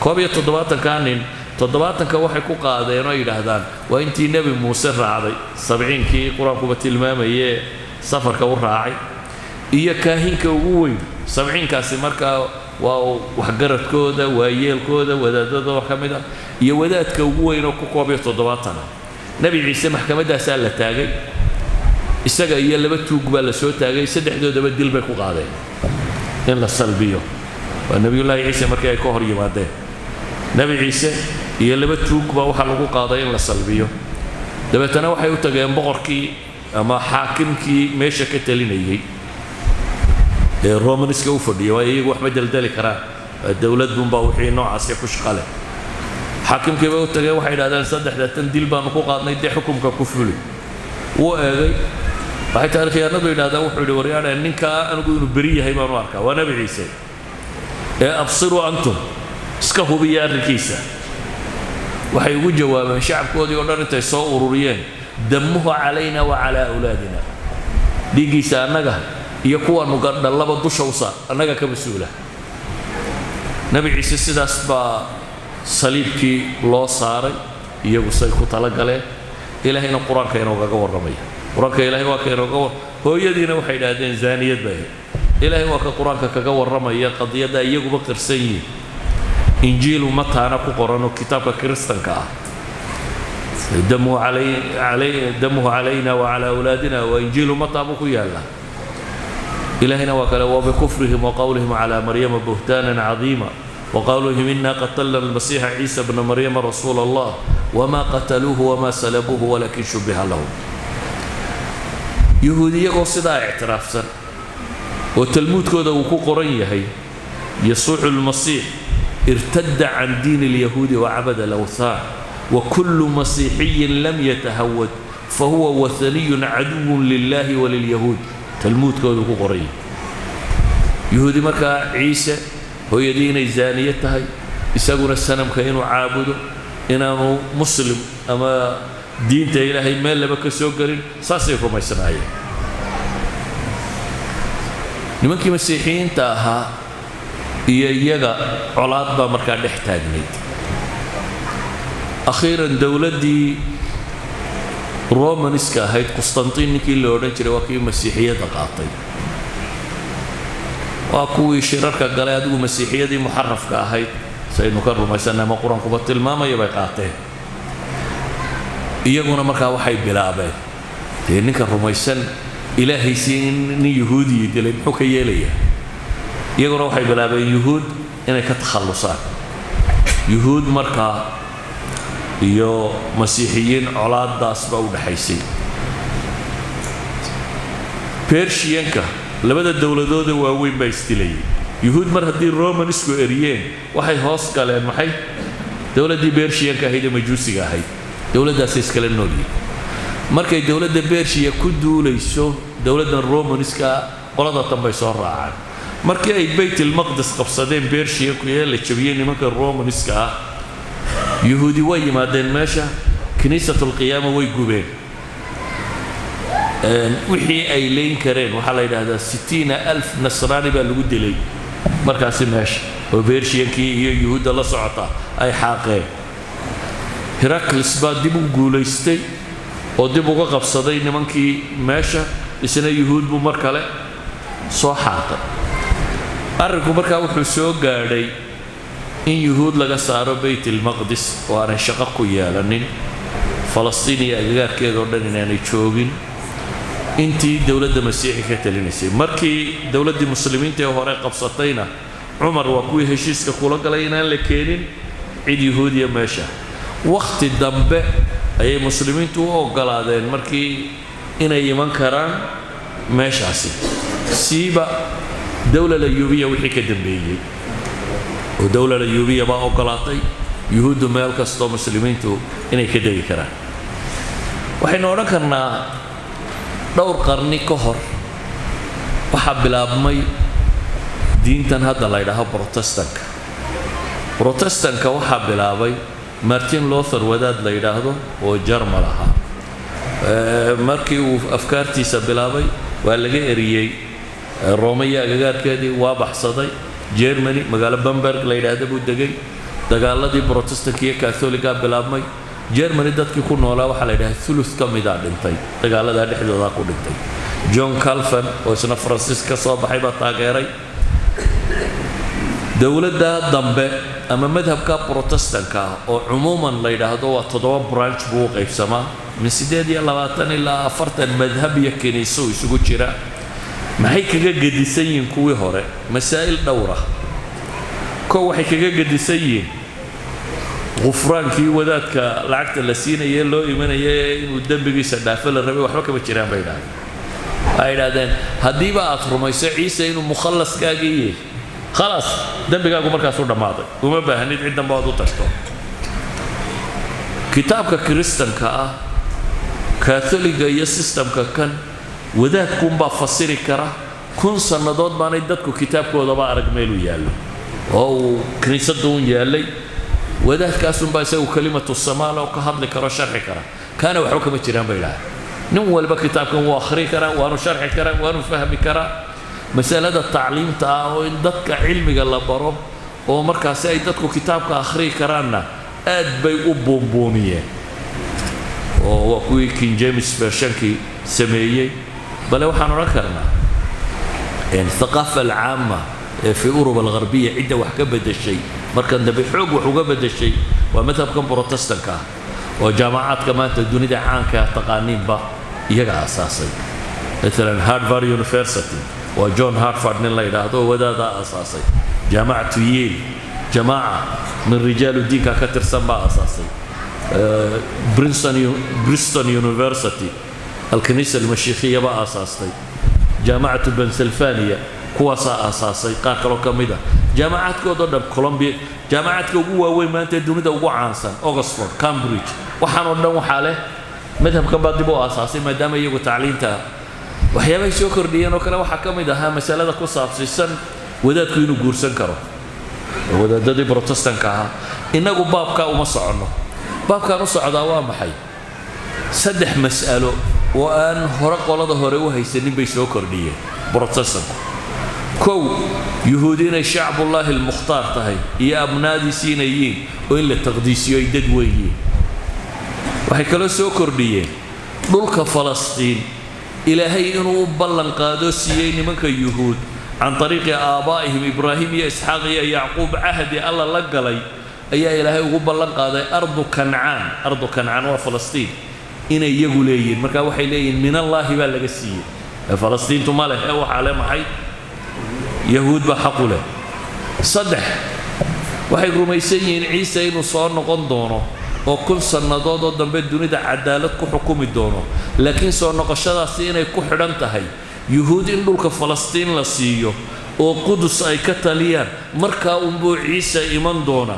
[SPEAKER 2] 71-kaa nin, 70-ka waxay ku qaadeen oo yidhaahdaan waa intii Nebi Muuse raacday, 70-kii Qur-aankuba tilmaamayee safarka u raacay, iyo kaahinka ugu weyn. 70-kaasi markaa waa waxgaradkooda, waayeelkooda, wadaadadooda wax ka mid ah iyo wadaadka ugu weyn oo ku 71-ah. Nebi Ciise maxkamaddaasaa la taagay, isaga iyo laba tuug baa la soo taagay, saddexdoodaba dil bay ku qaadeen in la salbiyo. Waa Nebiyullaahi Ciise markii ay ka hor yimaadeen. Nebi Ciise iyo laba tuug baa waxaa lagu qaaday in la salbiyo. Dabeetana waxay u tageen boqorkii ama xaakimkii meesha ka talinayey ee Romanska u fadhiyay, waayo iyagu waxma deldeli karaan, dowladunbaa wixii noocaasi ku shaqo leh. Xaakimkii bay u tageen, waxay idhahdeen saddexda tan dil baanu ku qaadnay, dee xukumka ku fuli. Wuu eegay, waxay taarikhyahanadu yidhahdaan wuxuu yidhi: waryaadhe, ninkaa anigu inuu beri yahay baanu arkaa, waa Nebi Ciise, ee absiruu antum, iska hubiya arrinkiisa. Waxay ugu jawaabeen shacabkoodii oo dhan intay soo ururiyeen: damuhu calayna wa calaa awlaadina, dhiiggiisa annaga iyo kuwaanu gadhallaba dusha u saar, annaga ka mas-uula. Nebi Ciise sidaas baa saliibkii loo saaray iyagu say ku talagaleen. Ilaahayna Qur-aanka inoogaga warramaya. Qur-aanka Ilahay waa ka inooga war. Hooyadiina waxay idhahdeen zaaniyad bay ahayd. Ilaahay waa ka Qur-aanka kaga warramaya qadiyadda iyaguba qirsan yihiin. Injiilu Mataana ku qoran oo kitaabka Kiristanka ah: damuhu calayna wa calaa awlaadina. Waa Injiilu Mata buu ku yaallaa. Ilaahayna waa kale: wabikufrihim waqowlihim calaa Maryama buhtaanan cadiima waqowlihim ina qatalna almasiixa Ciisa bna Maryama rasuula Allah wma qataluuhu wma salabuuhu walakin shubiha lahum. Yuhuud iyagoo sidaa ictiraafsan oo Talmuudkooda uu ku qoran yahay yasuucu lmasiix irtada can diin alyahuudi wacabada alawthaan wakulu masiixiyin lam yatahawad fahuwa wahaniyun caduwun lilahi walilyahuud, Talmuudkoodu ku qoran yahay. Yuhuudi markaa Ciise hooyadii inay zaaniye tahay, isaguna sanamka inuu caabudo, inaanu muslim ama diinta Ilaahay meel laba ka soo gelin, saasay rumaysnaayeen. Nimankii Masiixiyiinta ahaa iyo iyaga colaad baa markaa dhex taagnayd. Akhiiran dowladdii Romanska ahayd, Qustantiin ninkii la odhan jiray, waa kii Masiixiyadda qaatay, waa kuwii shirarka galay. Adigu Masiixiyadii muxarafka ahayd saynu ka rumaysanay ama Qur-aankuba tilmaamaya bay qaateen. Iyaguna markaa waxay bilaabeen, dee ninka rumaysan Ilaahaysii in nin Yahuudiyi dilay muxuu ka yeelayaa? Iyaguna waxay bilaabeen yuhuud inay ka takhallusaan. Yuhuud markaa iyo masiixiyiin colaadaas baa u dhexaysay. Bershiyanka labada dowladoode waaweyn baa isdilayay. Yuhuud mar haddii Romanisku eriyeen, waxay hoos galeen maxay? Dowladdii Bershiyanka ahayd ee majuusiga ahayd. Dowladdaasay iskala noolyihin. Markay dowladda Bershiya ku duulayso dowladdan Romaniska, qolada tan bay soo raacaan. Markii ay Baytilmaqdis qabsadeen Bershiyanku ee la jabiyey nimanka Romaniska ah, yuhuudi way yimaadeen meesha, kiniisatulqiyaama way gubeen wixii ay leyn kareen. Waxaa la yidhaahdaa 60,000 nasraani baa lagu dilay markaasi meesha, oo Bershiyankii iyo yuhuudda la socota ay xaaqeen. Heraclis baa dib u guulaystay oo dib uga qabsaday nimankii meesha, isna yuhuud buu mar kale soo xaaqay. Arrinku markaa wuxuu soo gaadhay in yuhuud laga saaro Bayt ilmaqdis oo aanay shaqo ku yeelanin, Falastiin iyo agagaarkeedoo dhan inaanay joogin intii dowladda masiixi ka talinaysay. Markii dowladdii muslimiinta ee hore qabsatayna, Cumar waa kuwii heshiiska kula galay inaan la keenin cid yuhuudiya meesha. Wakhti dambe ayay muslimiintu u oggolaadeen markii inay iman karaan meeshaasi, siiba dowla layuubiya wixii ka dambeeyey, oo dowla layuubiya baa oggolaatay yuhuuddu meel kastoo muslimiintu inay ka degi karaan. Waxaynu odhan karnaa dhowr qarni ka hor waxaa bilaabmay diintan hadda la ydhaaho Brotestanka. Brotestanka waxaa bilaabay Martin Luther, wadaad la yidhaahdo oo Jarmal ahaa. Markii uu afkaartiisa bilaabay waa laga eriyey Roomaya agagaarkeedii, waa baxsaday Germany, magaalo Bamberg la yidhaahda buu degay. Dagaaladii Brotestanka iyo Katholiga bilaabmay. Germany dadkii ku noolaa waxaa la yidhaha thuluth ka midaa dhintay, dagaaladaa dhexdoodaa ku dhintay. John Calvin oo isna Faransiis ka soo baxay baa taageeray dowladda dambe ama madhabka Protestanka ah, oo cumuuman la yidhaahdo waa 7 branch buu u qaybsamaa, min 28 ilaa 40 madhab iyo kiniiso isugu jira. Maxay kaga gedisan yihiin kuwii hore? Masaa'il dhowra. Kow, waxay kaga gedisan yihiin qufraankii wadaadka lacagta la siinaya loo imanaya inuu dembigiisa dhaafo la rabay, waxba kama jiraan bay idhahdeen. Waxay idhahdeen haddiiba aad rumayso Ciise inuu mukhallaskaagii yahay, khalaas, dembigaagu markaasuu dhammaaday, uma baahanid cid dambe aad u tagto. Kitaabka Kiristanka ah, Katholiga iyo sistamka kan, wadaadkuunbaa fasiri kara. 1000 sannadood baanay dadku kitaabkoodaba arag meeluu yaallo, oo uu kiniisadda un yaallay. Wadaadkaasunbaa isagu kalimatu samaal oo ka hadli karo, sharxi kara. Kaana waxba kama jiraan bay idhahdeen. Nin walba kitaabkan wuu akhri karaa, waanu sharxi karaa, waanu fahmi karaa. Masalada tacliimta ah oo in dadka cilmiga la baro oo markaasi ay dadku kitaabka akhriyi karaanna aad bay u buunbuuniyeen, oo waa kuwii King James versionkii sameeyey. Bale waxaan odhan karnaa thaqaafa alcaama ee fi Uruba algharbiya cidda wax ka beddeshay markan dambe, xoog wax uga beddeshay, waa madhabkan Brotestanka ah, oo jaamacaadka maanta dunida caanka ah taqaaniinba iyaga aasaasay. Maalan Harvard University waa John Harvard nin la yidhaahdo oo wadaadaa aasaasay. Jaamacatu Yale jamaaca min rijaalu diinka ka tirsan baa aasaasay. Princeton University alkaniisa almashiikhiya baa aasaastay. Jaamacatu Pennsylvania kuwaasaa aasaasay, qaar kaloo ka mid a jaamacaadkoodoo dhan. Columbia, jaamacaadka ugu waaweyn maanta ee dunida ugu caansan, Oxford, Cambridge, waxaan oo dhan waxaa leh madhabkan baa dib u aasaasay, maadaama iyagu tacliinta waxyaabahay soo kordhiyeen oo kale. Waxaa ka mid ahaa masalada ku saabsiisan wadaadku inuu guursan karo, wadaadadii Brotestanka ahaa. Innagu baabkaa uma soconno. Baabkaan u socdaa waa maxay? Saddex mas'alo oo aan hore qolada hore u haysanin bay soo kordhiyeen Brotestanku. Kow, yuhuudi inay shacbullaahi almukhtaar tahay iyo abnaadiisii inay yihiin, oo in la taqdiisiyo ay dad weyn yihiin. Waxay kaloo soo kordhiyeen dhulka Falastiin Ilaahay inuu u ballan qaado siiyey nimanka yuhuud can ariiqi aabaa'ihim Ibraahim iyo Isxaaq iyo Yacquub. Cahdi Alla la galay ayaa Ilaahay ugu ballan qaaday ardu Kancaan. Ardu Kancaan waa Falastiin, inay iyagu leeyihiin. Marka waxay leeyihiin min Allaahi baa laga siiyey, ee Falastiintu ma leh, ee waxaa le maxay? Yahuud baa xaq u leh. Saddex, waxay rumaysan yihiin Ciise inuu soo noqon doono oo 1000 sannadood oo dambe dunida cadaalad ku xukumi doono, laakiin soo noqoshadaasi inay ku xidhan tahay Yuhuud in dhulka Falastiin la siiyo oo Qudus ay ka taliyaan. Markaa unbuu Ciise iman doona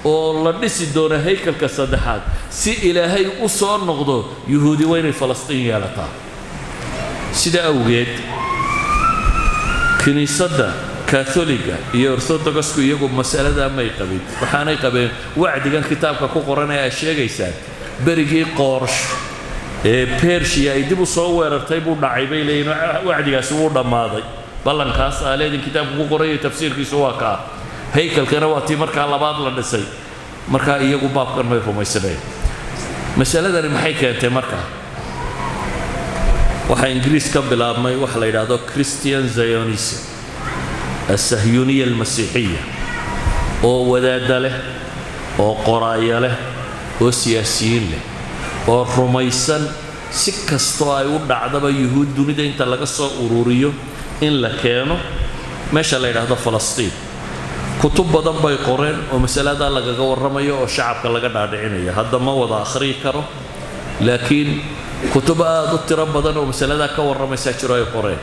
[SPEAKER 2] oo la dhisi doona haykalka saddexaad. Si Ilaahay u soo noqdo, Yuhuudi waa inay Falastiin yeelataa. Sida awgeed kiniisadda Katholiga iyo Orthodoxku iyagu masaladaa may qabin. Waxaanay qabeen wacdigan kitaabka ku qoran ee ay sheegaysaan berigii Qoorsh ee Bershiya ay dib u soo weerartay buu dhacay, bay leeyihin. Wacdigaasi wuu dhammaaday. Ballankaas aaleedin kitaabka ku qorayo tafsiirkiisu waa kaa. Haykalkana waa tii markaa labaad la dhisay. Markaa iyagu baabkan may rumaysaneen. Masaladani maxay keentay? Markaa waxaa Ingiriis ka bilaabmay waxa la yidhaahdo Christian Zionism, asahyuniya almasiixiya, oo wadaadda leh oo qoraaya leh oo siyaasiyiin leh oo rumaysan si kastoo ay u dhacdaba Yuhuud dunida inta laga soo ururiyo in la keeno meesha la yidhaahdo Falastiin. Kutub badan bay qoreen oo masaladaa lagaga warramayo oo shacabka laga dhaadhicinaya. Hadda ma wada akhriyi karo, laakiin kutub aada u tiro badan oo masaladaa ka warramaysaa jiro ay qoreen.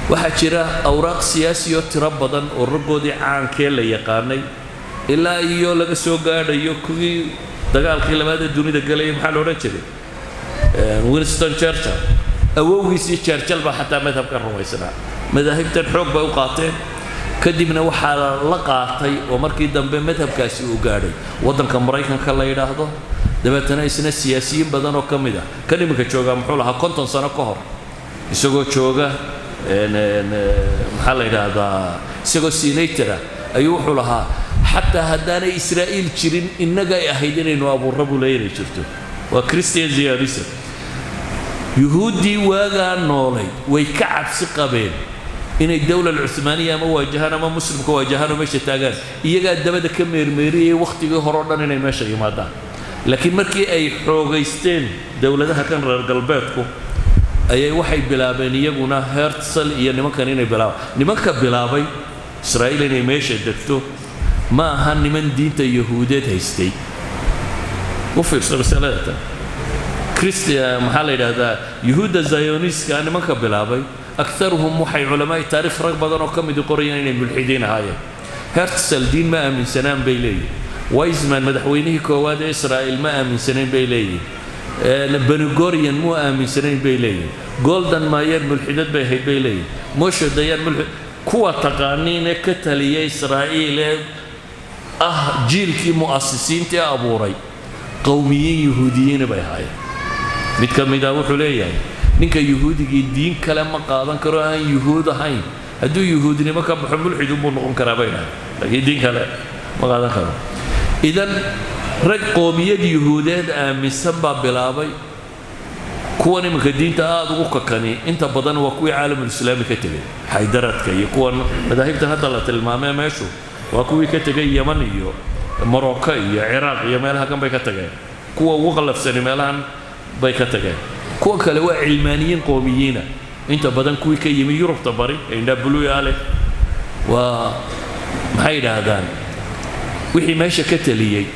[SPEAKER 2] Waxaa jira awraaq siyaasi oo tiro badan oo raggoodii caankee la yaqaanay ilaa iyo laga soo gaadhayo kuwii dagaalkii labaad ee dunida galayay, maxaa la odhan jiray, Winston Churchill, awowgiisii Churchill baa xataa madhabkan rumaysnaa. Madaahibtan xoog bay u qaateen. Kadibna waxaa la qaatay oo markii dambe madhabkaasi uu gaadhay waddanka Maraykanka la yidhaahdo. Dabeetana isna siyaasiyiin badan oo ka mid ah kan iminka joogaa, muxuu lahaa, 50 sano ka hor isagoo jooga, maxaa la yidhaahdaa, isagoo senator ah ayuu wuxuu lahaa xataa haddaanay Israa'iil jirin innagay ahayd inaynu abuurra, buu leeya, inay jirto. Waa Christian Zionism. Yuhuuddii waagaa noolay way ka cabsi qabeen inay dowla Cuthmaaniya ama waajahaan ama Muslimka waajahaan oo meesha taagaan. Iyagaa dabada ka meermeeriyay wakhtigii hore o dhan inay meesha yimaadaan. Laakiin markii ay xoogaysteen dowladaha kan reer galbeedku ayay waxay bilaabeen iyaguna, Herzl iyo nimankan, inay bilaabaan. Nimanka bilaabay Israa'iil inay meesha degto ma aha niman diinta Yahuudeed haystay. U fiirso masalada tan. Christian, maxaa la yidhaahdaa, Yuhuudda Zayoniska nimanka bilaabay aktaruhum waxay culamaa'i taarikh rag badan oo ka midi qorayaan inay mulxidiin ahaayeen. Herzl diin ma aaminsanaan bay leeyihin. Weizmann, madaxweynihii koowaad ee Israa'iil, ma aaminsanayn bay leeyihin. Ben Gurion muu aaminsanayn bay leeyihin. Golda Meir mulxidad bay ahayd bay leeyihin. Moshe Dayan mulxid. Kuwa taqaaniin ee ka taliya Israa'iil ee ah jiilkii mu'asisiinta ee abuuray qowmiyiin Yuhuudiyiina bay ahaayeen. Mid ka mid ah wuxuu leeyahay ninka Yuhuudigii diin kale ma qaadan karo aan Yuhuud ahayn. Hadduu Yuhuudnimo ka baxo mulxid unbuu noqon karaa bay dhahay, laakiin diin kale ma qaadan karo. Idan rag qoomiyad Yuhuudeed aaminsan baa bilaabay. Kuwan iminka diinta aada ugu kakani inta badan waa kuwii caalamulislaami ka tegay, xaydaradka iyo kuwan madaahibtan hadda la tilmaamee meeshu waa kuwii ka tegay Yeman iyo Morocco iyo Ciraaq iyo meelaha kan bay ka tageen. Kuwa ugu qallafsani meelahan bay ka tageen. Kuwa kale waa cilmaaniyiin qoomiyiina, inta badan kuwii ka yimi Yurubta bari ee indhaa buluuga leh. Waa maxay yidhaahdaan wixii meesha ka taliyey,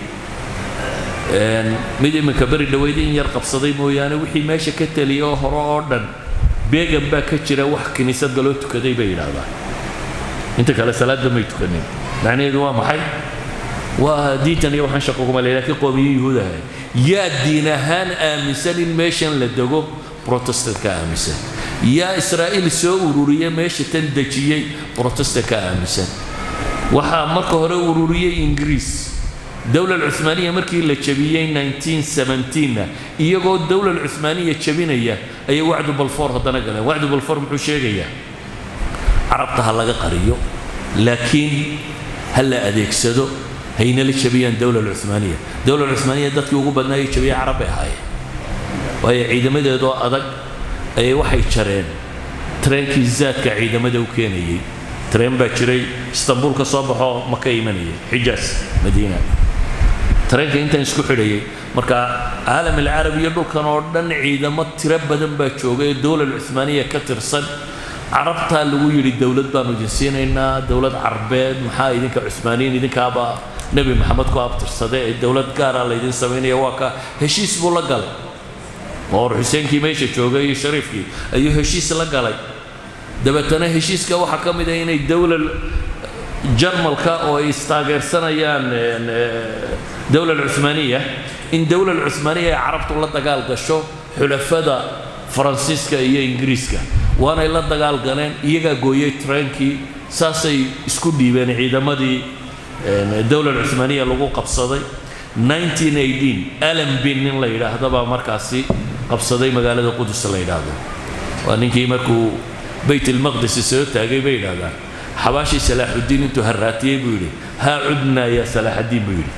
[SPEAKER 2] mid iminka beri dhaweyd in yar qabsaday mooyaane, wixii meesha ka taliyey oo hore oo dhan beegan baa ka jira wax kiniisadda loo tukaday bay yidhaahdaan. Inta kale salaadba may tukanin. Macnaheedu waa maxay? Waa diintan iyo waxaan shaqo kuma leeyahay, laakiin qoomiyiin Yuhuud ahay. Yaa diin ahaan aaminsan in meeshan la dego? Protestantka aaminsan. Yaa Israa'iil soo ururiyey, meesha tan dejiyey? Protestantka aaminsan. Waxaa marka hore ururiyey Ingiriis. Dowla Cuthmaaniya markii la jabiyey 1917na, iyagoo dowla Cuthmaaniya jabinaya ayay wacdu Balfour haddana galeen. Wacdu Balfour muxuu sheegayaa? Carabta ha laga qariyo, laakiin ha la adeegsado haynala jabiyaan dowla Cuthmaaniya. Dowla Cuthmaaniya dadkii ugu badnaayay jabiya Carab bay ahaayeen, waayo ciidamadeedoo adag ayay waxay jareen tareenkii zaadka ciidamada u keenayay. Tareen baa jiray Istanbul ka soo baxoo Maka imanayay, Xijaas, Madiina, tareenka intaan isku xidhayay. Marka caalam alcarabi iyo dhulkan oo dhan ciidamo tiro badan baa joogay ee dowla Cuthmaaniya ka tirsan. Carabtaa lagu yidhi dowlad baanu idin siinaynaa, dowlad carbeed, maxaa idinka Cusmaaniyiin idinkaaba Nebi Maxamed ku abtirsade ee dowlad gaara laydin samaynaya. Waa ka heshiis buu la galay Boqor Xuseenkii meesha joogay iyo shariifkii ayuu heshiis la galay. Dabeetana heshiiska waxaa ka mid ah inay dowlad Jarmalka oo ay istaageersanayaan dowla Cuthmaaniya, in dowla Cuthmaaniya ay Carabtu la dagaal gasho xulafada Faransiiska iyo Ingiriiska. Waanay la dagaal galeen, iyagaa gooyey treenkii, saasay isku dhiibeen ciidamadii dowla Cuthmaaniya lagu qabsaday. 1918 Allenby nin la yidhaahdo baa markaasi qabsaday magaalada Qudus la yidhaahdo. Waa ninkii markuu Bayt Almaqdis soo taagay bay yidhahdaan xabaashii Salaaxuddiin intuu harraatiyey buu yidhi haa cudnaa yaa Salaaxaddiin buu yidhi.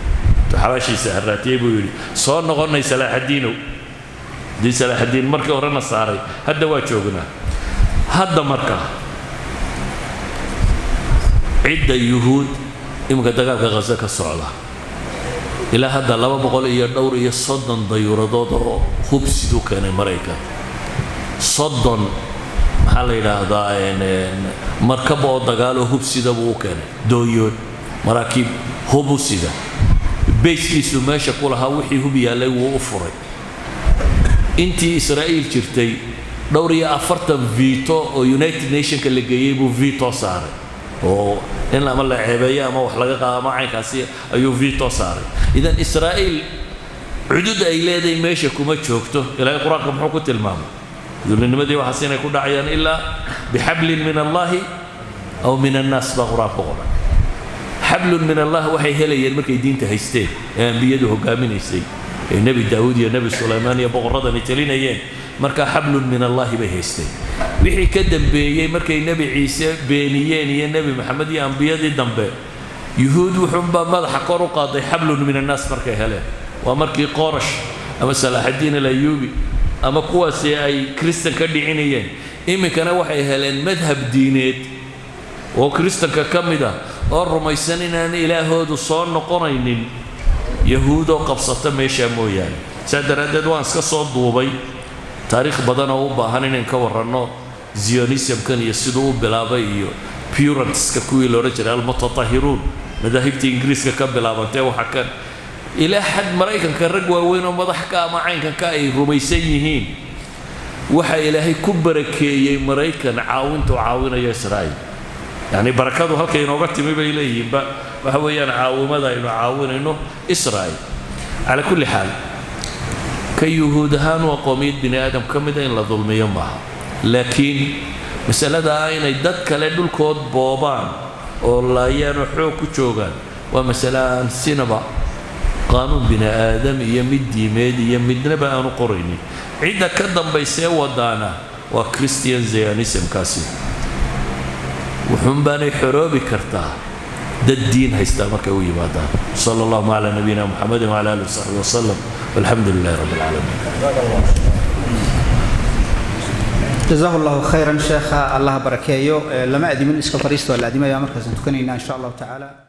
[SPEAKER 2] Intuu xabaashiisa harraatiyey buu yidhi soo noqonnay Salaaxaddiinow. Haddii Salaaxaddiin markii horena saaray, hadda waa joognaa. Hadda marka cidda Yuhuud iminka dagaalka Ghaza ka socda ilaa hadda 235 dayuuradood oo hub siduu keenay Maraykan, 30 maxaa la yidhaahdaa markab oo dagaal oo hub sida buu u keenay, dooyood, maraakiib hub u sida. Bayskiisu meesha ku lahaa wixii hub yaallay wuu u furay. Intii Israa'iil jirtay dhowr iyo afartan veto oo United Nationka la geeyey buu veto saaray, oo in ama la ceebeeyo ama wax laga qaado ama caynkaasi ayuu veto saaray. Idan Israa'iil cudud ay leedahay meesha kuma joogto. Ilaahay Qur-aanka muxuu ku tilmaamay? Dulinimadii waxaas inay ku dhacayaan ilaa bixablin min Allahi aw min annaas baa Qur-aanka qoran. Xablun min Allah waxay helayeen markay diinta haysteen ee ambiyadu hogaaminaysay ee Nebi Daawuud iyo Nebi Sulaymaan iyo boqorradani talinayeen, markaa xablun min Allahi bay haysteen. Wixii ka dambeeyey markay Nebi Ciise beeniyeen iyo Nebi Maxamed iyo ambiyadii dambe, Yuhuud wuxuunbaa madaxa kor u qaaday xablun min annaas markay heleen. Waa markii Qorash ama Salaaxaddiin Alayuubi ama kuwaasi ay kristan ka dhicinayeen. Iminkana waxay heleen madhab diineed oo kristanka ka mid ah oo rumaysan inaan ilaahoodu soo noqonaynin Yahuudoo qabsata meeshaa mooyaane. Saa daraaddeed waan iska soo duubay taariikh badan oo u baahan inayn ka warranno zionismkan iyo siduu u bilaabay iyo Puritans-ka kuwii la odhan jiray almutatahiruun, madaahibtii Ingiriiska ka bilaabantee. Waxa kan ilaa xad Maraykanka rag waaweyn oo madax ka ama caynkanka ay rumaysan yihiin waxa Ilaahay ku barakeeyey Maraykan caawintuu caawinayo Israa'iil. Yacni barakadu halkay inooga timi bay leeyihiinba waxa weeyaan caawimada aynu caawinayno Israa'iil. Calaa kulli xaal, ka Yuhuud ahaan waa qoomiyad bini aadam ka mida, in la dulmiyo maaha, laakiin masalada ah inay dad kale dhulkood boobaan oo laayaan oo xoog ku joogaan waa masale aan sinaba qaanuun bini aadam iyo mid diimeed iyo midnaba aanu qoraynin. Cidda ka dambaysee wadaana waa Christian Zionismkaasi. Wuxuunbaanay xoroobi kartaa dad diin haystaa markay u yimaadaan. Sala allahuma calaa nabiyina Muxamedin wcala alihi wasaxbi wasalam, walxamdu lilahi rabbi alcaalamiin.
[SPEAKER 1] Jazaahu Allahu khayran sheekha, Allah barakeeyo. Lama adimin, iska fariista, waa la adimaya markaasaan tukanaynaa insha Allahu tacaala.